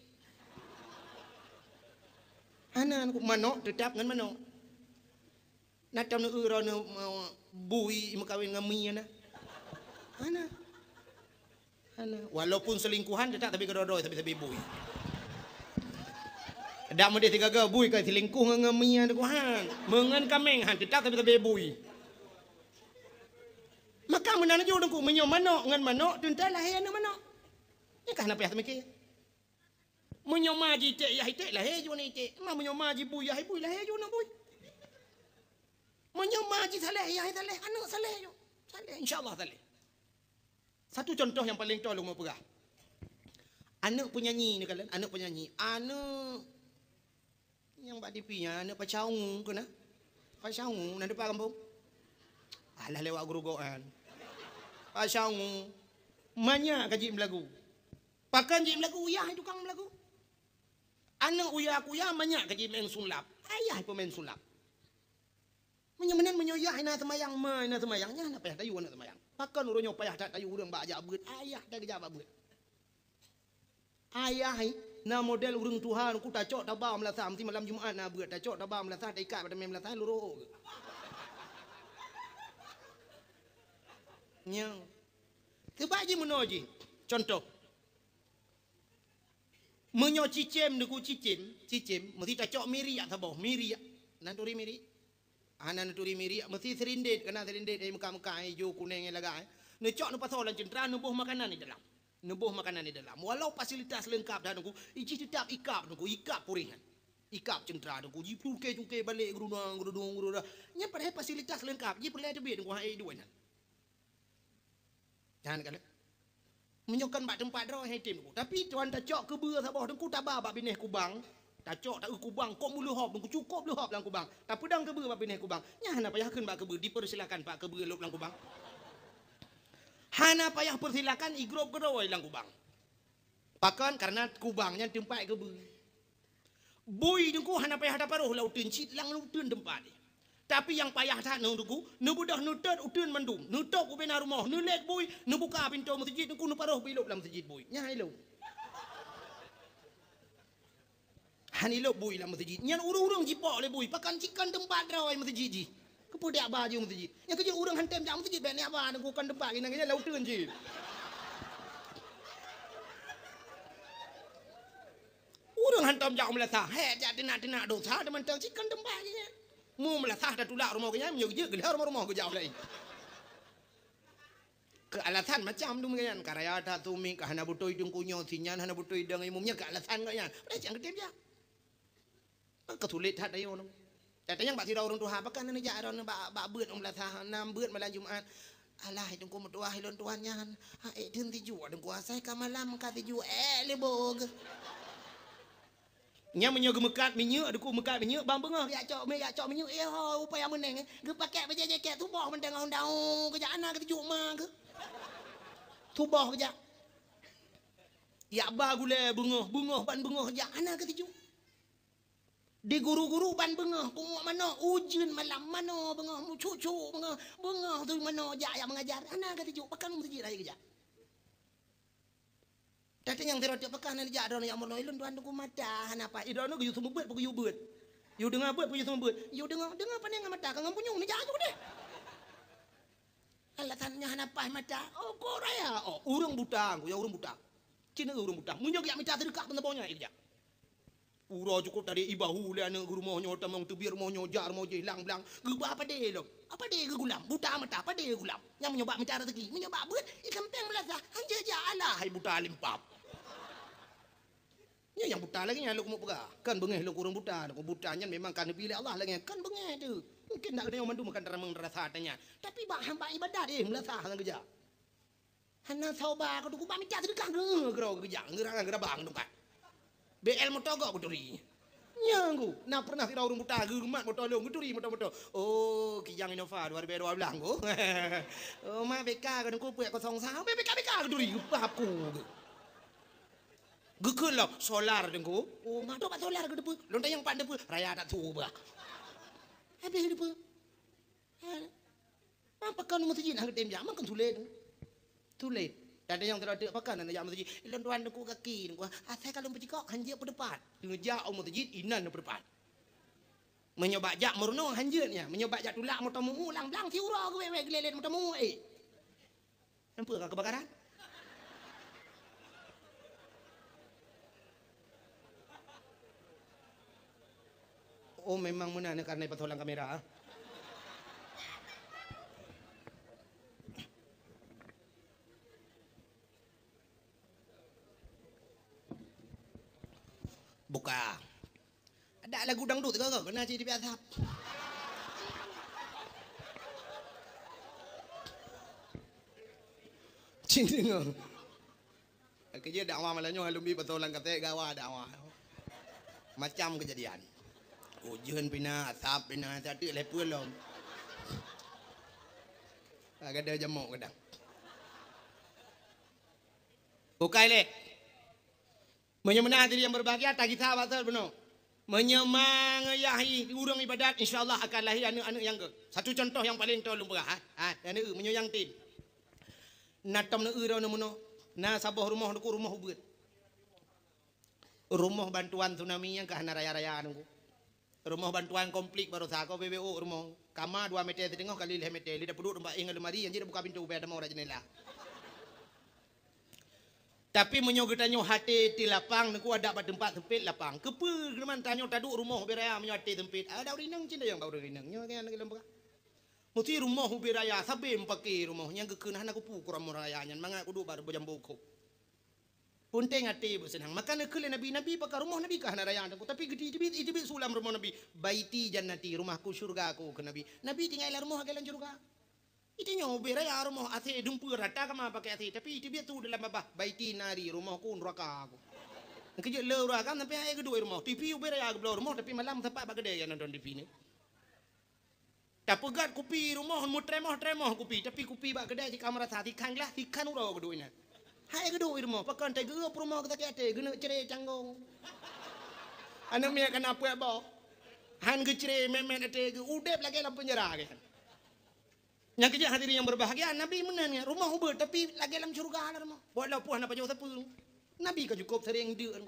Hana teungku, manok teutap ngon manok. Na tom neueu droeneuh, eh, bui imeukawen ngon mie na? Hana. Hana. Walaupun selingkuhan, teutap sabe keudroe-droe, sabe-sabe bui. Dak meudeh sigaga bui ka selingkuh ngon, ngon mie teungku han. Meungon kaméng han, teutap sabe-sabe bui. Maka meunan laju teungku, meunyoe manok ngon manok, teuntée lahé aneuëk manok. Nyan ka hana payah teumiké. Meunyoe ma ji iték yah iték, lahé ju aneuëk iték. Ma meunyoe ma ji bui yah bui, lahé ju aneuëk bui. Meunyoe ma ji saleh yah saleh, aneuëk saleh ju. Saleh, insya Allah saleh. Satu contoh nyang paleng toe lôn meu peugah. Aneuëk peunyanyi neukalon, aneuëk peunyanyi. Aneuëk nyang bak T V nyan, aneuëk Pasha Ungu keunan. Pasha Ungu, na dipat gampông? Alah lewat geurugoe nyan. Pasha Ungu. Manyak ka jeuet meulagu. Pakon jeuet meulagu, yah tukang meulagu. Aneuëk uya kuya manyak ka jeuet meuén sulap. Ayah peumaén sulap. Meunyoe meunan, meunyoe yah hana seumayang, ma hana seumayang, nyan hana payah tayue aneuëk seumayang. Pakon uroe nyoe payah that tayue ureuëng bak jak beuet, ayah that geujak bak beuet. Ayah hai, na model ureuëng tuha ku tacok taba meulasah, meusti malam Jumat na beuet, tacok taba meulasah, taikat bak teumé meulasah, lurôk. Nyan. Teuba jih meunoe jih. Contoh. Meunyoe cicém, neuku cicém, cicém, meusti tacok miriak saboh, miriak. Na turi miriak? Hana neuturi miriak, meusti sirindét, kana sirindét, eh, meuka-meuka, eh, ijo, kuneng, eh, lagak, eh. Neucok neupasoe lam ceuntra, neuboh makanan di dalam. Neuboh makanan di dalam. Walau fasilitas leungkap dah teungku, ijih teutap ikab teungku, ikab puréh nyan. Ikab ceuntra teungku, jicungke-cungke balek, geurudong, geurudong, geurudong. Nyan padahai fasilitas leungkap, jih peureulée teubiet teungku, hai duek nyan. Nyan kan. Meunyoe kon bak teumpat droe hai tem ku. Tapi tuan tacok keubeue saboh teungku taba bak binéh kubang. Tacok taeu kubang kok meuleuhob teungku, cukôp leuhob lam kubang. Tapeudong keubeue bak binéh kubang. Nyan hana payah kheun bak keubeue, dipersilakan bak keubeue lôb lam kubang. Hana payah persilakan igrôp keudroe lam kubang. Pakon? Karena kubang nyan teumpat keubeue. Bui teungku hana payah taparoh lam uteuen, cit lam uteuen teumpat. Tapi nyang payah that nyoe teungku, neubeudôh neutot uteuen mandum, neutôb ubena rumoh, neulét bui, neubuka pintoe meuseujid teungku, neuparoh bui lôb lam meuseujid bui. Nyan ilôb. Han ilôb bui lam meuseujid. Nyan ureuëng-ureuëng jipok lé bui, pakon cit kon teumpat droe meuseujid jih. Keupeue jak ba jih meuseujid? Nyang keujeuet ureuëng han tem jak meuseujid, bék neujak ba teungku, kon teumpat geunan, geunan lam uteuen cit. Ureuëng hantom jak u meulasah, hék jak teunak-teunak dosa teumantong cit kon teumpat geuh nyan. Mu meulasah tatulak rumoh geuh nyan, meunyoe geujeuet geuh rumoh-rumoh geujak u laén. Keu alasan macam tu geuh nyan, ka raya that sumiek, ka hana beutôi teungku nyoe, si nyan hana beutôi dong imum nyan, keu alasan geuh nyan. Padahai cit han geutem jak. Keusulet that ayoe nyoe. Tatanyong bak sidroe ureuëng tuha, pakon neujak droeneuh bak, bak beuet u meulasah, na beuet malam Jumat. Alah, hai teungku meutuah, ilôn tuan nyan. Ha, ék theun sijuek teungku, asai ka malam ka sijuek, ék lé boh geuh. Nyan meunyoe geumeukat minyeuk, teungku meukat minyeuk, ban beungoh geujak cok, mé jak cok minyeuk, eh ho, upaya meuneng, eh. Geupakèk bajèe jakét, tuboh mantong ngon daun, geujak hana keusijuek ma geuh. Tuboh geujak. Jak ba gulèe beungoh, beungoh ban beungoh jak hana keusijuek. Diguru-guru ban beungoh, pungoh manok, ujeuen malam manoe beungoh, meucuk-cuk beungoh, beungoh tui manoe jak, jak meungajar, hana keusijuek, pakon meuseujid hai geujak. Tapi nyang sidroe teuk peugah na neujak droeneuh, "Ya Allah, ulôn tuan teungku mata hana paih." Droeneuh geuyue seumeubeuet, peue geuyue beuet? Yue deungoe beuet, peue geuyue seumeubeuet? Yue deungoe, deungoe pane ngon mata ka ngon punyueng neujak ju deh. Alasan nyan hana paih mata. Oh, kok raya. Oh, ureueng buta, ya ureueng buta. Cina ureueng buta. Meunyoe geujak mita seudeukah pun saboh nyan geujak. Uroe cukôp tadi ibahu lé aneuk rumoh nyoe, tamong teubiet rumoh nyoe, jak rumoh jih, lang blang. Geuba padé lom. Padé geugulam, buta mata, padé geugulam. Nyang meunyoe bak mita raseuki, meunyoe bak beuet, ikan péng meulasah. Hanjeuet jak alah hai buta limpab. Nyoe nyang buta lagèe nyan lôn keumeung peugah. Kan beungèh lôn keu ureueng buta, keu buta nyan memang ka neubi lé Allah lagèe nyan. Kan beungèh teuh. Mungkin nak geutanyoe mandum kan taramong rasa ata nyan. Tapi bak hamba ibadat, eh, meulasah sang geujak. Hana soe ba keu teungku bak mita seudeukah geuh keudroe geujak, geurang geurabang tungkat. B L moto gok geuturi. Nyan ku, na pernah sidroe ureueng buta geumat moto lôn, geuturi moto-moto. Oh, Kijang Innova dua ribu dua belas ku. Oh, ma B K keu teungku peuet kosong sa, B K B K geuturi, geupap ku. Geukheun lom, solar teungku. Oh, ma dok bak solar keu teupeu. Lôn tanyong pat teupeu, raya that su bah. Habéh teupeu. Ha. Pakon meuseujid hana geutem jak, makon sulet. Sulet. Tada nyang teuradeuek pakon hana jak meuseujid. Ilôn tuan teungku gaki, teungku. Asai ka lôn peucikok, hanjeuet peudeupat. Teungoh jak u meuseujid, inan peudeupat. Meunyoe bak jak meurunoe, hanjeuet nyan. Meunyoe bak jak tulak moto mu'u, lang blang siuroe geuwèt-wèt geulélét moto mu'u, eh. Nampak ka kebakaran? Oh, memang meunan karena pasolan kamera. Buka. Ada lagu dangdut ke, ke? Kena cit di asap. Cing dengar. Keujeut dakwah malam nyoe, alumni beutôi lam katek gawa dakwah. Macam kejadian. Ujeuen pina, asap pina, sateuk lhèe peue lom. Agak ada jamok kadang. Bukai lé. Meunyoe meunan hadirin yang berbahagia, tagisa bak sot bunoe. Meunyoe mangeuyah ureueng ibadat, insya Allah akan lahé aneuk-aneuk nyang gèt. Satu contoh nyang paleng toe lôn peugah, ha. Ha, aneuk, meunyoe nyang tem. Na tom neueu droeneuh meunoe, na saboh rumoh teungku, rumoh ubeuet. Rumoh bantuan tsunami nyang ka hana raya-raya teungku. Rumoh bantuan konflik baroesa ko B B O rumoh. Kama dua meter siteungoh kali lhèe meter, lé tapeuduek teumpat éh ngon lemari, nyang jeuet buka pintoe, ubé tamong rot jeundela. Tapi meunyoe geutanyoe até ti lapang, teungku, adak bak teumpat seumpet lapang. Keupeue geuman tanyoe taduek rumoh ubé raya meunyoe até seumpet? Ada ureueng inong cit nyang bak ureueng inong. Nyoe kan lagèe lôn peugah. Meusti rumoh ubé raya, sabé meupaké rumoh nyang geukheun hana kupu keu rumoh raya nyan, mangat kuduek bak jambo kop. Peunteng até beuseunang. Maka neukheun lé Nabi, Nabi pakai rumoh Nabi ka hana raya teungku, tapi geuteubiet, iteubiet su lam rumoh Nabi. "Baiti jannati, rumahku syurgaku," kheun Nabi. Nabi tinggai lam rumoh lagèe lam syurga. Itanyoe ubé raya rumoh, A C dumpeue rata kama pakai A C, tapi iteubiet su dalam babah, "Baiti nari, rumohku neuraka ku." Keujeuet le ureueng agam sampai hai geuduek rumoh. T V ubé raya geubloe rumoh, tapi malam sapat bak keudè nyang nonton T V ni. Tapeugöt kupi rumoh, meutremoh-tremoh kupi, tapi kupi bak keudè jika meurasa sikhan glah, sikhan uroe geuduek inan. Hai geuduek rumoh, pakon teugeue peurumoh geusakét até, geuneuk cre canggong. Aneuk miet kana peuet boh. Han geucre mèt-mèt até geu, udép lagèe lam peunjara geuh. Nyang keujeuet hadirin yang berbahagia, Nabi meunan nyan, rumoh ubeuet tapi lagèe lam syeuruga lah rumoh. Walaupun hana pajoh sapeue. Nabi ka cukôp sering deuk.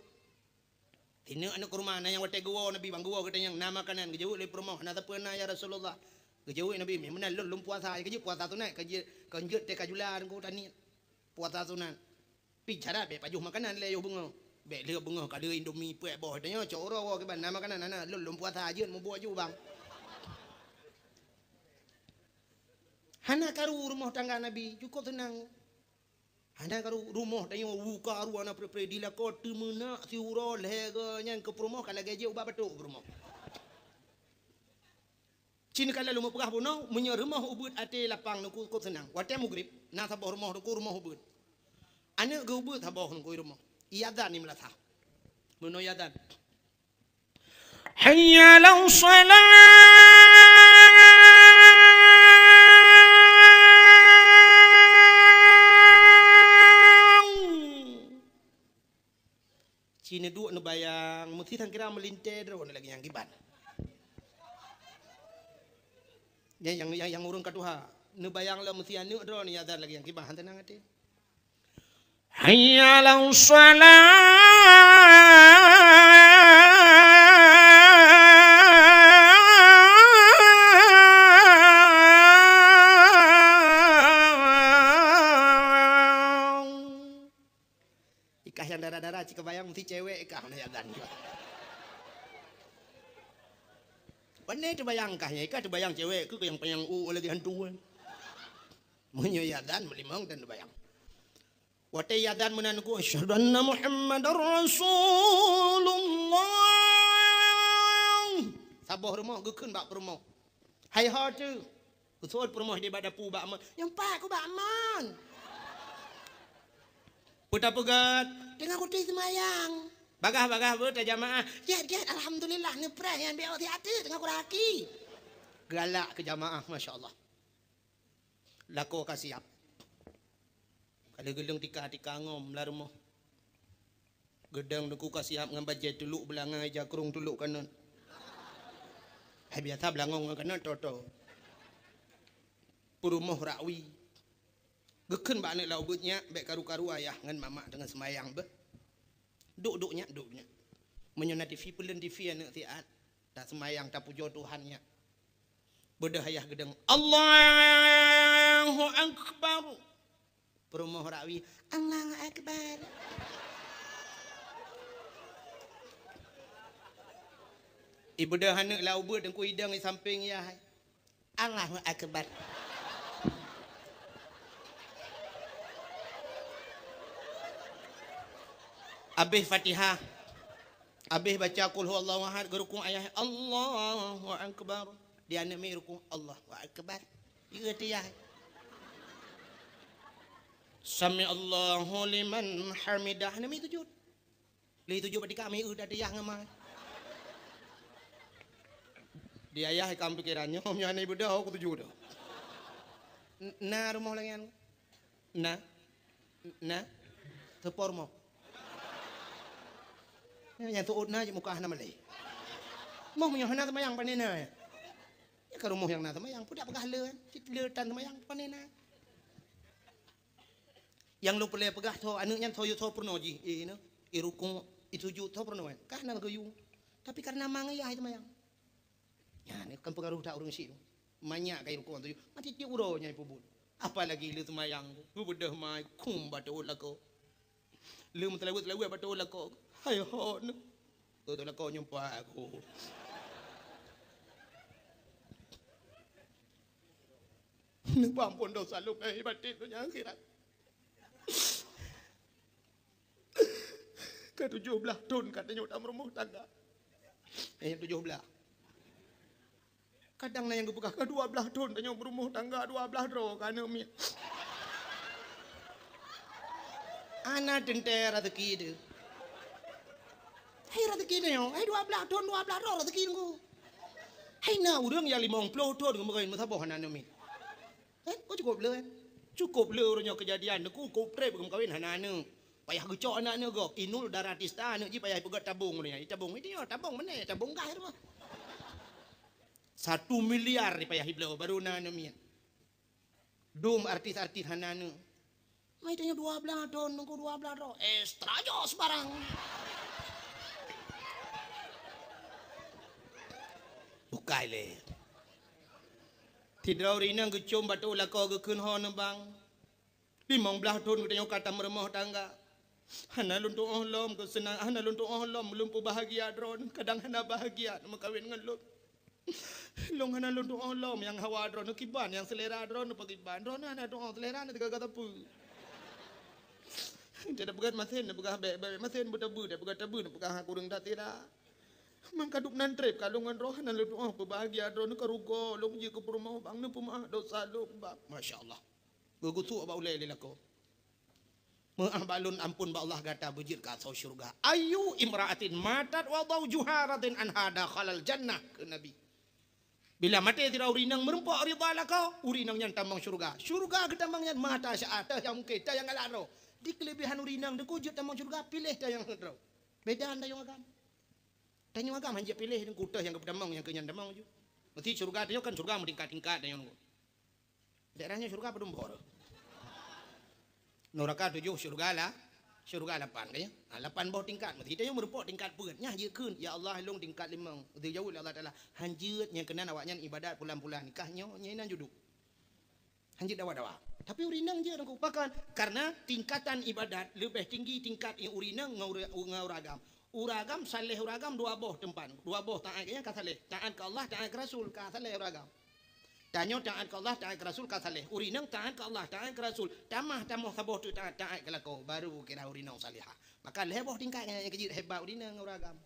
Sineuk aneuk keuruma na nyang watèe geuwoe Nabi bang geuwoe geutanyong, "Na makanan?" Geujaweueb lé peurumoh, "Hana sapeue na ya Rasulullah." Geujaweueb Nabi, "Meunan lôn, lôn puasa." Geujeuet puasa sunat, ka jeuet, ka jeuet teuka jula teungku taniet. Puasa sunat. Pi cara bèk pajoh makanan lé yoh beungoh. Bèk lheueh beungoh ka deuh Indomie peuet boh. Tanyoe cok uroe woe kiban, "Na makanan?" "Hana, lôn, lôn puasa." "Jeuet mubuet ju bang." Hana karu rumoh tangga Nabi, cukôp seunang. Hana karu rumoh tanyoe, u karu hana pre-pre, dilakoe teumeunak siuroe lhèe goe nyan keu peurumoh ka lagèe jeuet ubat batuk peurumoh. Cit ka lôn peugah bunoe, meunyoe rumoh ubeuet até lapang teungku cukôp seunang. Watèe mugrib, na saboh rumoh teungku rumoh ubeuet. Aneuk geuh ubeuet saboh teungku i rumoh. Iazan di meulasah. Bunoe iazan. Hayya 'alas shalah. Cit neuduek neubayang, meusti sang kira meulintèe droeneuh lagèe nyang kiban. Nyang, nyang, nyang, nyang ureueng ka tuha, neubayang lom meusti aneuk droeneuh iazan lagèe nyang kiban, han teunang até. Hayya 'alas shalah. Ikah nyang dara-dara cit kabayang meusti cewek ikah na azan. Pane teubayang kah nyan, ikah teubayang cewek keuh nyang panyang u lagèe hantu kan. Meunyoe azan meulimong dan teubayang. Watèe azan meunan ku, "Asyhadu anna Muhammadar Rasulullah." Saboh rumoh geukheun bak peurumoh. Hai ho teuh. Usul peurumoh di bak dapu bak mon. Nyang pat ku bak mon. Peue tapeugah, teungoh kutem seumayang. Bagah-bagah beuh tajamaah. Gèt-gèt, alhamdulillah, neupreh nyan bèk siat teungoh kuraki. Galak keu jamaah, masya Allah. Lakoe ka siap. Ka lheueh geuleueng tika-tika ngom lam rumoh. Geudong Teungku ka siap ngon bajèe tulok beulangai, ija krông tulok kanot. Hai biasa beulangong ngon kanot, toto. Peurumoh rakwi. Geukheun bak aneuk lam ubeut, "Nyak, bèk karu-karu ayah ngon mamak teungoh seumayang beuh. Duek-duek nyak, duek nyak. Meunyoe na T V, peuleuen T V aneuk siat. Taseumayang, tapujoe Tuhan nyak." Beudôh ayah geudong, "Allahu Akbar." Peurumoh rakwi, "Allahu Akbar." Ibeudôh aneuk lam ubeut, Teungku idong i sampéng yah. "Allahu Akbar." Abéh Fatihah, abéh baca Qul Huwallahu Ahad, geurukuk ayah, "Allahu Akbar." Di aneuk miet rukuk, "Allahu Akbar." Di ateuh yah. "Sami'allahu liman hamidah." Aneuk miet sujud. Lheuh sujud bak tika, miet ateuh yah ngon ma. Di ayah ikam pikeran nyoe, meunyoe hana ibeudôh, ku sujud dah. N-, na rumoh lagèe nyan? Na? Na? Seupôt rumoh. Nyang seuôt na, cit muka hana malèe. Moh meunyoe hana seumayang, pane na. Nyan ka rumoh nyang na seumayang, peue dak peugah le, cit le tan seumayang, pane na. Nyang lôn peureulèe peugah, soe aneuk nyan soe, soe peurunoe jih, eh, na, eh, rukuk, eh, sujud, soe peurunoe nyan. Ka hana lagèe yue. Tapi kareuna ma ngon yah seumayang. Nyan kan peungaroh that ureueng syiek. Manyak ka irukok tu, mati tiep uroe nyan ipeubuet. Apalagi lheuh seumayang, geubeudôh mai, khum bak teuôt lakoe. Lheuh meuseulaweuet-seulaweuet bak teuôt lakoe. Hai ho neuh. Teuôt lakoe nyumpah aku. Neupeuampôn desya lôn lahé batén donya akhirat. Ka tujoh blaih thon ka tanyoe tameurumoh tangga. Eh, tujoh blaih. Kadang na nyang geupeugah, "Ka dua blaih thon tanyoe meurumoh tangga, dua blaih droe ka aneuk miet." Hana teuntèe raseuki teuh. Hai raseuki tanyoe, hai dua blaih thon, dua blaih droe raseuki Teungku. Hai na ureueng nyang limong ploh thon geumeukawen meusaboh hana aneuk miet. Eh, kok cukôp le, eh? Cukôp le uroe nyoe keujadian, Teungku, cukôp trép geumeukawen hana aneuk. Payah geucok aneuk-aneuk gob. Inul Daratista aneuk jih payah ipeugöt tabong uroe nyan. Itabong, itanyoe tabong meunan, tabong gah rumoh. Satu miliar payah ibloe baru na aneuk miet. Dum artis-artis hana aneuk. Mai tanyoe dua blaih thon, Teungku, dua blaih thon. Extra jos barang. Bukai lé. Sidroe ureueng inong geucôm bak teuôt lakoe geukheun ho neubang. Limong blaih thon geutanyoe ka tameurumoh tangga. Hana lôn tu'oh lom keuseunang, hana lôn tu'oh lom lôn peubahgia droeneuh, kadang hana bahgia neumeukawen ngon lôn. Lôn hana lôn tu'oh lom nyang hawa droeneuh kiban, nyang seulera droeneuh pakriban. Droeneuh hana tu'oh seulera neuh teuga sapeue. Teupeugah masen neupeugah bèk, bèk masen, beutabeue neupeugah tabeue, neupeugah kureueng that sira. Meukaduek nan trép ka lôn ngon droeneuh hana lôn tu'oh peubahgia droeneuh ka rugoe lôn jeuet keu peurumoh bang neupeumeu'ah dosa lôn bang. Masya Allah. Geugusok bak ulèe lé lakoe. Meu'ah bak lôn, ampôn bak Allah, gata beujeuet keu asoe syeuruga. "Ayyu imra'atin matat wa zawjuha radin anha dakhalal jannah," kheun Nabi. Bila maté sidroe ureueng inong meurumpok ridha lakoe, ureueng inong nyan tamong syeuruga. Syeuruga geutamong nyan mata syaat, teuh nyang mungken, teuh nyang galak droe. Di keuleubehan ureueng inong Teungku jeuet tamong syeuruga, piléh teuh nyang heuet droe. Beda ngon tanyoe agam. Tanyoe agam hana jeuet piléh Teungku, teuh nyang geupeutamong nyang keu nyan tamong ju. Meusti syeuruga tanyoe kan syeuruga meutingkat-tingkat tanyoe Teungku. Daerah nyoe syeuruga padum bor. Nuraka tujoh, syeuruga la-, Syurga lapan, kan, ya? Ha, lapan boh tingkat. Meusi tanyoe meurumpok tingkat peuet. Nyan jeuet kheun, "Ya Allah, lôn tingkat limong." Geujaweueb lé Allah Taala, "Han jeuet, nyang keunan awaknyan ibadat pulan-pulan nikah nyoe, nyan inan juduk." Han jeuet dawa-dawa. Tapi ureueng inong jeuet, Teungku. Pakon? Karena tingkatan ibadat leubeh tinggi tingkat ureueng inong ngon ureueng, ngon ureueng agam. Ureueng agam saleh, ureueng agam dua boh teumpat. Dua boh taát, ka saleh. Taát keu Allah, taát keu Rasul, ka saleh ureueng agam. Tanyoe taát keu Allah, taát keu Rasul, ka saleh. Ureueng inong taát keu Allah, taát keu Rasul. Tamah, tamoh saboh teuk taát, taát keu lakoe, baru kira ureueng inong salihah. Maka lhèe boh tingkat nyan nyang keujeuet hebat ureueng inong ngon ureueng agam.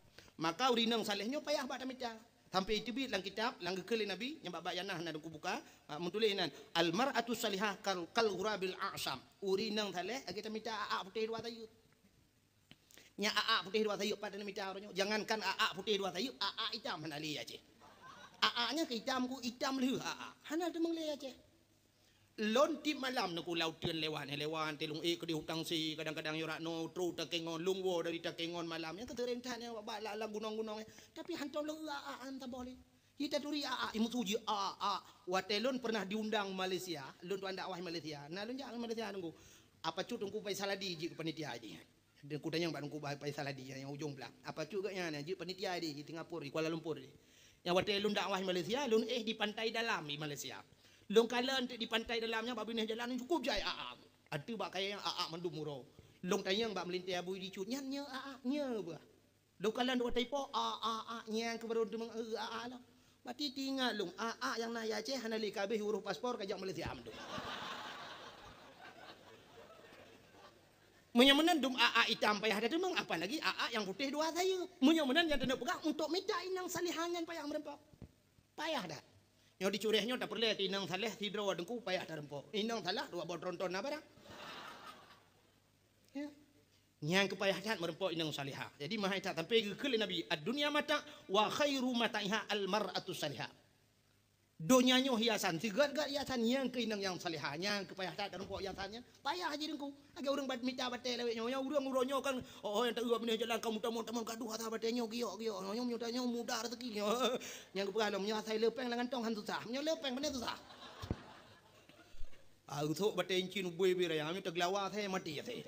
Maka ureueng inong saleh nyoe payah bak tamita. Sampai teubiet lam kitab, lam geukheun lé Nabi, nyang bak-bak nyang na, na Teungku buka, ha, meutuléh inan, "Al mar'atu salihah kal, kal ghurabil a'sam." Ureueng inong saleh lagèe tamita a'ak putéh dua sayeup. Nyan a'ak putéh dua sayeup pat tamita uroe nyoe. Jangankan a'ak putéh dua sayeup, a'ak itam hana lé Aceh. A'ak nyan keu itam, ku itam lheueh a'ak. Hana teumeung lé Aceh. Lôn tiep malam Teungku lam uteuen lewat, lewat, teuh lôn ék keudéh u Tangse, kadang-kadang nyoe rot nyoe, trok Takengon, lôn woe dari Takengon malam. Nyang keuteuren that nyan bak, bak lam, lam gunong-gunong nyan. Tapi hantom lôn eu a'ak nyan saboh lé. Ji taturi a'ak, imeusu ji a'ak. Watèe lôn pernah diundang Malaysia, lôn tuan dakwah Malaysia. Na lôn jak Malaysia Teungku. Apa cut Teungku Faisal Hadi jeuet keu panitia jih. Teungku tanyong bak Teungku Faisal Hadi nyang ujong blang. Apa cut geuh nyan jeuet panitia di Singapura, di Kuala Lumpur di. Nyang watèe lôn dakwah Malaysia, lôn éh di Pantai Dalam di Malaysia. Lôn kalon teuk di Pantai Dalam nyan bak binéh jalan cukup jai a'ak. Ateueh bak kayèe nyan a'ak mandum uroe. Lôn tanyong bak meulintèe abu di cut nyan, "Nyoe a'ak, nyoe bah?" Lôn kalon dua taipo, a, a, a, nyang keu barô teumeung, e, a, a, lom. Bati teuingat lôn, a, a, nyang na i Aceh hana lé ka abéh urôh paspor ka jak Malaysia mandum. Meunyoe meunan dum a, a, itam payah tateumeung, apalagi a, a, nyang putéh dua sayeup. Meunyoe meunan nyang taneuk peugah untuk mita inong salihah nyan payah meureumpok. Payah that. Nyoe di Cureh nyoe tapeureulèe keu inong saleh sidroe Teungku payah tareumpok. Inong salah dua boh tronton na barang. Ya. Nyang keu payah that meureumpok inong salihah. Jadi, meuhai that sampai geukheun lé Nabi, "Ad-dunya mata' wa khairu mata'iha al-mar'atu salihah." Donya nyoe hiasan, sigét-gét hiasan nyang keu inong nyang salihah, nyang keu payah that tareumpok hiasan nyan. Payah jih Teungku. Lagèe ureueng bat-, mita batèe lawét nyoe, nyoe ureueng uroe nyoe kan, oh, oh, nyang taeu binéh jalan ka mutamong-tamong gadoh atra batèe nyoe giok-giok. Nyoe, nyoe, nyoe, nyoe mudah rezeki nyoe. Nyang geupeugah lom, nyoe asai leupeng lam gantong han susah. Nyoe leupeng pane susah. Ah, usok batèe incin ubé-bé raya, nyoe teugeulawa asai maté asai.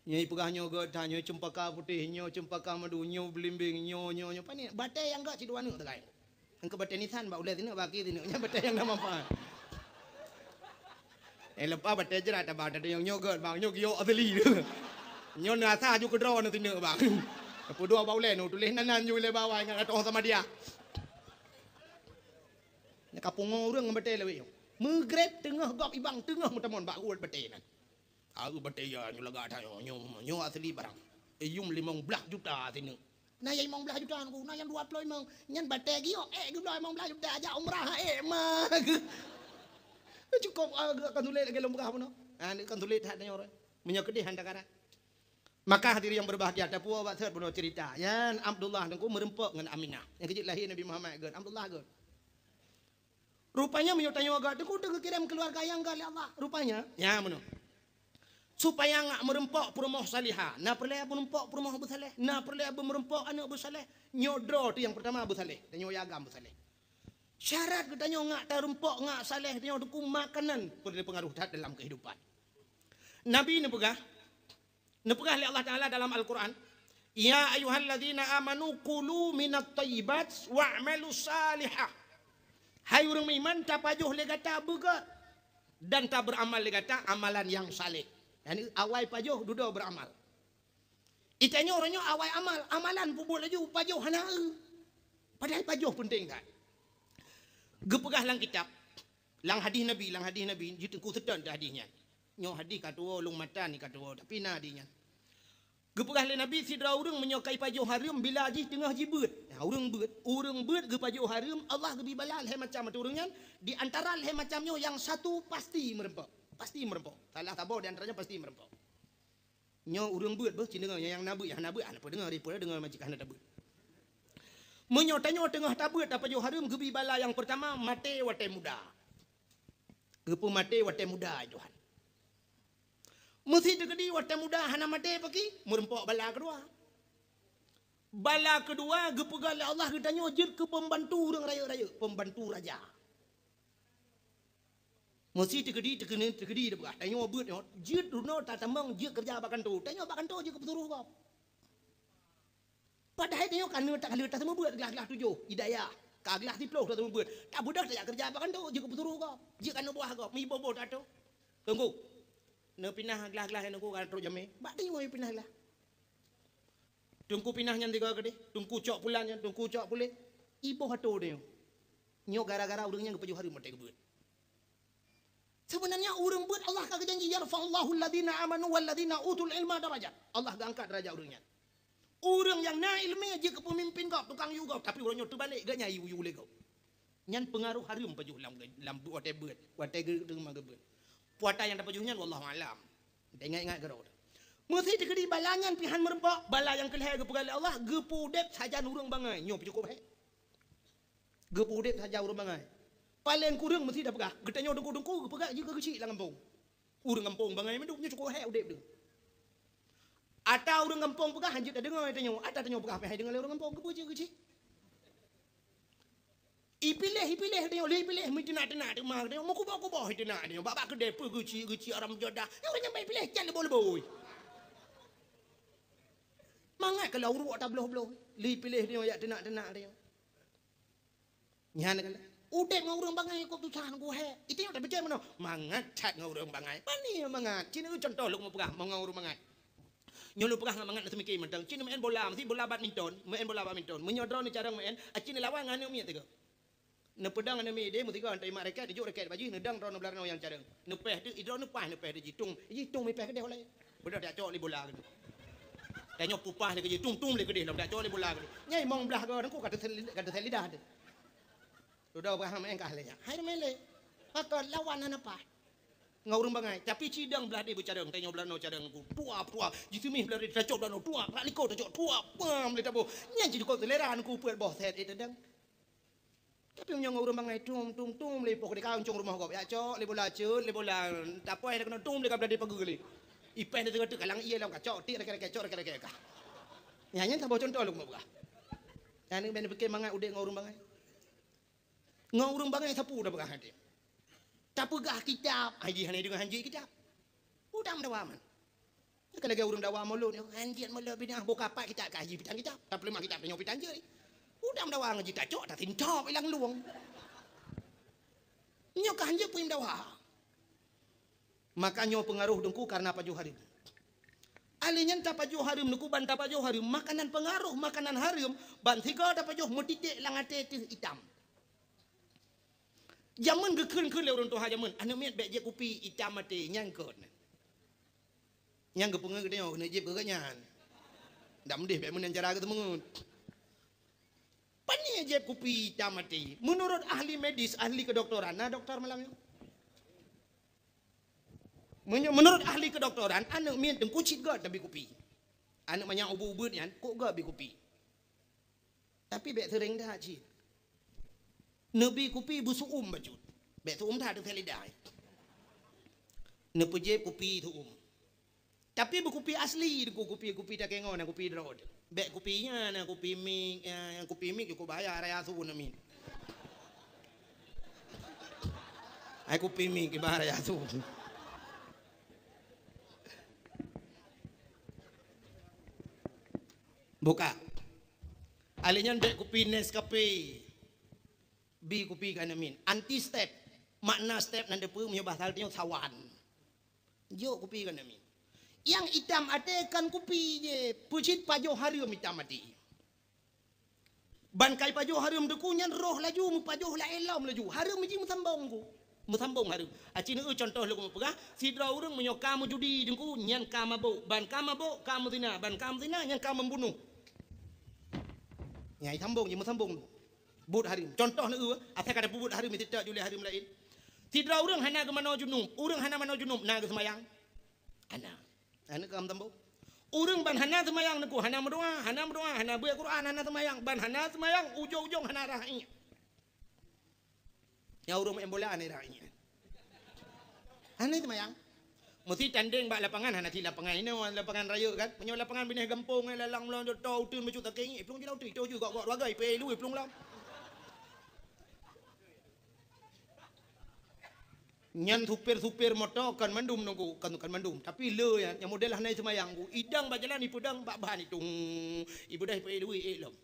Nyoe ipeugah nyoe gèt that, nyoe ceumpaka putéh, nyoe ceumpaka madu, nyoe beulimbeng, nyoe, nyoe, nyoe. Pane batèe nyang gèt sidua neuk teukai. Engkeu batèe nisan bak ulèe sineuk, bak akhé sineuk, nyan batèe nyang na manfaat. Eh, leupah batèe jrat, abang, teudeung nyoe gèt, bang, nyoe giok asli. Nyoe na asai aju keudroe na sineuk, bang. Peuduek bak ulèe nyoe, tuléh nan, nan nyoe lé bawah, ingat ateueh sama dia. Nyan ka pungo ureueng ngon batèe lawét nyoe. Meugreb teungoh gob ibang, teungoh meutamong bak uet batèe nyan. Aeu batèe ya nyoe lagak that nyoe, nyoe, nyoe asli barang. Iyum limong blaih juta sineuk. Na nyang limong blaih juta Teungku, na nyang dua ploh limong. Nyan batèe giok, eh, geubloe limong blaih juta, jak umrah, eh, ma. Cukôp, ah, geuh kan sulet lagèe lôn peugah bunoe. Ah, ni kan sulet that nyoe. Meunyoe keudéh han takarat. Maka hadirin yang berbahagia, tapuwoe bak sot bunoe cerita. Nyan Abdullah Teungku meureumpok ngon Aminah. Nyang keujeuet lahé Nabi Muhammad gèt, Abdullah gèt. Rupanya meunyoe tanyoe agak Teungku teugeukirém keuluwarga nyang gèt lé Allah. Rupanya, nya meunoe. Supaya ngak meureumpok peurumoh salihah, na peureulèe meureumpok peurumoh beusaleh, na peureulèe meureumpok aneuk beusaleh. Nyoe droe teuh nyang peurtama beusaleh, tanyoe agam beusaleh. Syarat geutanyoe ngak tareumpok, ngak saleh, tanyoe Teungku makanan peureulèe peungaruh that dalam keuhidupan. Nabi neupeugah, Neupeugah lé Allah Taala dalam Al-Quran, "Ya ayyuhalladzina amanu kulu minat thayyibat wa'malu salihah." Hai ureueng meuiman, tapajoh lé gata beugèt dan tabeuramal lé gata amalan nyang saleh. Yani awai pajoh, dudoe beuramal. Itanyoe uroe nyoe awai amal, amalan peubuet laju, pajoh hana eu. Padahai pajoh peunteng that. Geupeugah lam kitab, lam hadih Nabi, lam hadih Nabi, jeuet Teungku seutôt hadih nyan. Nyoe hadih ka tuwoe, lôn matan ka tuwoe, tapi na hadih nyan. Geupeugah lé Nabi, sidroe ureueng meunyoe ka ipajoh hareuem bila jih teungoh jibeuet. Nah, ureueng beuet, ureueng beuet geupajoh hareuem, Allah geubri bala lhèe macam ateueh ureueng nyan, di antara lhèe macam nyoe nyang satu pasti meureumpok. Pasti meureumpok. Salah saboh di antara nyan pasti meureumpok. Nyoe ureueng beuet beuh, ci deungoe nyang na beuet, nyang hana beuet, hana peue deungoe, ri peue deungoe majikan hana tabeuet. Meunyoe tanyoe teungoh tabeuet tapajoh hareuem, geubri bala nyang peurtama maté watèe muda. Geupeumaté watèe muda, ai Tuhan. Meusi teukeudi watèe muda hana maté paki, meureumpok bala keudua. Bala keudua geupeugah lé Allah geutanyoe jeuet keu peumbantu ureueng rayeuk-rayeuk, peumbantu raja. Meusi teukeudi, teukeudi, teukeudi teupeugah. Tanyoe beuet nyoe, jeuet runoe tatamong jeuet keureuja bak kantô. Tanyoe bak kantô jeuet keu peusuroh gob. Padahai tanyoe ka neuk takalheueh taseumeubeuet glah-glah tujoh, i dayah. Ka glah siplôh taseumeubeuet. Tabeudôh tajak keureuja bak kantô jeuet keu peusuroh gob. Jeuet keu aneuk buah gob. Meuiboh-boh tato. Teungku. Neupinah glah-glah nyang teungku ka trok jamé. Bak tanyoe pinah glah. Teungku pinah nyan tiga keudeh. Teungku cok pulan nyan, teungku cok puléh. Iboh atô tanyoe. Nyoe gara-gara ureuëng nyan geupajoh hareuem watée geubeuet. Seubeunanya ureuëng beuet Allah ka geujanji, "Yarfa'ullahu alladhina amanu walladhina utul ilma darajat." Allah geuangkat derajat ureuëng nyan. Ureuëng nyang na iéleumé jeuet keu peumimpin gob, tukang yue gob, tapi uroe nyoe teubalek, geuh nyan yue-yue lé gob. Nyan peungaroh hareuem pajoh lam, lam watée beuet, watée geu-, teuma geubeuet. Puata nyang tapajoh nyan wallahu alam. Taingat-ingat keudroe. Meusi teukeudi bala nyan pih han meurumpok, bala nyang keu lhée geupeugah lé Allah, geupeu udeb sajan ureuëng bangai. Nyoe pih cukôp hék. Geupeu udeb sajan ureuëng bangai. Paleng kureueng meusi tapeugah, geutanyoe deungku-deungku geupeugah jeuet keu geuchik lam gampông. Ureuëng gampông bangai mandum nyoe cukôp hék udeb deuh. Ata ureuëng gampông peugah han jeuet tadeungoe tanyoe, ata tanyoe peugah pih hai deungoe lé ureuëng gampông, keupeue jeuet geuchik. Ipiléh, ipiléh tanyoe, lé ipiléh meuteunak-teunak teuma tanyoe, meukuboh-kuboh iteunak tanyoe, bak-bak keudée peue geuchik-geuchik haram jadah. Nyoe ureuëng nyang bak ipiléh cat leuboi-leuboi. Mangat keu lam uruek tabloh-bloh, lé ipiléh tanyoe jak teunak-teunak tanyoe. Nyan kan. Udeb ngon ureuëng bangai kok tusah nunggu hék. Itu nyang tapeucaya meunoe. Mangat that ngon ureuëng bangai. Pani mangat. Cina contoh lôn peugah ngon ureuëng bangai. Nyoe lôn peugah ngon mangat na seumike mantong. Cina main bola, mesti bola badminton, main bola badminton. Meunyoe droeneuh carông main, acin lawan ngon aneuk miet tiga. Neupeudong aneuk miet deh, meusigoe antara mat raket, dijok raket bak jih, neudong droeneuh beuranoe nyang carông. Neupéh tu, idroeneuh paih neupéh tu jitung. Jitung mipéh keudeh ulai. Beudôh dak cok lé bola keudeh. Tanyoe pupah lé keudeh, tung-tung lé keudeh lom dak cok lé bola keudeh. Nyai mong blah goe teungku ka teusel-, ka teusel lidah teuh. Dudoe bah maén kah lé nyan. Hai maén lé. Maka lawan hana paih. Ngon ureuëng bangai, tapi cidong blah deh beucarông, tanyoe beuranoe carông ku. Tuap, tuap. Jiseumih blah deh tacok beuranoe, tuap. Rak likot tacok, tuap. Pam lé taboh. Nyan jikôt seulera ku peuet boh set, eh, tadong. Tapi meunyoe ngon ureuëng bangai tum, tum, tum, lé ipoh keudeh ka uncong rumoh gob. Jak cok lé bola cut, lé bola tapoh lé keunoe tum lé ka blah deh pageue lé. Ipéh lé teuka-teuka lam ie lom ka cok, tik reke-reke, cok reke-reke ka. Nyan, nyan saboh cuntoh lôn peugah. Nyan bèk neupiké mangat udeb ngon ureuëng bangai. Ngon ureuëng bangai sapeue tapeugah até. Tapeugah kitab, hai jih hana deungoe han jeuet kitab. Udam dawa man. Ka lagée ureuëng dawa mulod nyoe, han jeuet mulod binéh boh kapak kitab ka jih pitang kitab. Tapeuleumah kitab tanyoe pitang jeuet. Udam dawa ngon jih tacok, tasintop ilang luwong. Nyoe ka han jeuet peue dawa. Maka nyoe peungaroh teungku kareuna pajoh hareuem. Alèh nyan tapajoh hareuem teungku, ban tapajoh hareuem, makanan peungaroh makanan hareuem, ban sigoe tapajoh meutiték lam até teuh itam. Jameun geukheun-kheun lé ureuëng tuha jameun, aneuk miet bèk jieb kupi itam até, nyan kon. Nyang geupeungeut geutanyoe keuneuk jieb keu geuhnyan. Dak meudeh bèk meunan cara geuteumeungeut. Pane jieb kupi itam até? Meunurot ahli medis, ahli keudoktoran, na doktor malam nyoe? Meunyoe meunurot ahli keudoktoran, aneuk miet teungku cit göt tabi kupi. Aneuk manyak ubeuet-ubeuet nyan, kok göt bi kupi. Tapi bèk seuréng that cit. Neubi kupi beusu'um bacut. Bèk su'um that, teusé lidah. Neupeujép kupi su'um. Tapi beukupi asli, kupi-kupi takengon, kupi droe. Bèk kupi nyan, kupi mik, eh, kupi mik cukup bahaya raya su namiet. Ai kupi mik ibarat raya su. Buka. Alèh nyan bèk kupi Nescafe. Bi kupi keu aneuk miet. Anti step. Makna step nan teupeue meunyoe bahasa tanyoe sawan. Jok kupi keu aneuk miet. Nyang itam até kon kupi jih, peucit pajoh hareuem itam até. Ban kai pajoh hareuem teungku nyan roh laju meupajoh laén lom laju. Hareuem jih meusambong ku. Meusambong hareuem. Aci neueu contoh lôn peugah, sidroe ureuëng meunyoe ka meujudi teungku nyan ka mabök. Ban ka mabök ka meuzina. Ban ka meuzina nyan ka membunuh. Nyai sambong jih meusambong. Buet hareuem. Contoh neueu, asai ka tapeubuet hareuem, meusitak julée hareuem laén. Sidroe ureuëng hana geumanoe junub, ureuëng hana manoe junub na geuseumayang? Hana. Hana geukam tambah. Ureuëng ban hana seumayang teungku, hana meudoa, hana meudoa, hana beuet Quran, hana seumayang, ban hana seumayang, ujong-ujong hana rhah iék. Nyang ureuëng main bola hana rhah iék. Hana seumayang. Meusti tandeng bak lapangan, hana cit lapangan inoe, lapangan rayeuk kan. Meunyoe lapangan binéh gampông, eh, lalang meulan, to uteuen bacut sakét, eh, plueng jilau tui, to ju gok-gok dua gai, pelu, eh, plueng lam. Nyan supir-supir moto kon mandum nunggu, kon, kon mandum. Tapi le nyan, nyang model hana seumayang ku, idang bak jalan ipeudang bak ban itu. Ibeudôh ipe-, iluwi ék lom.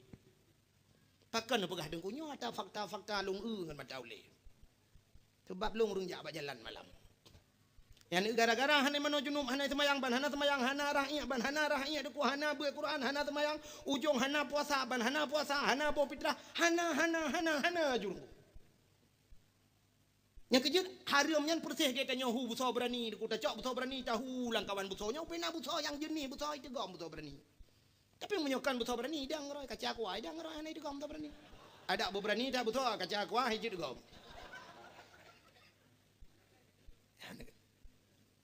Pakon neupeugah deungku nyoe ata fakta-fakta lôn eu ngon mata ulée. Sabab lôn ureuëng jak bak jalan malam. Nyan gara-gara hana manoe junub, hana seumayang ban, hana seumayang, hana rah iék ban, hana rah iék deukuk, hana beuet Quran, hana seumayang, ujong hana puasa ban, hana puasa, hana boh fitrah, hana, hana, hana, hana jurung. Nyang keujeuet, hareuem nyan peureséh gét tanyoe hu beusoe beurani, deukuk tacok beusoe beurani, tahu lam kawan beusoe nyoe, pih na beusoe nyang jeunih, beusoe iteugom beusoe beurani. Tapi meunyoe kon beusoe beurani, idang roe, kaca kuah, idang roe hana iteugom beusoe beurani. Adak beubeurani that beusoe, kaca kuah, hijeuet gom.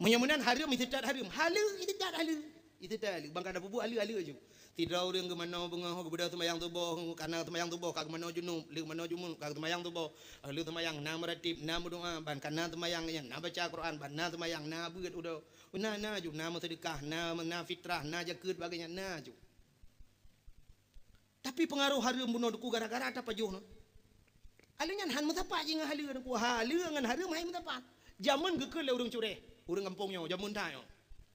Meunyoe meunan hareuem, iteutat hareuem. Haleue, iteutat haleue. Iteutat haleue. Ban ka na peubuet haleue-haleue ju. Sidroe ureuëng geumanoe beungoh, geubeudôh seumayang suboh, kana seumayang suboh ka geumanoe junub, lheueh manoe junub ka seumayang suboh. Lheueh seumayang na meuratéb, na meudoá, ban kana seumayang nyan, na baca Quran, ban na seumayang, na beuet udoe. Na, na ju, na meuseudeukah, na, na fitrah, na jakeuet, bagée nyan, na ju. Tapi peungaroh hareuem bunoe deukuk gara-gara tapajoh nyoe. Haleue nyan han meusapat jih ngon haleue deukuk. Haleue ngon hareuem hai meusapat. Jameun geukheun lé ureuëng cureh. Ureuëng gampông nyoe, jameun that nyoe.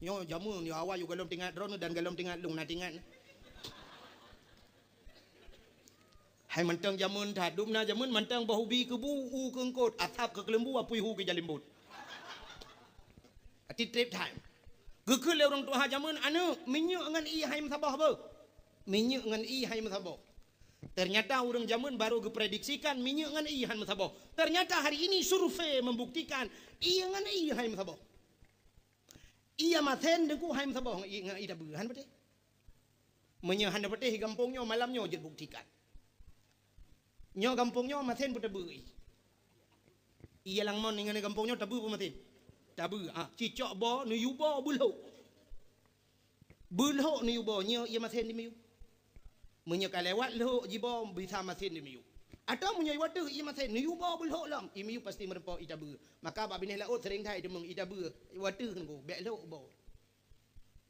Nyoe jameun, nyoe awai yue gohlom teuingat droeneuh dan gohlom teuingat lôn na teuingat. Hai mantong jameun that, dum na jameun mantong boh ubi keubu u keu eungkot, asab keu keuleumbu, apui hu keu jalimbot. Ati treb that. Geukheun lé ureuëng tuha jameun, "Aneuëk, minyeuk ngon ié hai meusaboh beuh." Minyeuk ngon ié hai meusaboh. Ternyata ureuëng jameun baru geuprediksikan minyeuk ngon ié hai meusaboh. Ternyata hari ini survei membuktikan ié ngon ié hai meusaboh. Ié masen deukuk hai meusaboh ngon ié, ngon ié tabeue. Han patéh. Meunyoe hana patéh gampông nyoe malam nyoe jeuet buktikan. Nyoe gampông nyoe masen peutabeu ié. Ié lam mon ngon gampông nyoe tabeu peumasen. Tabeu, ah, cicok boh, neuyue boh beulhok. Beulhok neuyue boh, nyoe ié masen dimiyueb. Meunyoe ka lewat lhok jiboh, bisa masen dimiyueb. Atawa meunyoe ié wateuh ié masen, neuyue boh beulhok lom, ié miyueb pasti meureumpok ié tabeue. Maka bak binéh laôt seuréng that iteumeung ié tabeue, ié wateuh nunggu, bék lhok boh.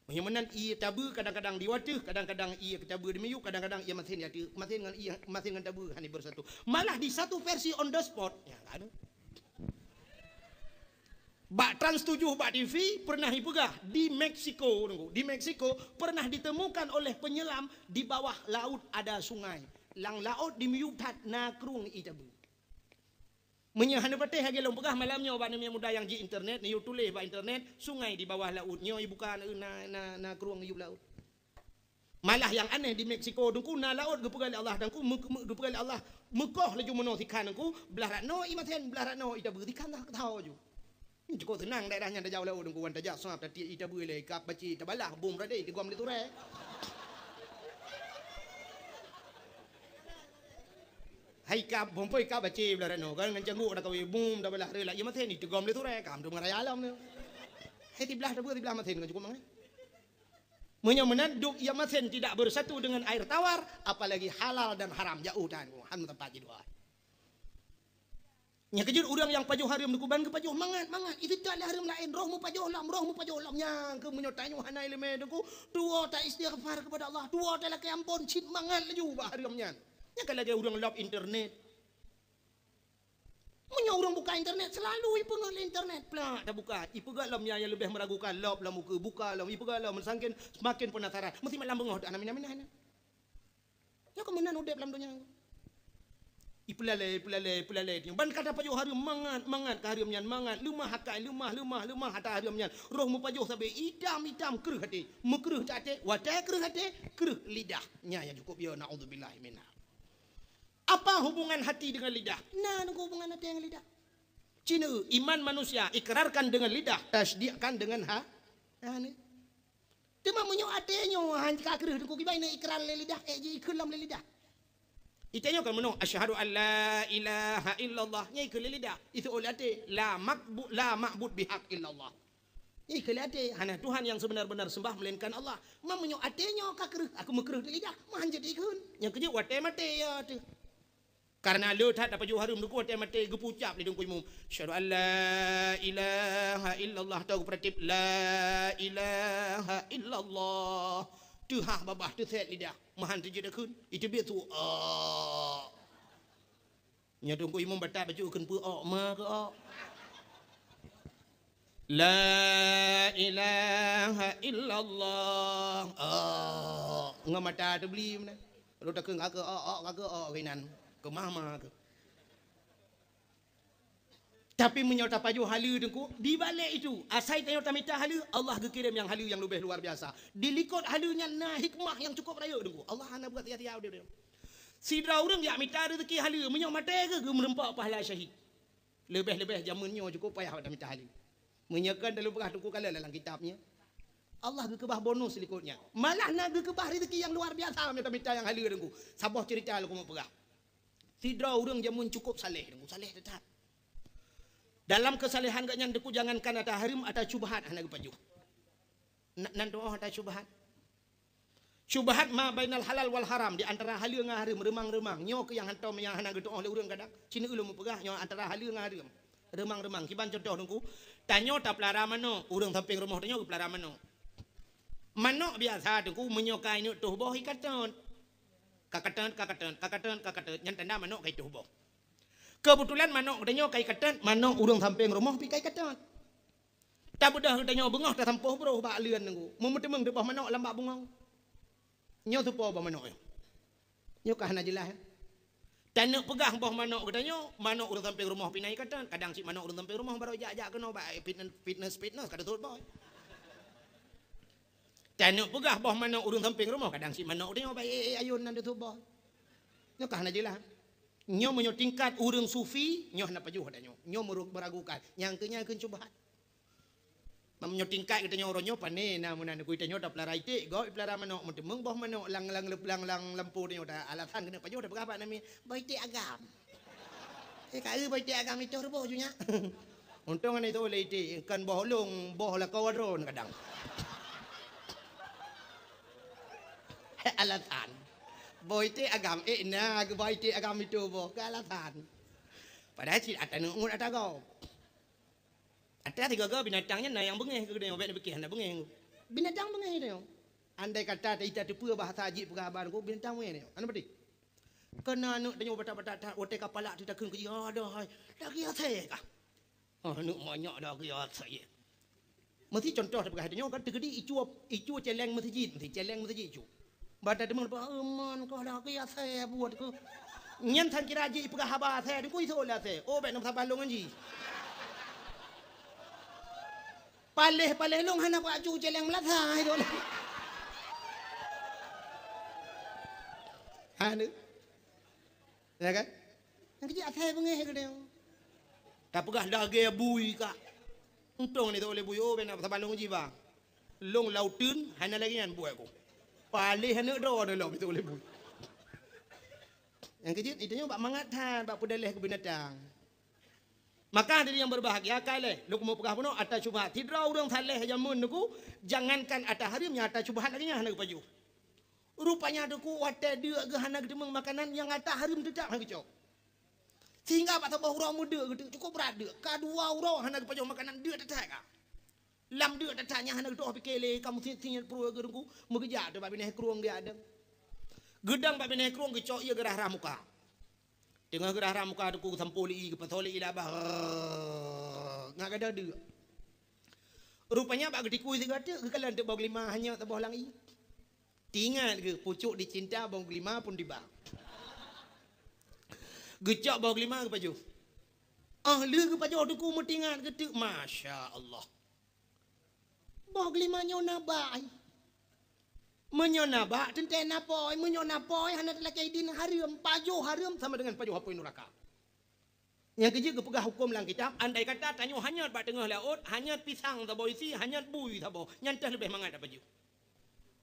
Meunyoe meunan ié tabeue kadang-kadang di wateuh, kadang-kadang ié tabeue dimiyueb, kadang-kadang ié masen di ateueh, masen ngon ié, masen ngon tabeue hana beusatu. Malah di satu versi on the spot, ya, kan? Bak Trans tujuh bak T V pernah ipeugah di Meksiko, di Meksiko pernah ditemukan oleh penyelam di bawah laut ada sungai. Lam laôt dimiyueb that na krueng ié tabeue. Meunyoe hana patéh lagée lôn peugah malam nyoe bak aneuk muda nyang ji internet, neuyue tuléh bak internet, sungai di bawah laut. Nyoe ibuka na, na, na krueng yub laôt. Malah nyang aneh di Meksiko, deungku na laôt geupeugah lé Allah, deungku meu-, meu-, geupeugah lé Allah, meukoh laju meunoe sikhan deungku, blah rat noe ié masen, blah rat noe ié tabeue sikhan dah keutau ju. Cukôp seunang daerah nyan tajak u laôt deungku, wan tajak sab tatiek ié tabeue lé, ikab bacé tabalah bum radé tigom lé turée. Hai ikab, bum poi ikab bacé blah rat noe, kan ngon cangguk dak kawé bum tabalah ré lak ié masen itigom lé turée, kam tu meuraya lom tu. Hai siblah tabeue siblah masen kan cukôp mangat. Meunyoe meunan dum ié masen tidak bersatu dengan air tawar, apalagi halal dan haram, jauh tan, han meuteumpat jidua. Nyang keujeuet ureuëng nyang pajoh hareuem deukuk ban geupajoh mangat-mangat, iteutak lé hareuem laén, roh meupajoh lom, roh meupajoh lom. Nyang keuh meunyoe tanyoe hana iéleumé deungku, tuwoe ta istighfar keupada Allah, tuwoe ta lakée amphon, cit mangat laju bak hareuem nyan. Nyang ka lagée ureuëng lop internet. Meunyoe ureuëng buka internet, selalu ipeungeut lé internet. Plak, tabuka. Ipeugah lom nyang, nyang leubeh meuragukan, lop lom ukeue, buka lom, ipeugah lom, sangken, semakin penasaran. Meusi malam beungoh, hana mina-mina nyan. Nyoe keuh meunan udeb lam donya. Ipeulalée, ipeulalée, ipeulalée. Ban ka tapajoh hareuem mangat, mangat, ka hareuem nyan mangat, leumah akai, leumah, leumah, leumah ata hareuem nyan. Roh meupajoh sabe itam-itam kreueh até. Meukreueh até, watée kreueh até, kreueh lidah. Nyan nyang cukôp yo, naudzubillahi minha. Apa hubungan hati dengan lidah? Na deungku hubungan hati dengan lidah. Cina, iman manusia ikrarkan dengan lidah, tasdikkan dengan ha-, hana. Teuma meunyoe até nyoe han ka kreueh deungku kiban na ikrar lé lidah, ék ji ikheun lom lé lidah. Ita nyoe kan meunoe, "Asyhadu an la ilaha illallah," nyan ikheun lé lidah. Iseuôt lé até, "La makbu-, la ma'bud bihaq illallah." Ikheun lé até, hana Tuhan nyang seubeuna-beuna seumbah meulainkan Allah. Ma meunyoe até nyoe ka kreueh, aku meukreueh di lidah, ma hanjeuet ikheun. Nyang keujeuet watée maté, ya, teuh. Karena le that tapajoh hareuem deungku watée maté geupeucap lé deungku imum. Asyhadu an la ilaha illallah, tau geupeuratéb la ilaha illallah. Teuhah babah teusét lidah, ma han teujeuet ikheun, iteubiet su, "Oh." Nyoe teungku imum batat bacut kheun peu ok ma keu ok. La ilaha illallah. Oh, ngon mata teubeli meunan. Lalu takheun ka keu, oh, oh, ka keu, oh, keunan. Keumah ma keu. Tapi meunyoe tapajoh haleue Teungku, di balek itu, asai tanyoe tamita haleue, Allah geukirém nyang haleue nyang leubeh luar biasa. Di likot haleue nyan na hikmah nyang cukup rayeuk Teungku. Allah hana buat sia-sia udeb. Sidroe ureuëng jak mita rezeki haleue, meunyoe maté geuh geumeureumpok pahala syahid. Leubeh-leubeh jameun nyoe cukup payah bak tamita haleue. Meunyoe kon talu peugah Teungku kala lam kitab nyan. Allah geukeubah bonus likot nyan. Malah na geukeubah rezeki nyang luar biasa meunyoe tamita nyang haleue Teungku. Saboh cerita lôn keumeung peugah. Sidroe ureuëng jameun cukup saleh, saleh teutap. Dalam keusalehan gobnyan Teungku jangankan ata hareuem, ata syubhat hana geupajoh. Na-, nan tu'oh ata syubhat. Syubhat ma bainal halal wal haram, di antara haleue ngon hareuem, reumang-reumang. Nyoe keuh nyang hantom nyang hana geutu'oh lé ureuëng kadang. Sineuk ulôn meupeugah nyoe antara haleue ngon hareuem. Reumang-reumang. Kiban contoh Teungku, tanyoe tapeulara manök, ureuëng sampéng rumoh tanyoe geupeulara manök. Manök biasa Teungku meunyoe ka ineuk toh boh ikatot. Kakatot, kakatot, kakatot, kakatot. Nyan tanda manök ka itoh boh. Keubeutulan manök geutanyoe ka ikatot, manök ureuëng sampéng rumoh pih ka ikatot. Tabeudôh geutanyoe beungoh tasampôh broh bak leuen Teungku. Meuteumèe teuboh manök lam bak bungong. Nyoe teupo boh manök nyoe. Nyoe ka hana jeulaih. Taneuk peugah boh manök geutanyoe, manök ureuëng sampéng rumoh pih na ikatot. Kadang cit manök ureuëng sampéng rumoh barô jak-jak keunoe bak fitness, fitness, fitness, ka teutot boh. Taneuk peugah boh manök ureuëng sampéng rumoh, kadang cit manök geutanyoe bak ék-ék ayôn nan teutot boh. Nyoe ka hana jeulaih. Nyoe meunyoe tingkat ureuëng sufi, nyoe hana pajoh geutanyoe. Nyoe meuragukan. Nyang keu nyan kheun syubhat. Meunyoe tingkat geutanyoe uroe nyoe pane na meunan, geutanyoe tapeulara iték, gob ipeulara manök, meuteumèe boh manök lam, lam, lam, lam lampôh tanyoe ta alasan keuneuk pajoh tapeugah bak namiet, boh iték agam. Eh, ka eu boh iték agam itoh teuboh ju nyak. Untông hana itoh lé iték, kon boh lôn, boh lakoe droe kadang. Alasan. Boh iték agam, eh, na geuboh iték agam itoh boh, keu alasan. Padahai cit ata neuk ngon ata gob. Ata sigoe-goe binatang nyan na nyang beungéh keu geutanyoe, bék neupike hana beungéh. Binatang beungéh geutanyoe. Andai kata ta-, ita teupeue bahasa jih peugah haba Teungku, binatang beungéh geutanyoe. Hana peudeh. Keunan aneuk tanyoe batat-batat that, watèe ka palak teuh takheun keu jih, "Adoh hai, lagèe asèe kah?" Oh, aneuk manyak lagèe asèe. Meusi contoh tapeugah tanyoe kan teukeudi icu, icu céléng meuseujid, meusi céléng meuseujid icu. Bak tateumeung, "Bah, euman kah lagèe asèe buet keuh." Nyan sang kira jih ipeugah haba asèe, Teungku isoe lé asèe. Oh, bèk na meusaban lôn ngon jih. Paléh-paléh lôn hana kuacu céléng meulasa itu. Hana. Ya kan? Nyang keuh jih asèe beungéh geutanyoe. Tapeugah lagèe bui kah. Untông ni teuh lé bui, oh, bèk na saban lôn jih, bah. Lôn lauteun hana lagèe nyan buet ku. Paléh aneuk droe lôn teuh lé bui. Nyang keuh jih, geutanyoe bak mangat that, bak peudaleh keu binatang. Maka hadirin nyang berbahagia, ka lheuh lôn keumeung peugah bunoe ata syubhat. Sidroe ureuëng saleh jameun Teungku, jangankan ata hareuem, nyang ata syubhat lagèe nyan hana geupajoh. Rupanya Teungku watèe deuk geuh hana geuteumeung makanan nyang ata hareuem teutap hana geucok. Sehingga bak saboh uroe meudeuk geuteuk cukup brat deuk. Ka dua uroe hana geupajoh makanan deuk teutap ka. Lam deuk teutap nyan hana geutoh pike lé ka meusit-sit pruet geuh Teungku meugeujak teuk bak binéh krueng geuadeueng. Geudong bak binéh krueng geucok ié geurhah-rhah muka. Teungoh geurhah-rhah muka Teungku geusampôh lé ié geupasoe lé ié labah. Ngat gadôh deuk. Rupanya bak geutikui sigoe teuk geukalon teuk boh geulima hanyot saboh lam ié. Teuingat geuh, pucuk dicinta boh geulima pun tiba. Geucok boh geulima geupajoh. Ah, lheueh geupajoh Teungku meutingat geuteuk, masya Allah. Boh geulima nyoe na bak ai. Meunyoe na bak, teuntèe na pôi. Meunyoe na pôi, hana teulakèe idin hareuem. Pajoh hareuem sama dengan pajoh apui nuraka. Nyang keujeuet geupeugah huköm lam kitab, andai kata tanyoe hanyot bak teungoh laôt, hanyot pisang saboh isi, hanyot bui saboh, nyan teuh leubeh mangat tapajoh.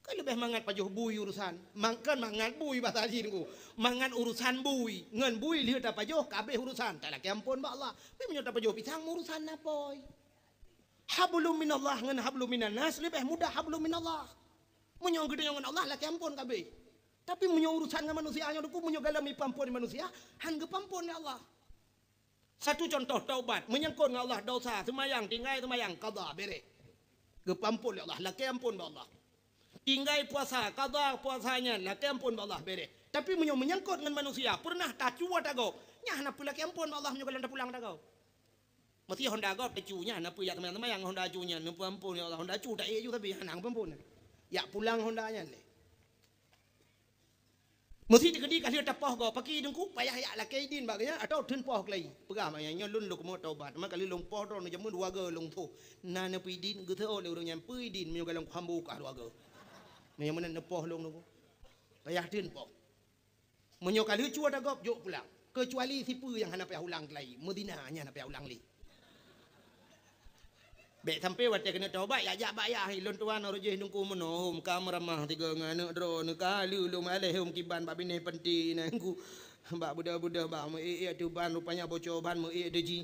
Kan leubeh mangat pajoh bui urusan. Mang-, kan mangat bui bahasa jih Teungku. Mangat urusan bui. Ngon bui lheueh tapajoh, ka abéh urusan. Talakèe amphon bak Allah. Tapi meunyoe tapajoh pisang, urusan na pôi. Hablum minallah ngon hablum minannas leubeh mudah hablum minallah. Meunyoe geutanyoe ngon Allah, lakèe amphon ka abéh. Tapi meunyoe urusan ngon manusia nyoe Teungku, meunyoe gohlom jipeuamphon lé manusia, han geupeuamphon lé Allah. Satu contoh taubat, meunyangkot ngon Allah, dosa, seumayang, tinggai seumayang, qadha, bèrèh. Geupeuamphon lé Allah, lakèe amphon bak Allah. Tinggai puasa, qadha puasa nyan, lakèe amphon bak Allah, bèrèh. Tapi meunyoe meunyangkot ngon manusia, peureunah tacu ata gob, nyan hana peue lakèe amphon bak Allah meunyoe gohlom tapulang ata gob. Meusti honda gob teucu nyan, na peue jak seumayang-seumayang honda cu nyan, neupeuampôn, ya Allah, honda cu taék ju tapi hana peue-ampôn. Jak pulang honda nyan lé. Meusti teukeudi ka lheueh tapoh gob, paki Teungku payah jak lakée idin bak geuh nyan, atawa theun poh keulayi. Peugah bak nyan, "Nyoe lôn lôn keumeung taubat, teuma ka lheueh lôn poh droeneuh jameun dua goe lôn tho." Na neupeu idin, geuteuôt lé ureuëng nyan, "Peue idin, meunyoe ka lôn kuhambô kah dua goe. Meunyoe meunan neupoh lôn Teungku." Payah theun poh. Meunyoe ka lheueh cue tagob, jok pulang. Keucuali sipeue nyang hana payah ulang keulayi, meuzina nyan hana payah ulang lé. Bék sampai watée keuneuk taubat, jak jak bak yah, "Lôn tuan, uroe jih Teungku meunoe hom ka meuramah tiga ngon aneuëk droeneuh, ka lheueh lôn aleh hom kiban bak binéh panti nyan Teungku. Bak beudôh-beudôh bak meu-ék-ék ateueh ban, rupanya bocor ban meu-ék teuh jih."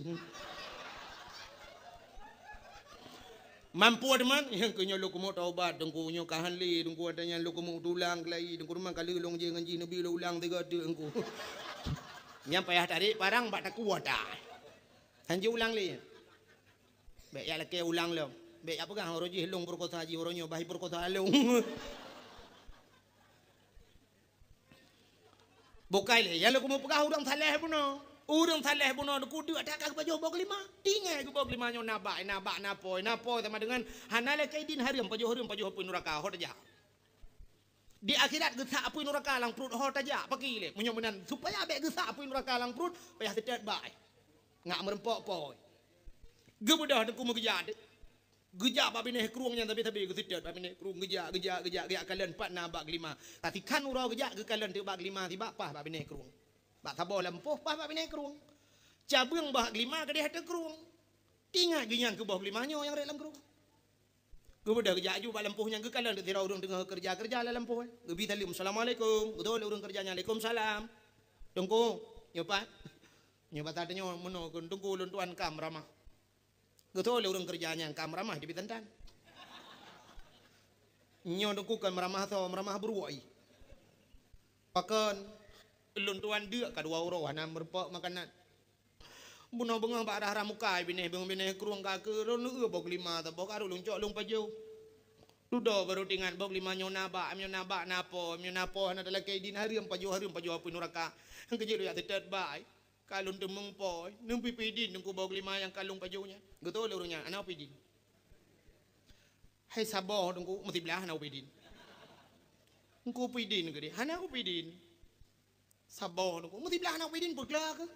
Mampu teuma, nyang keu nyoe lôn keumeung taubat Teungku, nyoe ka han lé Teungku, watée nyan lôn keumeung tulang keulayi Teungku, teuma ka lheueh lôn jih ngon jih neubi lôn ulang tiga teuk Teungku. Nyan payah tarék parang bak takue ata. Han jeuet ulang lé. Bék jak lakée ulang lom. Bék jak peugah, "Uroe jih lôn peurekosa jih, uroe nyoe bah peurekosa lôn." Bukai lé, nyang lôn keumeung peugah ureuëng saleh bunoe. Ureuëng saleh bunoe Teungku deuk that ka geupajoh boh geulima. Tinggai geuboh geulima nyoe na bak, na bak, na poi, na poi sama dengan hana lakée idin, hareuem pajoh, hareuem pajoh apui nuraka, ho tajak. Di akhirat geusak apui nuraka lam pruet, ho tajak, paki lé. Meunyoe meunan, supaya bék geusak apui nuraka lam pruet, payah seutôt bak. Ngat meureumpok poi. Geubeudôh Teungku meugeujak. Geujak bak binéh krueng nyan sabe-sabe geuseutôt bak binéh krueng, geujak, geujak, geujak, geujak kalon pat na bak geulima. Ka sikhan uroe geujak geukalon teuk bak geulima, sibak paih bak binéh krueng. Bak saboh lampôh paih bak binéh krueng. Cabeueng bak geulima keudeh ateueh krueng. Teuingat geuh nyan keu boh geulima nyoe nyang rhot lam krueng. Geubeudôh geujak aju bak lampôh nyan geukalon teuk sidroe ureuëng teungoh keureuja-keureuja lam lampôh. Geubi saleuem, "Assalamualaikum." Geutôh lé ureuëng keureuja nyan, "Waalaikumsalam." "Teungku, nyoe pat." Nyoe basa tanyoe meunoe kheun, "Teungku, lôn tuan ka meuramah." Geutôh lé ureuëng keureuja nyan ka meuramah di bitantan. Nyoe Teungku kon meuramah soe, meuramah buruek. Pakon lôn tuan deuk ka dua uroe hana meurumpok makanan. Bunoe beungoh bak rhah-rhah muka binéh, beungoh binéh krueng ka keu lôn eu boh geulima saboh ka rhot lôn cok lôn pajoh. Dudoe barô teuingat boh geulima nyoe na bak, nyoe na bak na po, nyoe na po hana talakée idin, hareuem pajoh, hareuem pajoh apui nuraka. Keujeuet lôn jak seutôt bak. Ka lôn teumeung po, neubi-bi idin Teungku boh geulima nyang ka lôn pajoh nyan. Geutôh lé ureuëng nyan, "Hana kupi idin." "Hai saboh Teungku, meusiblah hana kupi idin." "Teungku kupi idin keudeh." "Hana kupi idin." "Saboh Teungku, meusiblah hana kupi idin, peugah keuh."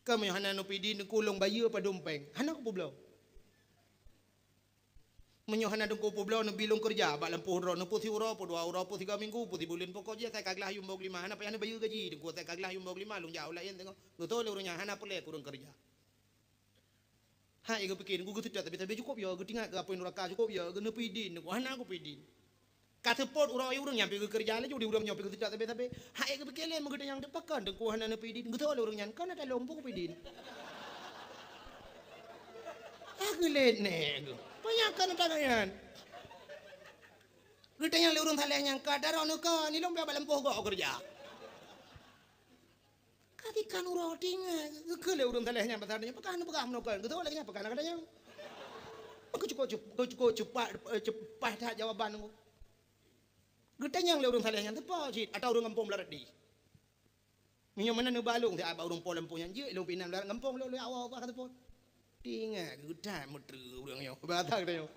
"Ka meunyoe hana neupi idin Teungku, lôn bayeue padum péng." "Hana kupeubloe." "Meunyoe hana Teungku peubloe, neubi lôn keureuja bak lampôh droeneuh, peue siuroe, peue dua uroe, peue siga minggu, peue sibuleuen, pokok jih asai ka glaih yum boh geulima, hana payah neubeu gaji Teungku, asai ka glaih yum boh geulima, lôn jak u laén teungoh." Geutôh lé ureuëng nyan, "Hana peureulée keu ureuëng keureuja." Hai geupike Teungku geuseutôt sabe-sabe cukôp yo, geuteuingat keu apui nuraka cukôp yo, geuneupi idin Teungku, "Hana kupi idin." Ka seupôt uroe ureuëng nyan pi geukeureuja laju di ureuëng nyoe pi geuseutôt sabe-sabe. Hai geupike lé meugeutanyong teuk pakon Teungku hana neupi idin. Geutôh lé ureuëng nyan, "Kon ata lôn peue kupi idin." Ah, geulet nèk geuh. Panyang kon ata nyan. Geutanyong lé ureuëng saleh nyan, "Ka ata droeneuh kon, ilôn piah bak lampôh gob keureuja." Ka dikan uroe tinggai, geukheun lé ureuëng saleh nyan basa nyan, "Pakon neupeugah meunoe kon?" Geutôh lagée nyan, "Pakon na gata nyan?" Meukeue cukôp, cukôp, cukôp cepat, eh, cepat that jawaban Teungku. Geutanyong lé ureuëng saleh nyan, "Teupeue cit, ata ureuëng gampông Beularedi?" Meunyoe meunan neuba lôn siat bak ureuëng po lampôh nyan, "Jeuet lôn pinan bak gampông lôn, lôn awak ka seupôt." Tinggai geutat meutreue ureuëng nyoe. Basa geutanyoe.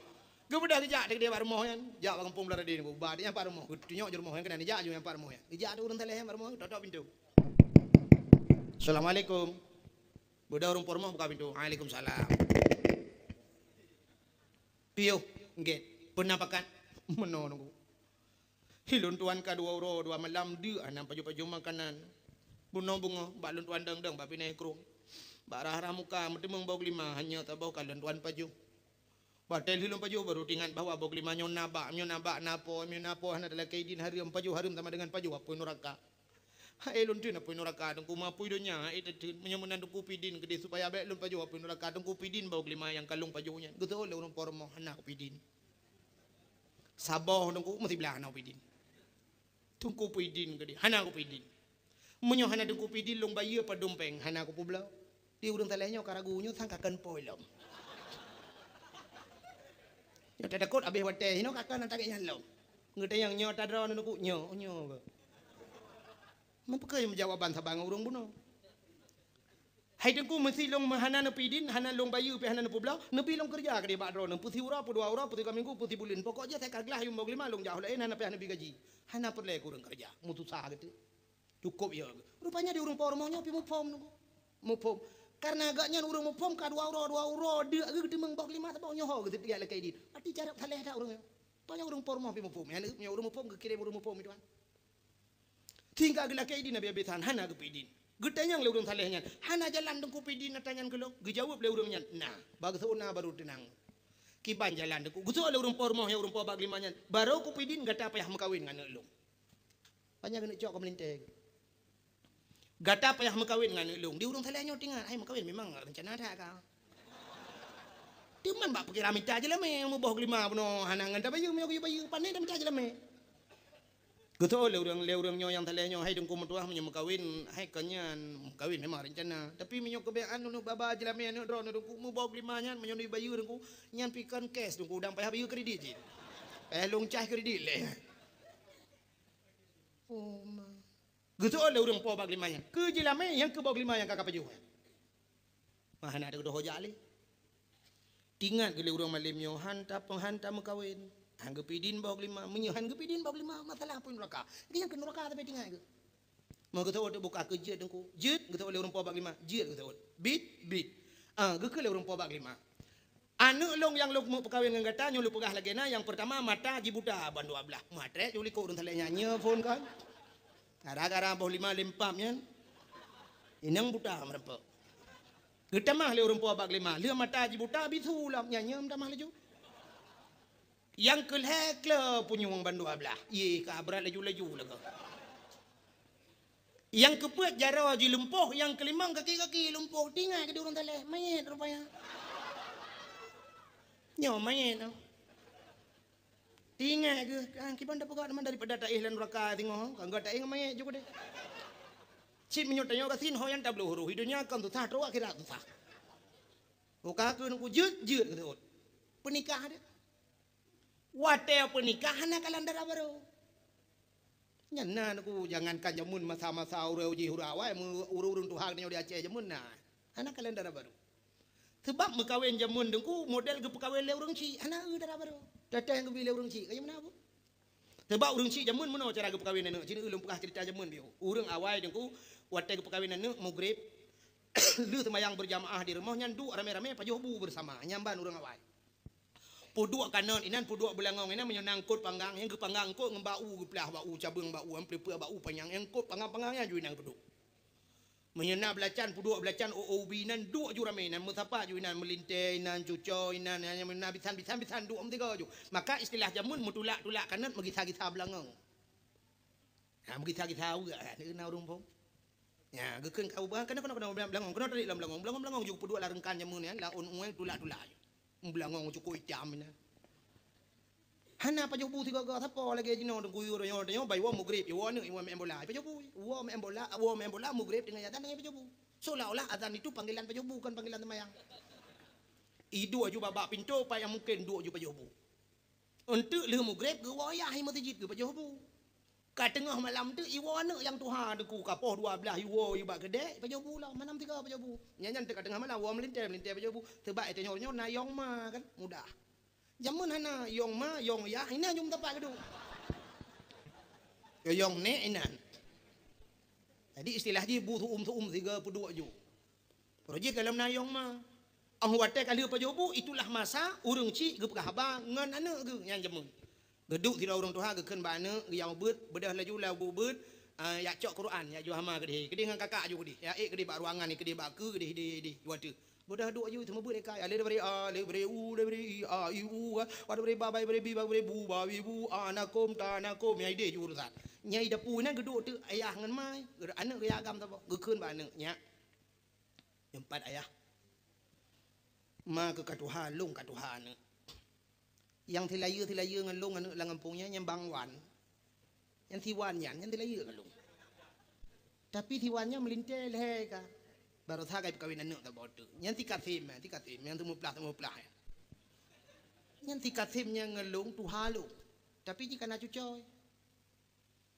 Geubeudôh geujak teuk bak rumoh nyan, jak bak gampông Beularedi Teungku. Ba nyan pat rumoh, geutunyok ju rumoh nyan keunan, jak ju nyan pat rumoh nyan. Geujak tu ureuëng saleh nyan bak rumoh, totok pintoe. "Assalamualaikum." Beudôh ureuëng po rumoh buka pintoe. "Waalaikumsalam." "Piôh, gét. Peue na pakat?" "Meunoe Teungku. Hi lôn tuan ka dua uroe dua malam deuk hana pajoh-pajoh makanan. Bunoe beungoh bak lôn tuan dong-dong bak binéh krueng. Bak rhah-rhah muka meuteumeung boh geulima, hanya saboh ka lôn tuan pajoh. Watée lheueh lôn pajoh barô teuingat bahwa boh geulima nyoe na bak, nyoe na bak na po, nyoe na po hana talakée idin, hareuem pajoh, hareuem sama dengan pajoh apui nuraka." Hai lôn theun apui nuraka Teungku, meuapui donya hai tatheun. Meunyoe meunan Teungku peue idin keudeh supaya bék lôn pajoh apui nuraka Teungku, peue idin boh geulima nyang ka lôn pajoh nyan. Geutôh lé ureuëng po rumoh, "Hana kupi idin." "Saboh Teungku, meusiblah hana kupi idin." "Teungku peue idin keudeh?" "Hana kupi idin." "Meunyoe hana Teungku peue idin, lôn bayeue padum péng." "Hana kupeubloe." Di ureuëng saleh nyoe ka ragu, nyoe sang ka kon po lom. Nyoe tatakot abéh watée, nyoe ka kon ata gét nyan lom. Geutanyong, "Nyoe ata droeneuh Teungku?" "Nyoe, nyoe." Meupeukeue jawaban saban ngon ureuëng bunoe. Hai Teungku, meusi lôn hana neupidin, hana lôn bayeue pih hana neupeubloe, neubi lôn keureuja keudeh bak droeneuh, peusiuroe, peudua uroe, peusigoe minggu, peusibuleuen. Pokok jih asai ka glaih yum boh lima lôn jak u laén, hana payah neubi gaji. Hana peureulée keu ureuëng keureuja, meususah geuteuk. Cukôp ya. Rupanya di ureuëng po rumoh nyoe pih muphom Teungku. Muphom. Karena gobnyan ureuëng muphom ka dua uroe, dua uroe deuk geuh geuteumeung boh lima saboh nyoe ho geuteuk lagée idin. Ati carab saleh that ureuëng nyoe. Rupanya ureuëng po rumoh pih muphom. Nyan ureuëng muphom geukirém ureuëng muphom itu kan. Sehingga geulakée idin habéh-habésan, hana geupidin. Geutanyong lé ureuëng saleh nyan, "Hana jalan Teungku pidin ata nyan keu lôn?" Geujaweueb lé ureuëng nyan, "Na, bak geuseuôt na barô teunang." Kiban jalan Teungku. Geuseuôt lé ureuëng po rumoh nyan, ureuëng po bak lima nyan, "Barô kupidin gata payah meukawen ngon aneuëk lôn." Banyak keuneuk cok keu meulintée. "Gata payah meukawen ngon aneuëk lôn." Di ureuëng saleh nyoe teuingat, hai meukawen memang rencana that ka. Teuma bak pikiran mita jeulamé, muboh lima bunoe hana ngon tabayeue, meunyoe geuyue bayeue, pane tamita jeulamé. Geutôh lé ureuëng, lé ureuëng nyoe nyang saleh nyoe, "Hai Teungku meutuah, meunyoe meukawen, hai kon nyan meukawen memang rencana. Tapi meunyoe keubiasaan neuneuk ba-ba jeulamé aneuëk droeneuh Teungku, muboh lima nyan meunyoe neubayeue Teungku, nyan pih kon cash Teungku, dang payah bayeue kredit cit. Payah lôn cah kredit lé." Oh ma. Geutôh lé ureuëng po bak lima nyan, "Keu jeulamé nyang keu boh lima nyang ka kapajoh nyan?" Mah hana ada geudoh jak lé. Teuingat geuh lé ureuëng malém nyoe, han ta-, han tameukawen, han geupidin boh lima. Meunyoe han geupidin boh lima, masalah apui nuraka. Nyang keu nuraka tapi teuingat geuh. Meugeutôh teuk buka keu jeuet Teungku. Jeuet geutôh lé ureuëng po bak lima. Jeuet geutôh. Bit, bit. Ah, geukheun lé ureuëng po bak lima. Aneuëk lôn nyang lôn meupeukawen ngon gata nyoe lôn peugah lagée na, nyang peurtama mata jibuta bandua blaih. Meuatrek ju likot ureuëng saleh nyan nyoe phon kan. Gara-gara boh lima lempam nyan. Inong buta meureumpok. Geutamah lé ureuëng po bak lima, lheueh mata jibuta bisu lom nyan nyoe meutamah laju. Nyang keu lhée kle punyueng bandua blaih. Yeh ka brat laju-laju lagée. Nyang keupeuet jaroe jilumpoh, nyang keulimong kaki-kaki lumpoh. Teuingat geuh di ureuëng saleh, manyét rupanya. Nyoe manyét nyoe. Teuingat geuh, ah, kiban tapeugah teuma daripada taéh lam nuraka singoh, ka gata éh ngon manyét ju keudeh. Cit meunyoe tanyoe gasien ho nyang tabloe huroh, di donya kon susah, trok akhirat susah. Buka keu Teungku jeuet-jeuet geuh. Peunikah deh. Watée peunikah hana kalon dara barô. Nyan na Teungku, jangankan jameun masa-masa uroe jih uroe awai, meu-, ureuëng-ureuëng tuha nyoe di Aceh jameun na. Hana kalon dara barô. Seubab meukawen jameun Teungku, model geupeukawen lé ureuëng chik, hana eu dara barô. Teuteh geubi lé ureuëng chik, kayém na bu. Seubab ureuëng chik jameun meunoe cara geupeukawen aneuëk, cit ulôn peugah ceurita jameun biôh. Ureuëng awai Teungku, watée geupeukawen aneuëk, mugreb, lheueh seumayang beurjamaah di rumoh nyan duek ramé-ramé pajoh bu beusama, nyan ban ureuëng awai. Peuduek kanot inan, peuduek beulangong inan, meunyoe na eungkot panggang, nyang geupanggang eungkot ngon bak u, geuplah bak u, cabeueng bak u, amplipeu bak u panyang, nyang eungkot panggang-panggang nyan ju inan peuduek. Meunyoe na beulacan, peuduek beulacan, o-o ubi inan, duek ju ramé inan, meusapat ju inan, meulintée inan, cucoe inan, nyan meunyoe na bisan-bisan, bisan duek meutiga ju. Maka istilah jameun meutulak-tulak kanot, meugisa-gisa beulangong. Ha, meugisa-gisa uek, ha, na ureuëng phon. Ya, geukheun ka ubah, keunoe, keunoe, keunoe, beulangong, keunoe tadi lam beulangong, beulangong, beulangong ju peuduek lam reungkan jameun nyan, lam ôn ueng tulak-tulak. Beulangong cukôp itam inan. Hana pajoh bu sigoe-goe, sapo lagée jinoe teungku yue nyoe, nyoe bai woe mugreb, woe aneuëk, woe meu'en bola, pajoh bu, woe meu'en bola, woe meu'en bola, mugreb teungoh azan teungoh pajoh bu. Seolah-olah azan itu panggilan pajoh bu, kon panggilan seumayang. Iduek ju bak, bak pintoe, pat nyang mungken duek ju pajoh bu. Eunteuk lheueh mugreb geuwoe yah i meuseujid geupajoh bu. Ka teungoh malam teuk iwoe aneuëk nyang tuha teungku, ka poh dua blaih iwoe i bak keudè, ipajoh bu lom, malam tiga pajoh bu. Nyan, nyan teuk ka teungoh malam, woe meulintèe, meulintèe pajoh bu. Seubab i tanyoe nyoe na yong ma kan, mudah. Jameun hana yong ma, yong yah, inan jeuet meusapat geuduek. Yong nèk inan. Jadi istilah jih bu su'um-su'um sigoe peuduek ju. Roh jih ka lom na yong ma. Óh watèe ka lheueh pajoh bu, itulah masa ureueng chik geupeugah haba ngon aneuk geuh nyang jameun. Geuduek sidroe ureueng tuha geukheun bak aneuk, geuyue beuet, beudôh laju lam bu beuet, ah, jak cok Quran, jak jok hama keudeh. Keudeh ngon kakak ju keudeh. Jak ék keudeh bak ruangan, keudeh bak keue, keudeh, keudeh, keudeh. Watèe beudôh duek ju, teuma beuet ka. Alif dari a, alif dari u, dari i, a, i, u, ka. Wa dari ba, ba dari bi, ba dari bu, ba, bi, bu, a, na, kum, ta, na, kum. Nyang ideh ju urusan. Nyang i dapu nyan geuduek teuk ayah ngon ma, aneuk geuyue agam saboh. Geukheun bak aneuk, nyak. Nyoe pat ayah. Ma keuh ka tuha, lôn ka tuha aneuk. Nyang silayeue-silayeue ngon lôn aneuk lam gampông nyan, nyan Bang Wan. Nyan si Wan nyan, nyan silayeue ngon lôn. Tapi si Wan nyan meulintèe lhèe ka. Baroesa ka jipeukawen aneuk saboh teuk. Nyan si Kasem, si Kasem, nyang seumeuplah-seumeuplah nyan. Nyan si Kasem nyan ngon lôn tuha lôn. Tapi jih ka na cucoe.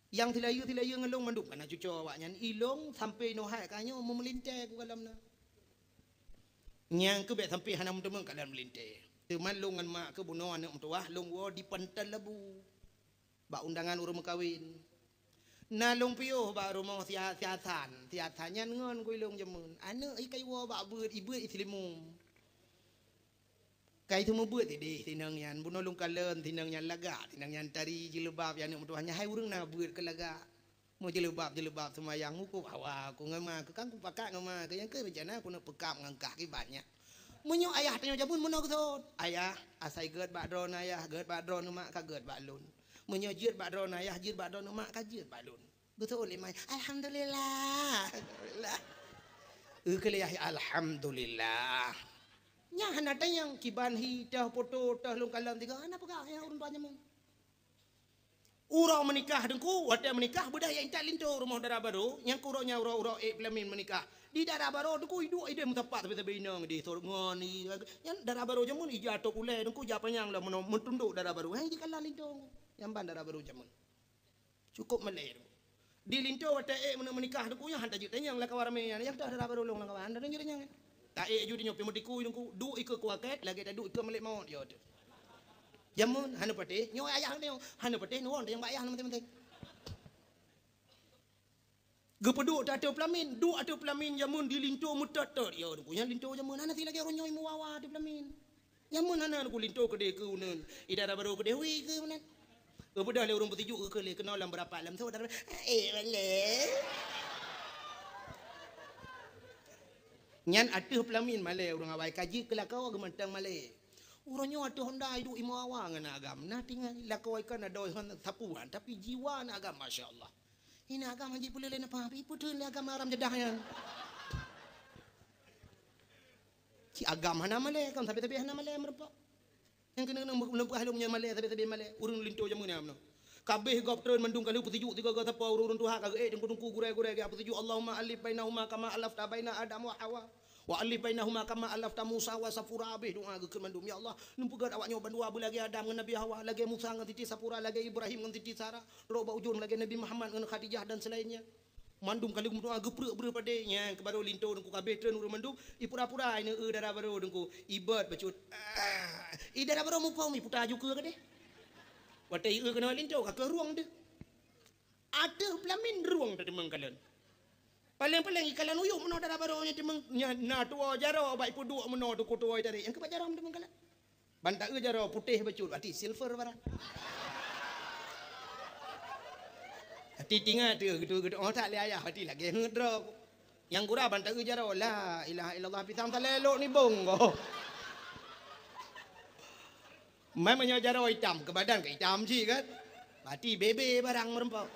Nyang silayeue-silayeue ngon lôn mandum ka na cucoe awaknyan. I lôn sampoe nyoe hai ka nyoe meumeulintèe kukalon na. Nyang keuh bék sampai hana meuteumé ka lôn meulintée. Teuma lôn ngon mak keuh bunoe aneuk meutuwah lôn woe di Pantai Labu. Bak undangan ureuëng meukawen. Na lôn piôh bak rumoh si A-, si Hasan. Si Hasan nyan ngon gulong jameun. Aneuk i ka iwoe bak beuet, ibeuet i Seulimeum. Ka iseumubeuet idéh sinong nyan. Bunoe lôn kalon sinong nyan lagak. Sinong nyan tari jilbab, ya aneuk meutuwah nyan hai ureuëng na beuet keu lagak. Meujeuleubat-jeuleubat seumayang, mukub hawa ku ngon ma keu, kan kupakat ngon ma keu, nyang keu rencana kuneuk peukab ngon kah kiban nyan. Meunyoe ayah tanyoe jameun meunoe geuseuôt, "Ayah, asai gét bak droeneuh ayah, gét bak droeneuh mak, ka gét bak lôn. Meunyoe jeuet bak droeneuh ayah, jeuet bak droeneuh mak, ka jeuet bak lôn." Geuseuôt lé ma, "Alhamdulillah." Alhamdulillah. Eukeuh lé yah, "Alhamdulillah." Nyan hana tanyong kiban hi, toh poto, toh lôn kalon tiga, hana peugah ayah ureuëng tuha jameun. Uroe meunikah teungku, watée meunikah beudah jak intat linto rumoh dara barô, nyang keu uroe nyan uroe-uroe ék peulamin meunikah. Di dara barô teungku iduek ideh meusapat sabe-sabe inong ideh sot ngon i, nyan dara barô jameun ija top ulée teungku, ija panyang lom meuno-, meutundok dara barô. Hai jikalan linto nyang ban dara barô jameun. Cukup malée teungku. Di linto watée ék meunikah teungku nyan han tajeuet tanyong lam kawan ramé nyan, nyang teuh dara barô lôn lam kawan, han tajeuet tanyong. Taék ju di nyoe pih meutikui teungku, duek ikeue kuakét lagée taduek ikeue malaikat maut yo teuh. Jameun hana patéh, nyoe ayah nyoe hana patéh, nuwon teuh nyang bak ayah maté-maté. Geupeuduek ateueh peulamin, duek ateueh peulamin jameun di linto meutot-tot yo teungku, nyan linto jameun hana si lagée uroe nyoe meuwawa ateueh peulamin. Jameun hana teungku linto keudeh keu uneun, i dara barô keudeh wi keu uneun. Geubeudôh lé ureuëng peusijuek geukheun lé keunoe lam beurapat lam sot, eh, malée. Nyan ateueh peulamin malée ureuëng awai ka jeuet keu lakoe geumantong malée. Uroe nyoe ateueh honda iduek imoe awa ngon agam. Na tinggai lakoe ikan adoe hon sapuan, tapi jiwa na agam, masya Allah. Ina agam han jipeuleueh lé napa, ipeuteun lé agam aram jadah nyan. Ci agam hana malée, kan sabe-sabe hana malée meurumpok. Nyang keuneuk-keuneuk meuleumpah lom nyan malée, sabe-sabe malée. Ureuëng linto jameun nyan meunoe. Kabeh gob treun mandum ka lheueh peusijuek sigoe-goe sapo ureuëng tuha ka geuék teungku-teungku gurée-gurée geuék peusijuek, "Allahumma alif bainahuma kama alafta baina Adam wa Hawa. Wa alif bainahuma kama alafta Musa wa Safura." Abéh doa geukheun mandum, "Ya Allah, neupeugét awak nyoe bandua beulagée Adam ngon Nabi Hawa, lagée Musa ngon Siti Safura, lagée Ibrahim ngon Siti Sara, trok bak ujong lagée Nabi Muhammad ngon Khadijah dan selainnya." Mandum ka lheueh meudoa geupreuek-preuek padé, nyang keu barô linto teungku kabeh treun ureuëng mandum, ipura-pura ineuk eu dara barô teungku, ibot bacut. Ah, i dara barô muphom iputa ju keue keudeh. Watée ieu keunoe linto ka keuh rueng deuh. Ateueh peulamin rueng teuteumeng kalon. Paléng-paléng ikalon uyueb meunoe dara barô nyan teumeung, nyan na tuwoe jaroe bak ipeuduek meunoe teungku tuwoe tadi. Nyang keu bak jaroe teumeung kalon. Ban ta-eu jaroe putéh bacut, berarti silver barang. Berarti tingat tu, gitu, gitu. Oh, tak lé ayah, berarti lagée ngeut droe. Nyang gura ban ta-eu jaroe, la ilaha illallah, pisang talelok ni bong ko. Mai meunyoe jaroe itam, keu badan ka itam cit kan? Berarti bebe barang meureumpok.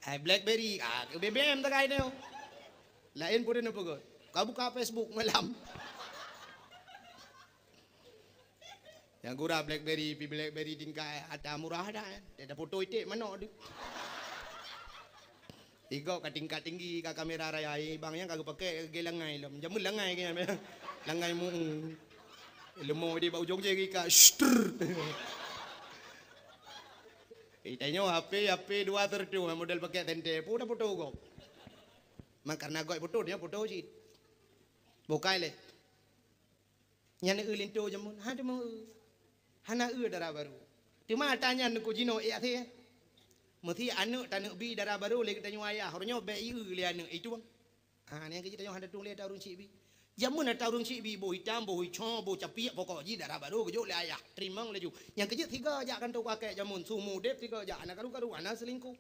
Hai BlackBerry, ah, keu B B M takai nyoe. Laén pun neupeugah. Ka buka Facebook malam. Nyang gura BlackBerry, pi BlackBerry tingkat ata murah dah. Dia dah foto iték manok tu. Igob ka tingkat tinggi, ka kamera raya, eh, bang nyang ka geupakai lagée langai lom. Jameun langai ke nyan. Langai mu. Leumo di bak ujong jari ka. Shtr. Eh, tanyoe H P, H P dua sertu model pakai senter. Pu dah foto gob. Mak karena gob foto, dia foto cit. Bukai lé. Nyan eu linto jameun, ha teuma eu. Hana eu dara barô. Teuma ata nyan ku jinoe ék até. Meusi aneuk taneuk bi dara barô lé geutanyoe ayah, uroe nyoe bék ieu lé aneuk itu bang. Ha, nyan keuh tanyoe hana tueng lé ata ureuëng syiek bi. Jameun ata ureuëng syiek bi, boh itam, boh ico, boh capiek, pokok jih dara barô geujok lé ayah. Teurimong laju. Nyang keujeuet sigoe jak kantô kuakét jameun, su mudeb sigoe jak, hana karu-karu, hana seulingkoh.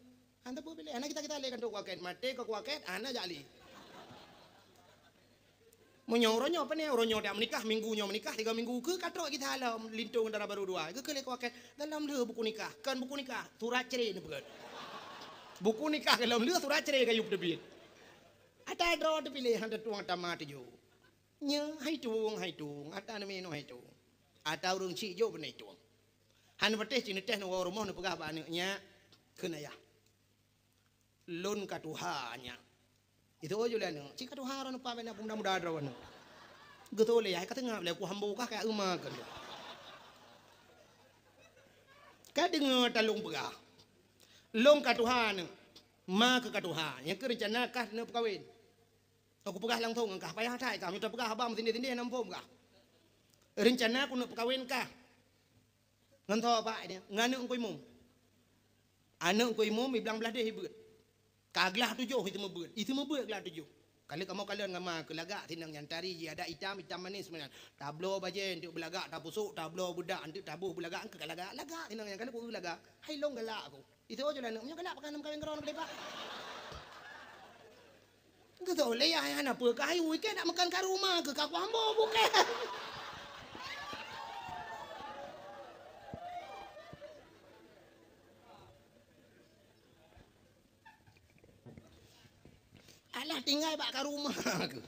Hana tapeupiléh, hana kita-kita lé kantô kuakét, maté ka kuakét, hana jak lé. Meunyoe uroe nyoe pane, uroe nyoe dak meunikah, minggu nyoe meunikah, tiga minggu keu ka trok kita lom linto ngon dara barô dua. Geukheun lé kuakét, galom lheueh buku nikah, kon buku nikah, surat cerai neupeugét. Buku nikah galom lheueh surat cerai ka yue peuteubiet. Ata droe teupiléh han teutueng tama tujoh. Nyoe hai tueng, hai tueng, ata neuminoe hai tueng. Ata ureuëng syiek jok beunai tueng. Han patéh cit neutéh neuwoe rumoh neupeugah bak aneuk nyak, kheun ayah. Lôn ka tuha nyak. Itu oh ju lé aneuk, cit ka tuha droeneuh pa bak na peumuda-muda droeneuh. Geutôi lé yah ka teungab lé ku hambo kah ka euma keu lôn. Ka deungoe talôn peugah. Lôn ka tuha aneuk, ma keuh ka tuha, nyang keuh reuncana kah neupeukawen. Aku peugah langsung ngon kah, payah that kah, meunyoe tapeugah haba meusindeh-sindeh hana muphom kah. Reuncana keuneuk peukawen kah. Ngon soe, Pak, nyan? Ngon aneuk Teungku Imum. Aneuk Teungku Imum, i blang blaih deh i beuet. Ka glah tujoh i seumeubeuet. I seumeubeuet glah tujoh. Ka lheueh kamoe kalon ngon ma keu lagak sinong nyan, tari jih adat itam, itam manis meunan. Tabloe bajée eunteuk beulagak, tapusok, tabloe beudak eunteuk taboh beulagak, eungkeu ka lagak, lagak sinong nyan, ka lheueh ku lagak. Hai lôn galak aku. Itu aja lah aneuk, meunyoe galak pakon lom kawin keudroe keudeh, Pak. Geutôh lé yah hana peue keu ayu, ikei nak meukan ka rumoh keu ka kuambo bukée. Alah tinggai bak ka rumoh keu.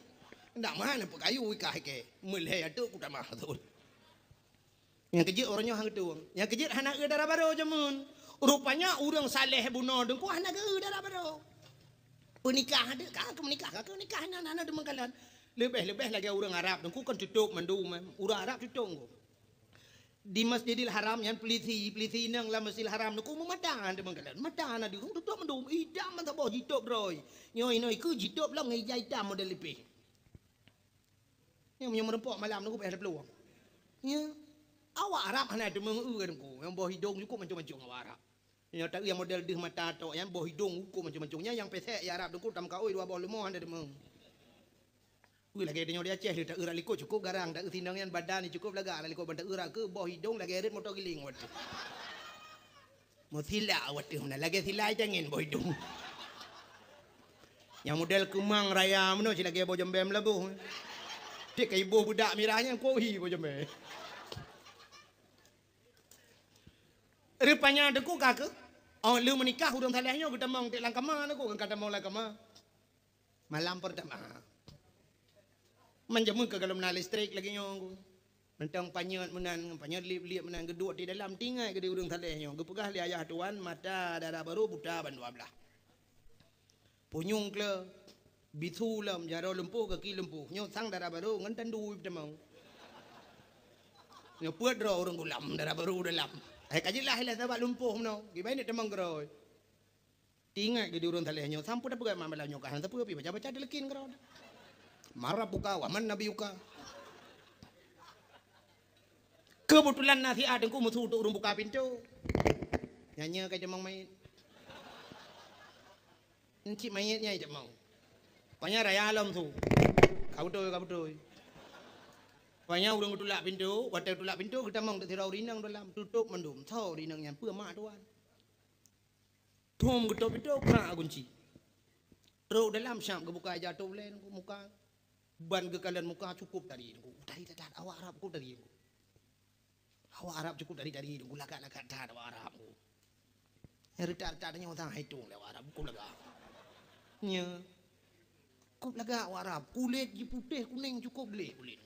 Ndak meuhan peue keu ayu ikah ikei. Meulhée ateueh ku tamah thon. Nyang keujeuet uroe nyoe han geutueng. Nyang keujeuet hana eu dara barô jameun. Rupanya ureuëng saleh bunoe deungku hana geu dara barô. Peunikah deuek ka keu meunikah, ka keu nikah hana, hana deungon kalon. Leubeh-leubeh lagée ureuëng Arab deungku kan tutôp mandum, eh. Ureuëng Arab tutôp deungku. Di Masjidil Haram nyan peulisi, peulisi inong lam Masjidil Haram deungku meumata deungon kalon. Mata hana deungon tutôp mandum, idam mantong boh jitôp droe. Nyoe inoe keu jitôp lom ngon ija itam model lipeh. Nyoe meunyoe meurumpok malam nunggu payah taplueng. Nyoe awak Arab hana deungon eu deungku. Nyang boh idong cukup mancung-mancung awak Arab. Nyoe taeu nyang model deuh mata tok nyan boh idong cukup mancung-mancung. Nyan nyang pesek ya Arab deungku tam kaôi dua boh leumo hana deungon. Wih lagée tanyoe di Aceh lé taeu rak likot cukup garang, taeu sinong nyan badan cukup lagak rak likot ban taeu rak keu boh idong lagée rot moto giling watée. Meusilak watée meunan lagée silai cangin boh idong. Nyang model keumang raya meunoe cilagée boh jembée meulaboh. Tiek ka iboh beudak mirah nyan kohi boh jembée. Rupanya deungku ka keuh, oh lheueh meunikah ureuëng saleh nyoe geutamong tiek lam kama deungku, ka tamong lam kama. Malam peurtama. Manjameun ka galom na listrik lagée nyoe. Mantong panyöt meunan, panyöt liep-liep meunan geuduek di dalam tinggai geude ureuëng saleh nyoe. Geupeugah lé ayah tuan, mata dara barô buta ban dua blaih. Punyueng kle, bisu lom, jaroe lumpoh, gaki lumpoh. Nyoe sang dara barô ngon tandu tamong. Nyoe peuet droe ureuëng gulam dara barô dalam. Hai ka jeulaih lah sabab lumpoh meunoe. Kiban ni tamong keurôi. Teuingat geude ureuëng saleh nyoe, sampoe tapeugah mak malam nyoe ka hana sapeue pih baca-baca deuleukin keudroe. Mara buka, wa man nabiyuka. Keubeutulan na siat deungku meusu teuk ureuëng buka pintoe. Nyan nyoe ka jamong manyét. Encik manyét nyan jamong. Panya raya lom su. Ka beutôi, ka beutôi. Panya ureuëng geutulak pintoe, watée geutulak pintoe geutamong teuk sidroe ureuëng inong dalam, tutôp mandum. Soe ureuëng inong nyan, peue mak tuan. Thom geutôp pintoe, krak gunci. Trok dalam syab geubuka ija tôp lé deungku muka. Ban geukalon muka cukup tari deungku. Tari that-that awak Arab cukup tari deungku. Awak Arab cukup tari-tari deungku, lagak-lagak that awak Arab deungku. Nyang reutak-reutak tanyoe sang hai tueng lé awak Arab cukup lagak. Nya. Cukup lagak awak Arab, kulét jih putéh kunéng cukup gleh kulét.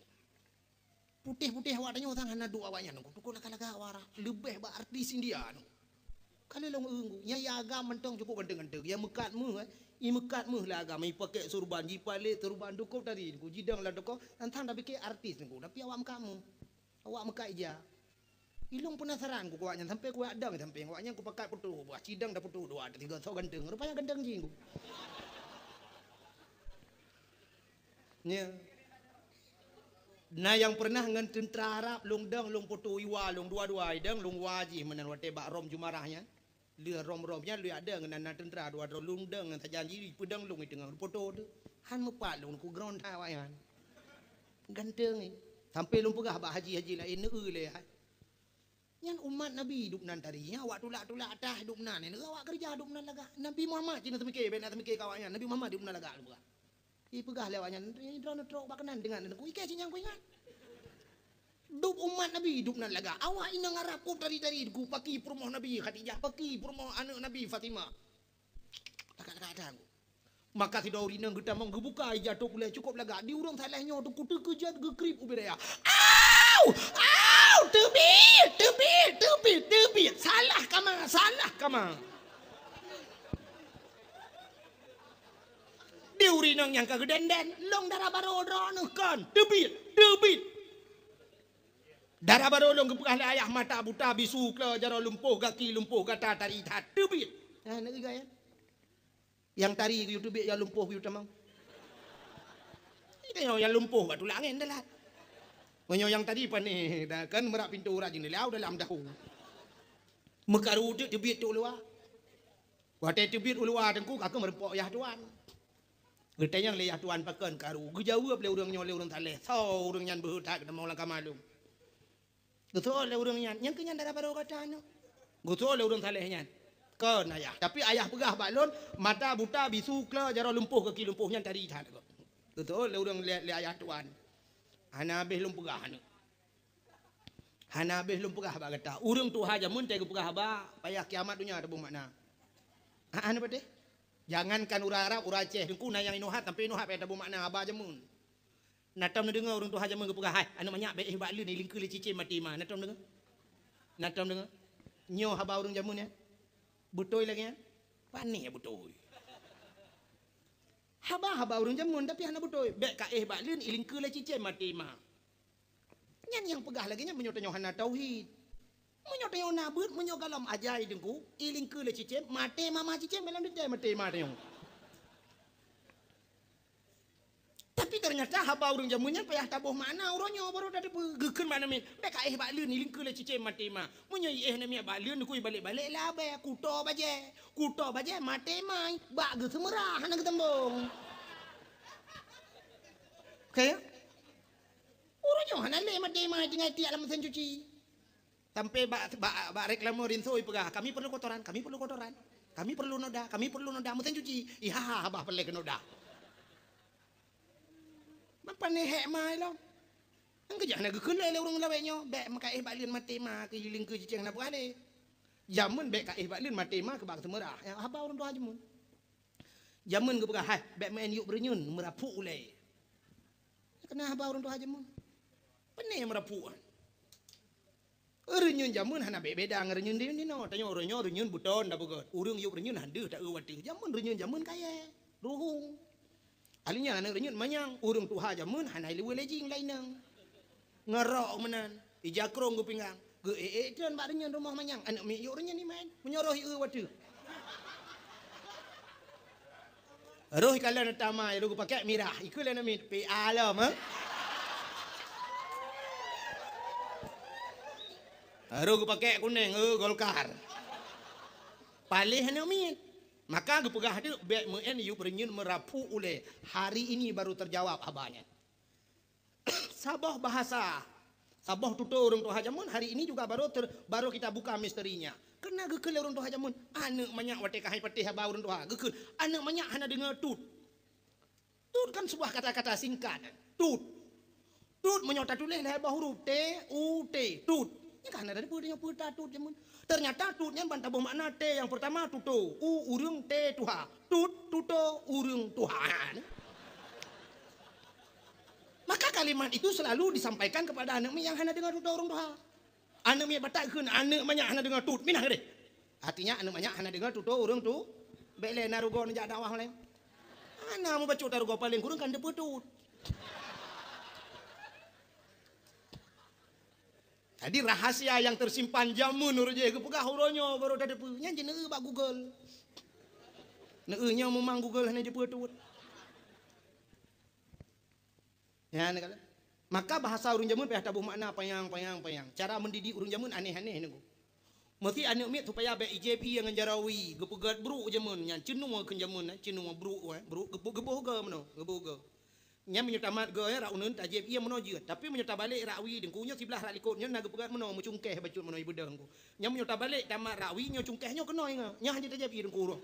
Putéh-putéh awak tanyoe sang hana duek awak nyan, tukon lagak-lagak awak Arab. Leubeh bak artis India tu. Ka lheueh lôn eu, nyang ya agam mantong cukup ganteng-ganteng. Ya meukat méuh, eh. I meukat méuh lah agam, i pakèk surban, jipalét surban, cukup tari, ku jidong lam toko, nyan sang tapike artis ku, tapi awak meukat méuh. Awak meukat ija. Ilong penasaran ku awak nyan, sampai ku yak dong sampéng awak nyan ku pakat putôh, bah cidong taputôh dua, tiga, so ganteng. Rupanya ganteng jih ku. Nya. Na nyang pernah ngon teuntra Arab lôn dong lôn putôh iwa lôn dua-dua idong lôn wa jih meunan watée bak Rom Jumarah nyan. Lheueh Rom-Rom nyan lheueh ada ngon na teuntra dua droe lôn dong ngon sajan jih peudong lôn i teungoh putôh tu. Han meupat lôn ku ground that awak nyan. Ganteng eh. Sampai lôn peugah bak haji-haji laén neu lé hai. Nyan umat Nabi dubnan tari, nyan awak tulak-tulak tah dubnan, nyan awak keureuja dubnan lagak. Nabi Muhammad cit na seumike, bèk na seumike keu awak nyan. Nabi Muhammad dubnan lagak lôn peugah. Ipeugah lé awak nyan, droeneuh trok bak keunan deungon keunan. Ku ikei cit nyang kuingat. Dub umat Nabi dubnan lagak. Awak inong Arab ku tari-tari ku paki peurumoh Nabi Khadijah, paki peurumoh aneuk Nabi Fatimah. Lagak-lagak that ku. Maka sidroe ureueng inong geutamong geubuka ija tôp ulèe cukôp lagak. Di ureueng saleh nyoe teuku teukeujot geukrieb ubit raya. Au! Au! Teubiet! Teubiet! Teubiet! Teubiet! Salah kama! Salah kama! Di ureueng inong nyang ka geudenden, lôn dara barô droeneuh kon. Teubiet! Teubiet! Dara barô lôn geupeugah lé ayah mata buta bisu klo jaroe lumpoh gaki lumpoh gata tari that. Teubiet! Nah, nyan gaya. Nyang tari geuyue teubiet nyang lumpoh geuyue tamong. Tanyoe nyang lumpoh bak tulak angén dalam. Meunyoe nyang tadi panéh, dah kan meurak pintoe urat jeuneula dalam dahu. Meukaru teuk teubiet teuk luwa. Watée teubiet u luwa teungku, ka kheueh meureumpok yah tuan. Geutanyong lé yah tuan pakon karu. Geujaweueb lé ureuëng nyoe lé ureuëng saleh. Soe ureuëng nyan beuhe that geutamong lam kama lôn. Geuseuôt lé ureuëng nyan, nyang keu nyan dara barô gata nyoe. Geuseuôt lé ureuëng saleh nyan. Kon ayah, tapi ayah peugah bak lôn, mata buta, bisu, klo, jaroe lumpoh, kaki lumpoh nyan tadi that. Geuseuôt lé ureuëng lé, lé ayah tuan. Hana habéh lôn peugah nyoe. Hana habéh lôn peugah bak gata. Ureuëng tuha jameun teuh geupeugah haba, payah kiamat donya ataupun makna. Ha, hana patéh. Jangankan ureuëng Arab, ureuëng Aceh, teungku na nyang inoe hat, sampai inoe hat payah tabu makna haba jameun. Na tom neudeungoe ureuëng tuha jameun geupeugah, "Hai, aneuëk manyak bèk éh bak leuen, ilingkeue lé cicém maté ma." Na tom deungoe? Na tom deungoe? Nyoe haba ureuëng jameun nyan? Beutôi lagée nyan? Panéh beutôi. Haba-haba ureuëng jameun tapi hana beutôi. "Bèk ka éh bak leuen, ilingkeue lé cicém maté ma." Nyan nyang peugah lagée nyan meunyoe tanyoe hana tauhid. Meunyoe tanyoe na beuet, meunyoe gohlom ajai teungku, ilingkeue lé cicém, maté ma ma cicém, dalam detail maté ma tanyoe. Tapi ternyata haba ureuëng jameun nyan payah taboh makna uroe nyoe baru tateupeue. Geukheun makna miet, "Bèk ka éh bak leuen, ilingkeue lé cicém maté ma." Meunyoe iéh na miet bak leuen, kui balek-balek labée, kuto bajée. Kuto bajée maté ma, bak geuseumeurah hana geuteumbong. Oke ya? Uroe nyoe hana lé maté ma tinggai tiek lam mesin cuci. Sampai bak, bak, bak reklame rinso ipeugah, "Kami perlu kotoran, kami perlu kotoran. Kami perlu noda, kami perlu noda." Mesin cuci, iha, bah perlu keu noda. Mapa nih hek mai lom? Engkau jangan geukheun lé ureuëng lawét nyoe, "Bèk meuka éh bak leuen maté ma keu ilingkeue cicém na buah lé." Jameun bèk ka éh bak leuen maté ma keu bak seumeurah. Ya, haba ureuëng tuha jameun. Jameun geupeugah, "Hai, bèk meu'en yub reunyeun meurapuk ulée." Keunan haba ureuëng tuha jameun. Pane meurapuk? Reunyeun jameun hana beda ngon reunyeun di, di noe. Tanyoe reunyeun, reunyeun beuton da beugöt. Ureuëng yub reunyeun han deuh taeu watèe. Jameun reunyeun jameun kayèe, ruhueng. Alinyan aneuk reunyeun manyang, ureuëng tuha jameun hana ileue lejing laineng. Ngerok meunan, ija krong geupinggang. Geu-ék-ék treun bak reunyeun rumoh manyang, aneuk miet yub reunyeun iman. Meunyoe roh ieu watèe. Roh ikalon tamai, roh geupakèk mirah, ikeu lé aneuk miet, P A lom, eh? Roh geupakèk kuneng, eh, Golkar. Paléh aneuk miet. Maka geupeugah teuk, "Bèk meu'en yub reunyeun meurapuk ulée." Hari ini baru terjawab haba nyan. Saboh bahasa, saboh tutoe ureuëng tuha jameun hari ini juga baru ter, baru kita buka misterinya. Keunan geukheun lé ureuëng tuha jameun, aneuk manyak watèe ka hai patéh haba ureuëng tuha, geukheun, aneuk manyak hana deungoe tut. Tut kan sebuah kata-kata singkat. Tut. Tut meunyoe tatuléh lhèe boh huruf, T, U, T. Tut. Nyan ka hana teupeue tanyoe peue ta tut jameun. Ternyata tut nyan ban taboh makna T nyang pertama tutoe, U ureuëng, T tuha. Tut, tutoe, ureuëng tuha. Maka kalimat itu selalu disampaikan kepada aneuk miet nyang hana deungoe tutoe ureuëng tuha. Aneuk miet batat kheun, aneuk manyak hana deungoe tut, minah keudeh. Artinya aneuk manyak hana deungoe tutoe ureuëng tu, bèk lé na rugoe neujak dakwah lé. Hana mubacut ta rugoe, paléng kureueng kan teupeue tut. Jadi rahasia nyang tersimpan jameun ureuëng jih geupeugah uroe nyoe baru tateupeue. Nyan jih neueu bak Google. Neueu nyoe meumang Google hana jeupeue tut. Nyan kan. Maka bahasa ureuëng jameun payah taboh makna panyang, panyang, panyang. Cara mendidik ureuëng jameun aneh-aneh nunggu. Meusti aneuk miet supaya bèk ijép ié ngon jaroe wie, geupeugöt brôk jameun nyan, ceunua kheun jameun, eh, ceunua brôk, eh, brôk geuboh, geuboh goe meunoe, geuboh goe. Nyan meunyoe tamat goe, eh, rak uneuen tajép ié meunoe jeuet. Tapi meunyoe tabalek rak wie deungku nyoe siblah rak likot nyoe na geupeugöt meunoe, meucungkeh bacut meunoe ibeudôh deungku. Nyan meunyoe tabalek tamat rak wie nyoe cungkeh nyoe keunoe ingat. Nyan hana tajép ié deungku roh.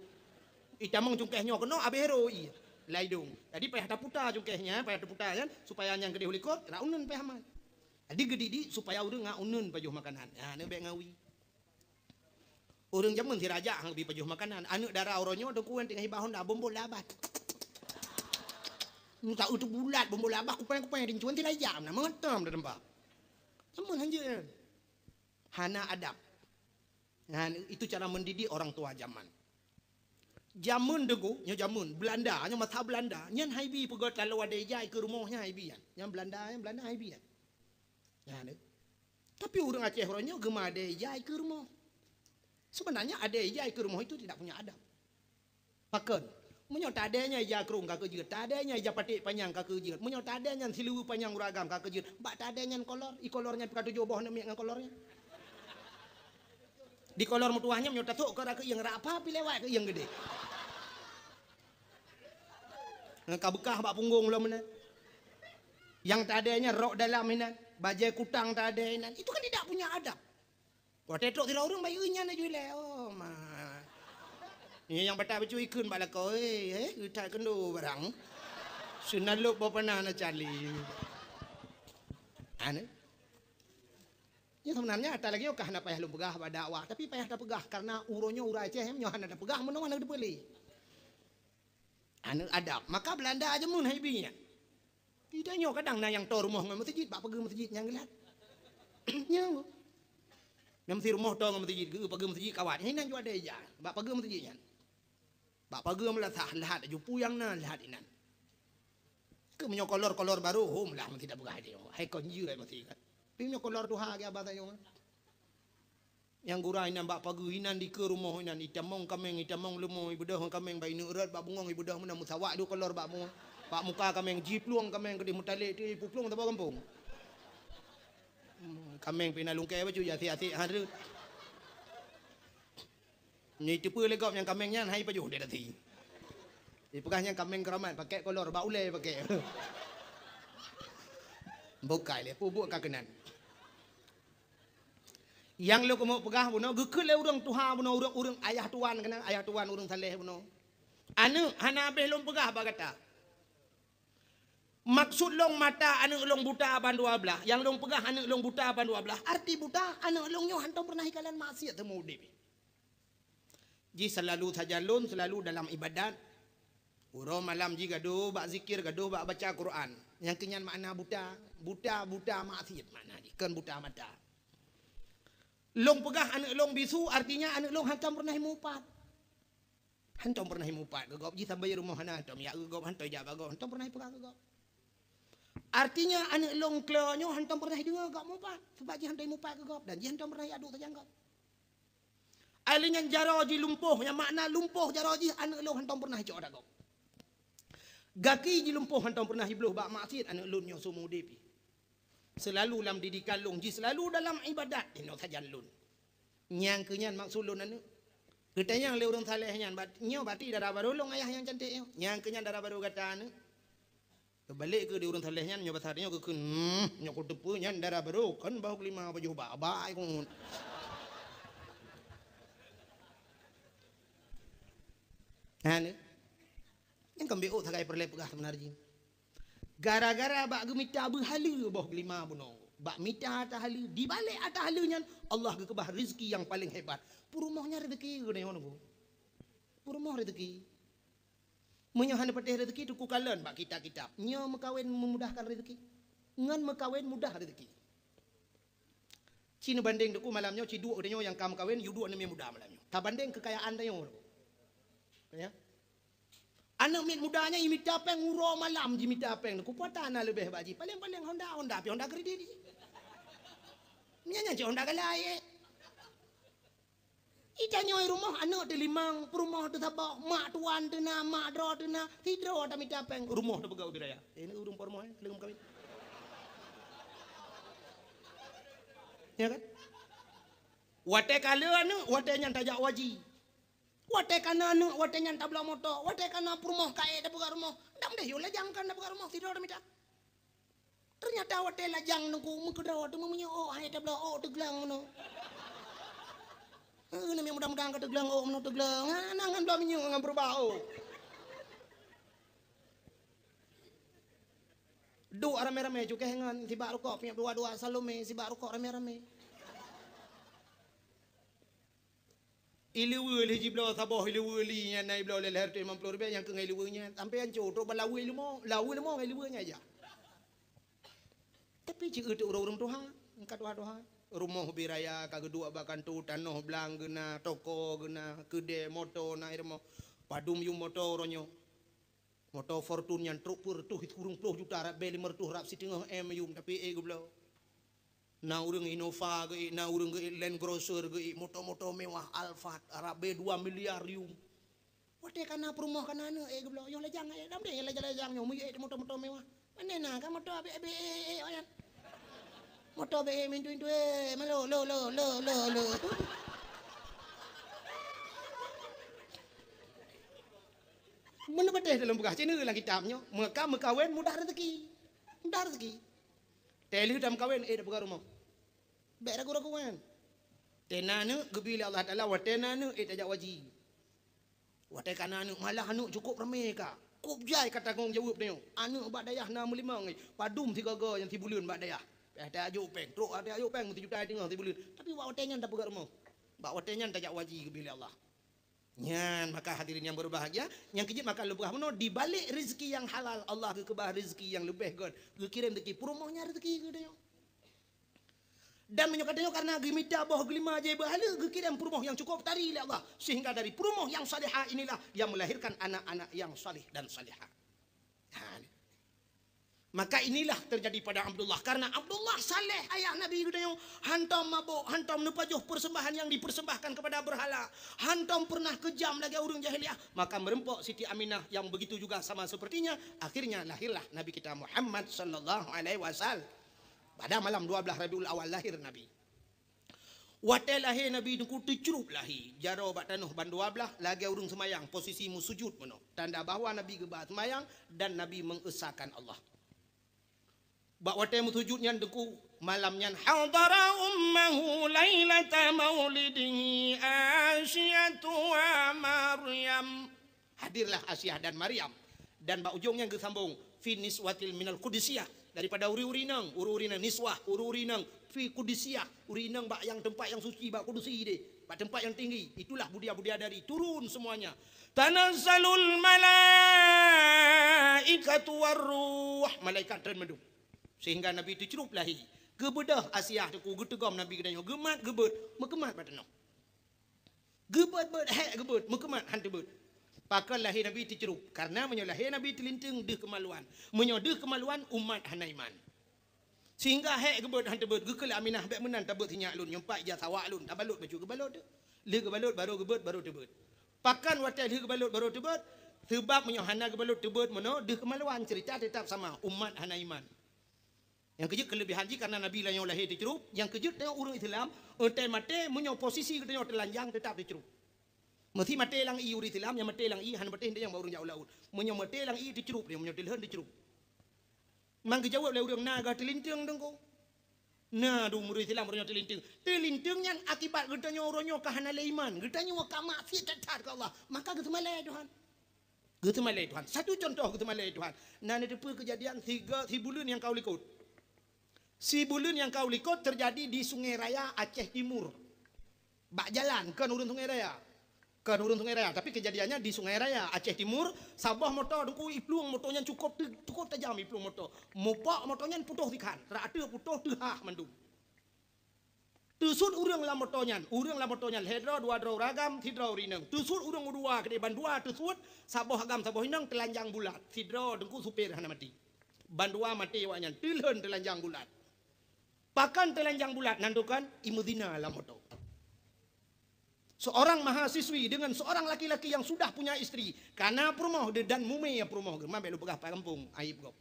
Itamong cungkeh nyoe keunoe abéh ro ié. Lai dong. Jadi payah taputa cungkeh nyan, payah taputa nyan supaya nyang keudeh u likot rak uneuen payah mat. Jadi geudidik supaya ureuëng ngat uneuen pajoh makanan. Ha, neueh bèk ngawi. Ureuëng jameun sirajak han bi pajoh makanan. Aneuk dara uroe nyoe deungku wan teungoh hibah honda bombol labat. Muta utu bulat bombol labat kupeng-kupeng rincuan tidak jam na mengetam dah tempat. Jameun hanjeuet. Hana adab. Nah, itu cara mendidik orang tua zaman. Jameun deungku, nyoe jameun Belanda, nyoe masa Belanda, nyan hai bi peugöt lalu ada ijai keu rumoh nyan hai bi nyan. Nyan Belanda, nyan Belanda hai bi nyan. Nyan. Tapi ureuëng Aceh uroe nyoe geuma ada ijai keu rumoh. Sebenarnya ada ijai keu rumoh itu tidak punya adab. Pakon? Meunyoe tadé nyan ija krông ka keujeuet, tadé nyan ija paték panyang ka keujeuet, meunyoe tadé nyan siluweue panyang ureueng agam ka keujeuet, bak tadé nyan kolor, i kolor nyan pih ka tujoh boh aneuk miet ngon kolor nyan. Di kolor meutuwah nyan meunyoe tasok keu rot keuieng, rot apa pih lewat keuieng keudéh. Ngon ka beukah bak punggong lom meunan. Nyang tadé nyan rok dalam inan, bajée kutang tadé inan. Itu kan tidak punya adab. Watée trok sidroe ureueng bayeue nyan laju ilée, "Oh, ma." Nyan nyang batat bacut ikheun bak lakoe, "Eh, eh, geutat keundo barang. Seunalop boh panah na cali." Aneuk. Ya, sebenarnya ata lagée nyoe ka hana payah lôn peugah bak dakwah, tapi payah tapeugah karena uroe nyoe ureueng Aceh nyoe hana tapeugah meunoe hana teupeue lé. Aneuk adab, maka Belanda jameun hai bi nyan. Di tanyoe kadang na nyang toe rumoh ngon meuseujid, bak pageue meuseujid nyang geulat. Nyan. Nyang meusti rumoh toe ngon meuseujid, geu pageue meuseujid kawat. Nyan jua ada ija, bak pageue meuseujid nyan. Bak pageue meulasah, lahat laju peue nyang na, lahat inan. Keu meunyoe kolor-kolor barô, hom lah meusti tapeugah lé nyoe. Hai kon jeuet meusti kan. Tapi meunyoe kolor tuha lagée abah tanyoe. Nyang gura inan bak pageue inan dikeue rumoh inan, itamong kaméng, itamong leumo, ibeudôh ngon kaméng bak ineuk rot bak bungöng, ibeudôh meunan meusawak dua kolor bak mu-, bak muka kaméng, jiplueng kaméng keudéh meutalek, ti ipuplueng saboh gampông. Hmm, kaméng pih na lungkée bacut, asek-asek han reuet. Nyoe iteupeue lé gob nyang kaméng nyan hai pajoh dek dasi. Ipeugah nyang kaméng keuramat, pakék kolor, bak ulée pakék. Bukai lé, peubuet ka keunan. Nyang lôn keumeung peugah bunoe, geukheun lé ureuëng tuha bunoe, ureuëng, ureuëng ayah tuan keunan, ayah tuan ureuëng saleh bunoe. Aneuk, hana habéh lôn peugah bak gata. Maksud lôn mata aneuk lôn buta ban dua blaih, nyang lôn peugah aneuk lôn buta ban dua blaih, arti buta, aneuk lôn nyoe hantom peureunah ikalon maksiat teuma udeb. Jih seulalu sajan lôn, seulalu dalam ibadat. Uroe malam jih gadôh bak zikir, gadôh bak baca Quran. Nyang keu nyan makna buta, buta, buta maksiat makna jih, kon buta mata. Lôn peugah aneuk lôn bisu, artinya aneuk lôn hantom peureunah imupat. Hantom peureunah imupat keu gob, jih sabe rumoh hana hantom jak keu gob, hantom jak bak gob, hantom peureunah ipeugah keu gob. Artinya aneuk lôn klo nyoe hantom peureunah ideungoe gob mupat, sabab jih hantom imupat keu gob dan jih hantom peureunah iadu sajan gob. Ai lheueh nyan jaroe jih lumpoh, nyang makna lumpoh jaroe jih aneuk lôn hantom peureunah icok ata gob. Gaki jih lumpoh hantom peureunah jibloh bak maksiat aneuk lôn nyoe seumeu udeb jih. Seulalu lam didikan lôn jih, seulalu dalam ibadat inoe sajan lôn. Nyang keu nyan maksud lôn aneuk. Geutanyong lé ureuëng saleh nyan, bat-, nyoe bati dara barô lôn ayah nyang cantik nyoe. Nyang keu nyan dara barô gata aneuk. Keubalek keu di ureuëng saleh nyan nyoe basa nyoe geukheun, "Hmm, nyoe kuteupeue nyan dara barô kon bahu keulima pajoh bak-bak ai keumun." Nah, ni. Nyang keumbeuet sagai peureulée peugah seumeunar jih. Gara-gara bak geumita beuhaleue boh keulima bunoe, bak mita ata haleue, dibalek ata haleue nyan Allah geukeubah rezeki nyang paleng hebat. Peurumoh nyan rezeki geuneuk nunggu. Peurumoh rezeki. Meunyoe hana patéh rezeki, teuku kalon bak kitab-kitab. Nyoe meukawen memudahkan rezeki. Ngon meukawen mudah rezeki. Ci neubandeng teuku malam nyoe, ci duek tanyoe nyang ka meukawen, yue duek aneuk miet muda malam nyoe. Tabandeng keukayaan tanyoe. Ya. Aneuk miet muda nyan imita péng uroe malam jimita péng. Kupeue ata na leubeh bak jih. Paleng-paleng Honda, Honda pih Honda kredit jih. Nyan, nyan cit Honda galai, eh. Itanyoe rumoh aneuk teulimong, peurumoh teusaboh, mak tuan teuna, mak droe teuna, sidroe tamita péng, rumoh tapeugah ubit raya. Eh, ni ureuëng peurumoh, eh, leueng meukawen. Ya kan? Watée ka le aneuk, watée nyan tajak haji. Watée ka na aneuk, watée nyan tabloe moto, watée ka na peurumoh ka ék tapeugah rumoh. Dang deh yue lajang kan tapeugah rumoh, sidroe tamita. Teunyata watée lajang nungku meukeudroe teuma meunyoe ôk hai tabloe ôk teuglang meunoe. Eh, namiet muda-muda ka teuglang ôk meunoe teuglang. Ha, na ngon bloe minyeuk ngon peurubah ôk. Duek ramé-ramé cukéh ngon sibak rukok, piep dua-dua Salome sibak rukok ramé-ramé. Ileue lheueh jibloe saboh ileue li nyan na ibloe lé lhèe reutôh limong ploh ribèe nyang keu ngon ileue nyan. Sampoe ancô trok bak laweue leumo, laweue leumo ngon ileue nyan ija. Tapi ci eu teuk ureuëng-ureuëng tuha, ka tuha-tuha. Rumoh ubit raya ka geuduek bak kantô, tanoh blang geuna, toko geuna, keudè, moto na i rumoh. Padum yum moto uroe nyoe. Moto Fortuner nyan trok peuet reutôh sikureueng ploh juta, rab bèe limong reutôh, rab siteungoh M yum, tapi ék geubloe. Na ureuëng Innova geuék, na ureuëng geuék Land Cruiser geuék, moto-moto mewah Alphard, rab bèe dua miliar yum. Watée ka na peurumoh ka na aneuëk, ék geubloe, yoh lajang, ék dam deh lajang-lajang nyoe, meuék moto-moto mewah. Pane na ka moto abéh-abéh, ék, ék, ék, nyan. Moto abéh, ék, mintu-mintu, ék, malo, lo, lo, lo, lo, lo. Meunan patéh dalam peugah, cina lam kitab nyoe, meuka-, meukawen mudah rezeki. Mudah rezeki. Teuh lheueh tameukawen, ék, tapeugah rumoh. Bék ragu-ragu nyan. Watée na aneuëk geubri lé Allah Taala, watée na aneuëk ék tajak haji. Watée ka na aneuëk, malah aneuëk cukôp ramé ka. Kôb jai ka tanggong jaweueb tanyoe. Aneuëk bak dayah na meulimong, padum sigoe-goe nyang sibuleuen bak dayah. Watée tajok péng, trok watée tajok péng meusijuta teungoh sibuleuen. Tapi bak watée nyan tapeugah rumoh. Bak watée nyan tajak haji geubri lé Allah. Nyan maka hadirin yang berbahagia, nyang keujeuet maka lôn peugah bunoe, di balik rezeki nyang halal, Allah geukeubah rezeki nyang leubeh gét, geukirém rezeki peurumoh nyan rezeki geutanyoe. Dan meunyoe ka tanyoe karena geumita boh geulima jai beuhala, geukirém peurumoh nyang cukôp tari lé Allah, sehingga dari peurumoh nyang salihah inilah yang melahirkan anak-anak yang saleh dan salihah. Ha, ni. Maka inilah terjadi pada Abdullah. Karena Abdullah saleh ayah Nabi geutanyoe, hantom mabök, hantom neupajoh persembahan yang dipersembahkan kepada berhala, hantom pernah kejam lagée ureuëng jahiliyah, maka meureumpok Siti Aminah yang begitu juga sama sepertinya, akhirnya lahirlah Nabi kita Muhammad sallallahu alaihi wasallam. Pada malam dua belas Rabiul Awal lahir Nabi. Watée lahé Nabi Teungku teucrup lahé, jaroe bak tanoh bandua blaih lagée ureuëng seumayang, posisi meusujut meunoe, tanda bahwa Nabi geuba seumayang dan Nabi mengesakan Allah. Bak watée meusujut nyan Teungku, malam nyan hadara ummahu lailata maulidihi Asyatu wa Maryam. Hadirlah Asiah dan Maryam. Dan bak ujong nyan geusambong, fi niswatil minal qudusiyah. Daripada uri-uri inong, uri-uri inong niswah, uri-uri inong fi qudusiyah, uri inong bak nyang teumpat nyang suci, bak kudusi deh, bak teumpat nyang tinggi. Itulah budia-budia dari turun semuanya. Tanazzalul malaikatu warruh, malaikat treun mandum. Sehingga Nabi teucrup lahé. Geubeudôh Asiah Teungku, geuteugom Nabi geutanyoe, geumat geubeuet, meukeumat bak tanoh. Geubeuet-beuet, hék geubeuet, meukeumat han teubeuet. Pakon lahé Nabi teucrup? Karena meunyoe lahé Nabi teulinteung deuh keumaluan. Meunyoe deuh keumaluan, umat hana iman. Sehingga hék geubeuet han teubeuet, geukheun lé Aminah, bék meunan tabeuet sinyak lôn, nyoe pat ija sawak lôn, tabalot bacut geubalot teuh. Lheueh geubalot, barô geubeuet, barô teubeuet. Pakon watée lheueh geubalot, barô teubeuet? Seubab meunyoe hana geubalot teubeuet meunoe, deuh keumaluan, ceurita teutap sama, umat hana iman. Nyang keujeuet keuleubihan jih karena Nabi lanyong lahé teucrup, nyang keujeuet tanyoe ureuëng Islam, watée maté meunyoe posisi geutanyoe teulanjang teutap teucrup. Meusé maté lam ié ureuëng Islam, nyang maté lam ié hana patéh nyang bak ureuëng jak u laôt. Meunyoe maté lam ié teucrup, meunyoe teulheueh teucrup. Mang geujaweueb lé ureuëng na geuh teulinteung Teungku. Na dum ureuëng Islam ureuëng nyoe teulinteung. Teulinteung nyan akibat geutanyoe uroe nyoe ka hana lé iman, geutanyoe ka maksiat that-that keu Allah, maka geuseumalée Tuhan. Geuseumalée Tuhan. Satu contoh geuseumalée Tuhan. Na neuteupeue keujadian siga-, sibuleuen nyang ka u likot. Sibuleuen nyang ka u likot teujadi di Sungai Raya, Aceh Timur. Bak jalan, kon ureuëng Sungai Raya. Kon ureuëng Sungai Raya, tapi keujadiannya di Sungai Raya, Aceh Timur, saboh moto Teungku iplueng moto nyan cukôp teu-, cukôp tajam iplueng moto. Mupok moto nyan putôh sikhan, rata putôh teuhah mandum. Teusut ureuëng lam moto nyan, ureuëng lam moto nyan lhée droe dua droe ureuëng agam, sidroe ureuëng inong. Teusut ureuëng u dua keudeh bandua teusut, saboh agam saboh inong teulanjang bulat, sidroe Teungku supir hana maté. Bandua maté awaknyan, teulheueh teulanjang bulat. Pakon teulanjang bulat nan tukon imeuzina lam moto. Seorang mahasiswi dengan seorang laki-laki yang sudah punya istri, kana peurumoh dan mumé peurumoh, geuh mabék lôn peugah pat gampông, aib gob.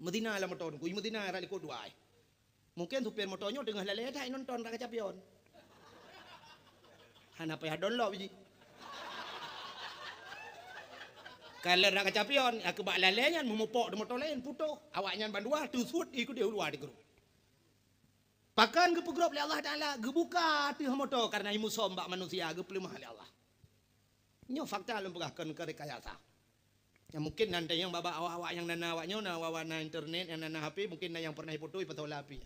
Meuzina lam moto Teungku, imeuzina rot likot dua ai. Mungken supir moto nyoe teungoh lalée that nonton rot kaca pion. Hana payah download jih. Kalon rot kaca pion, nyang keubak lalée nyan meumupok di moto laén putôh. Awaknyan bandua teusut ikeudeh u luwa teugrup. Pakon geupeugrob lé Allah Taala, geubuka ateueh moto karena imusom bak manusia geupeuleumah lé Allah. Nyoe fakta lôn peugah kon keu rekayasa. Ya, mungkin nan teunyong babah awak-awak nyang na, na awak nyoe na, awak na internet, nyang na, na H P, mungkin na nyang pernah ipotoe ipatoe lam H P.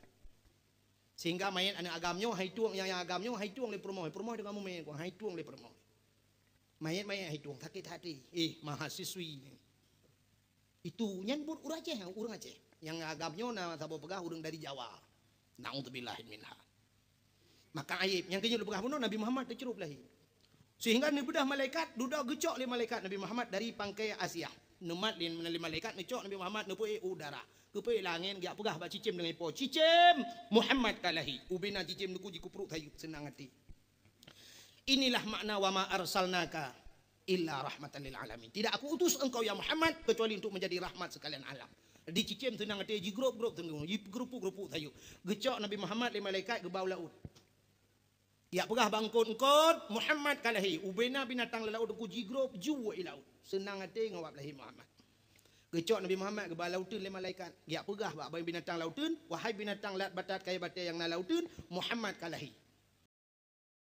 Sehingga manyét aneuëk agam nyoe hai tueng, nyang, nyang agam nyoe hai tueng lé peurumoh, peurumoh deungon mumé, hai tueng lé peurumoh. Manyét-manyét hai tueng, sakét hati. Eh, mahasiswi. Itu nyan buet ureuëng Aceh, ureuëng Aceh. Nyang agam nyoe na saboh peugah ureuëng dari Jawa. Naudzubillah minha. Maka aib nyang keujeuet lôn peugah bunoe Nabi Muhammad teucrup lahé. Sehingga neubeudôh malaikat, dudoe geucok lé malaikat Nabi Muhammad dari pangkai Asiah. Neumat lé, lé malaikat neucok Nabi Muhammad neupeuék u udara. Geupeuék lam angén geujak peugah bak cicém deungon ipo, "Cicém, Muhammad ka lahé." Ubena cicém Teungku jikeuprok sayeuep seunang até. Inilah makna wa ma arsalnaka illa rahmatan lil alamin. Tidak aku utus engkau ya Muhammad kecuali untuk menjadi rahmat sekalian alam. Dicicém seunang até, jigrôp-grôp seunang, jigeurupuk-geurupuk sayup. Geucok Nabi Muhammad lé malaikat geuba u laôt. Yak peugah bak eungkôt, "Eungkôt, Muhammad ka lahé." Ubena binatang lam laôt teungku jigrôp, jue i laôt. Seunang até ngon wab lahé Muhammad. Geucok Nabi Muhammad geuba lauteun lé malaikat. Yak peugah bak binatang lauteun, "Wahai binatang laôt batat kayée batée nyang na lauteun, Muhammad ka lahé."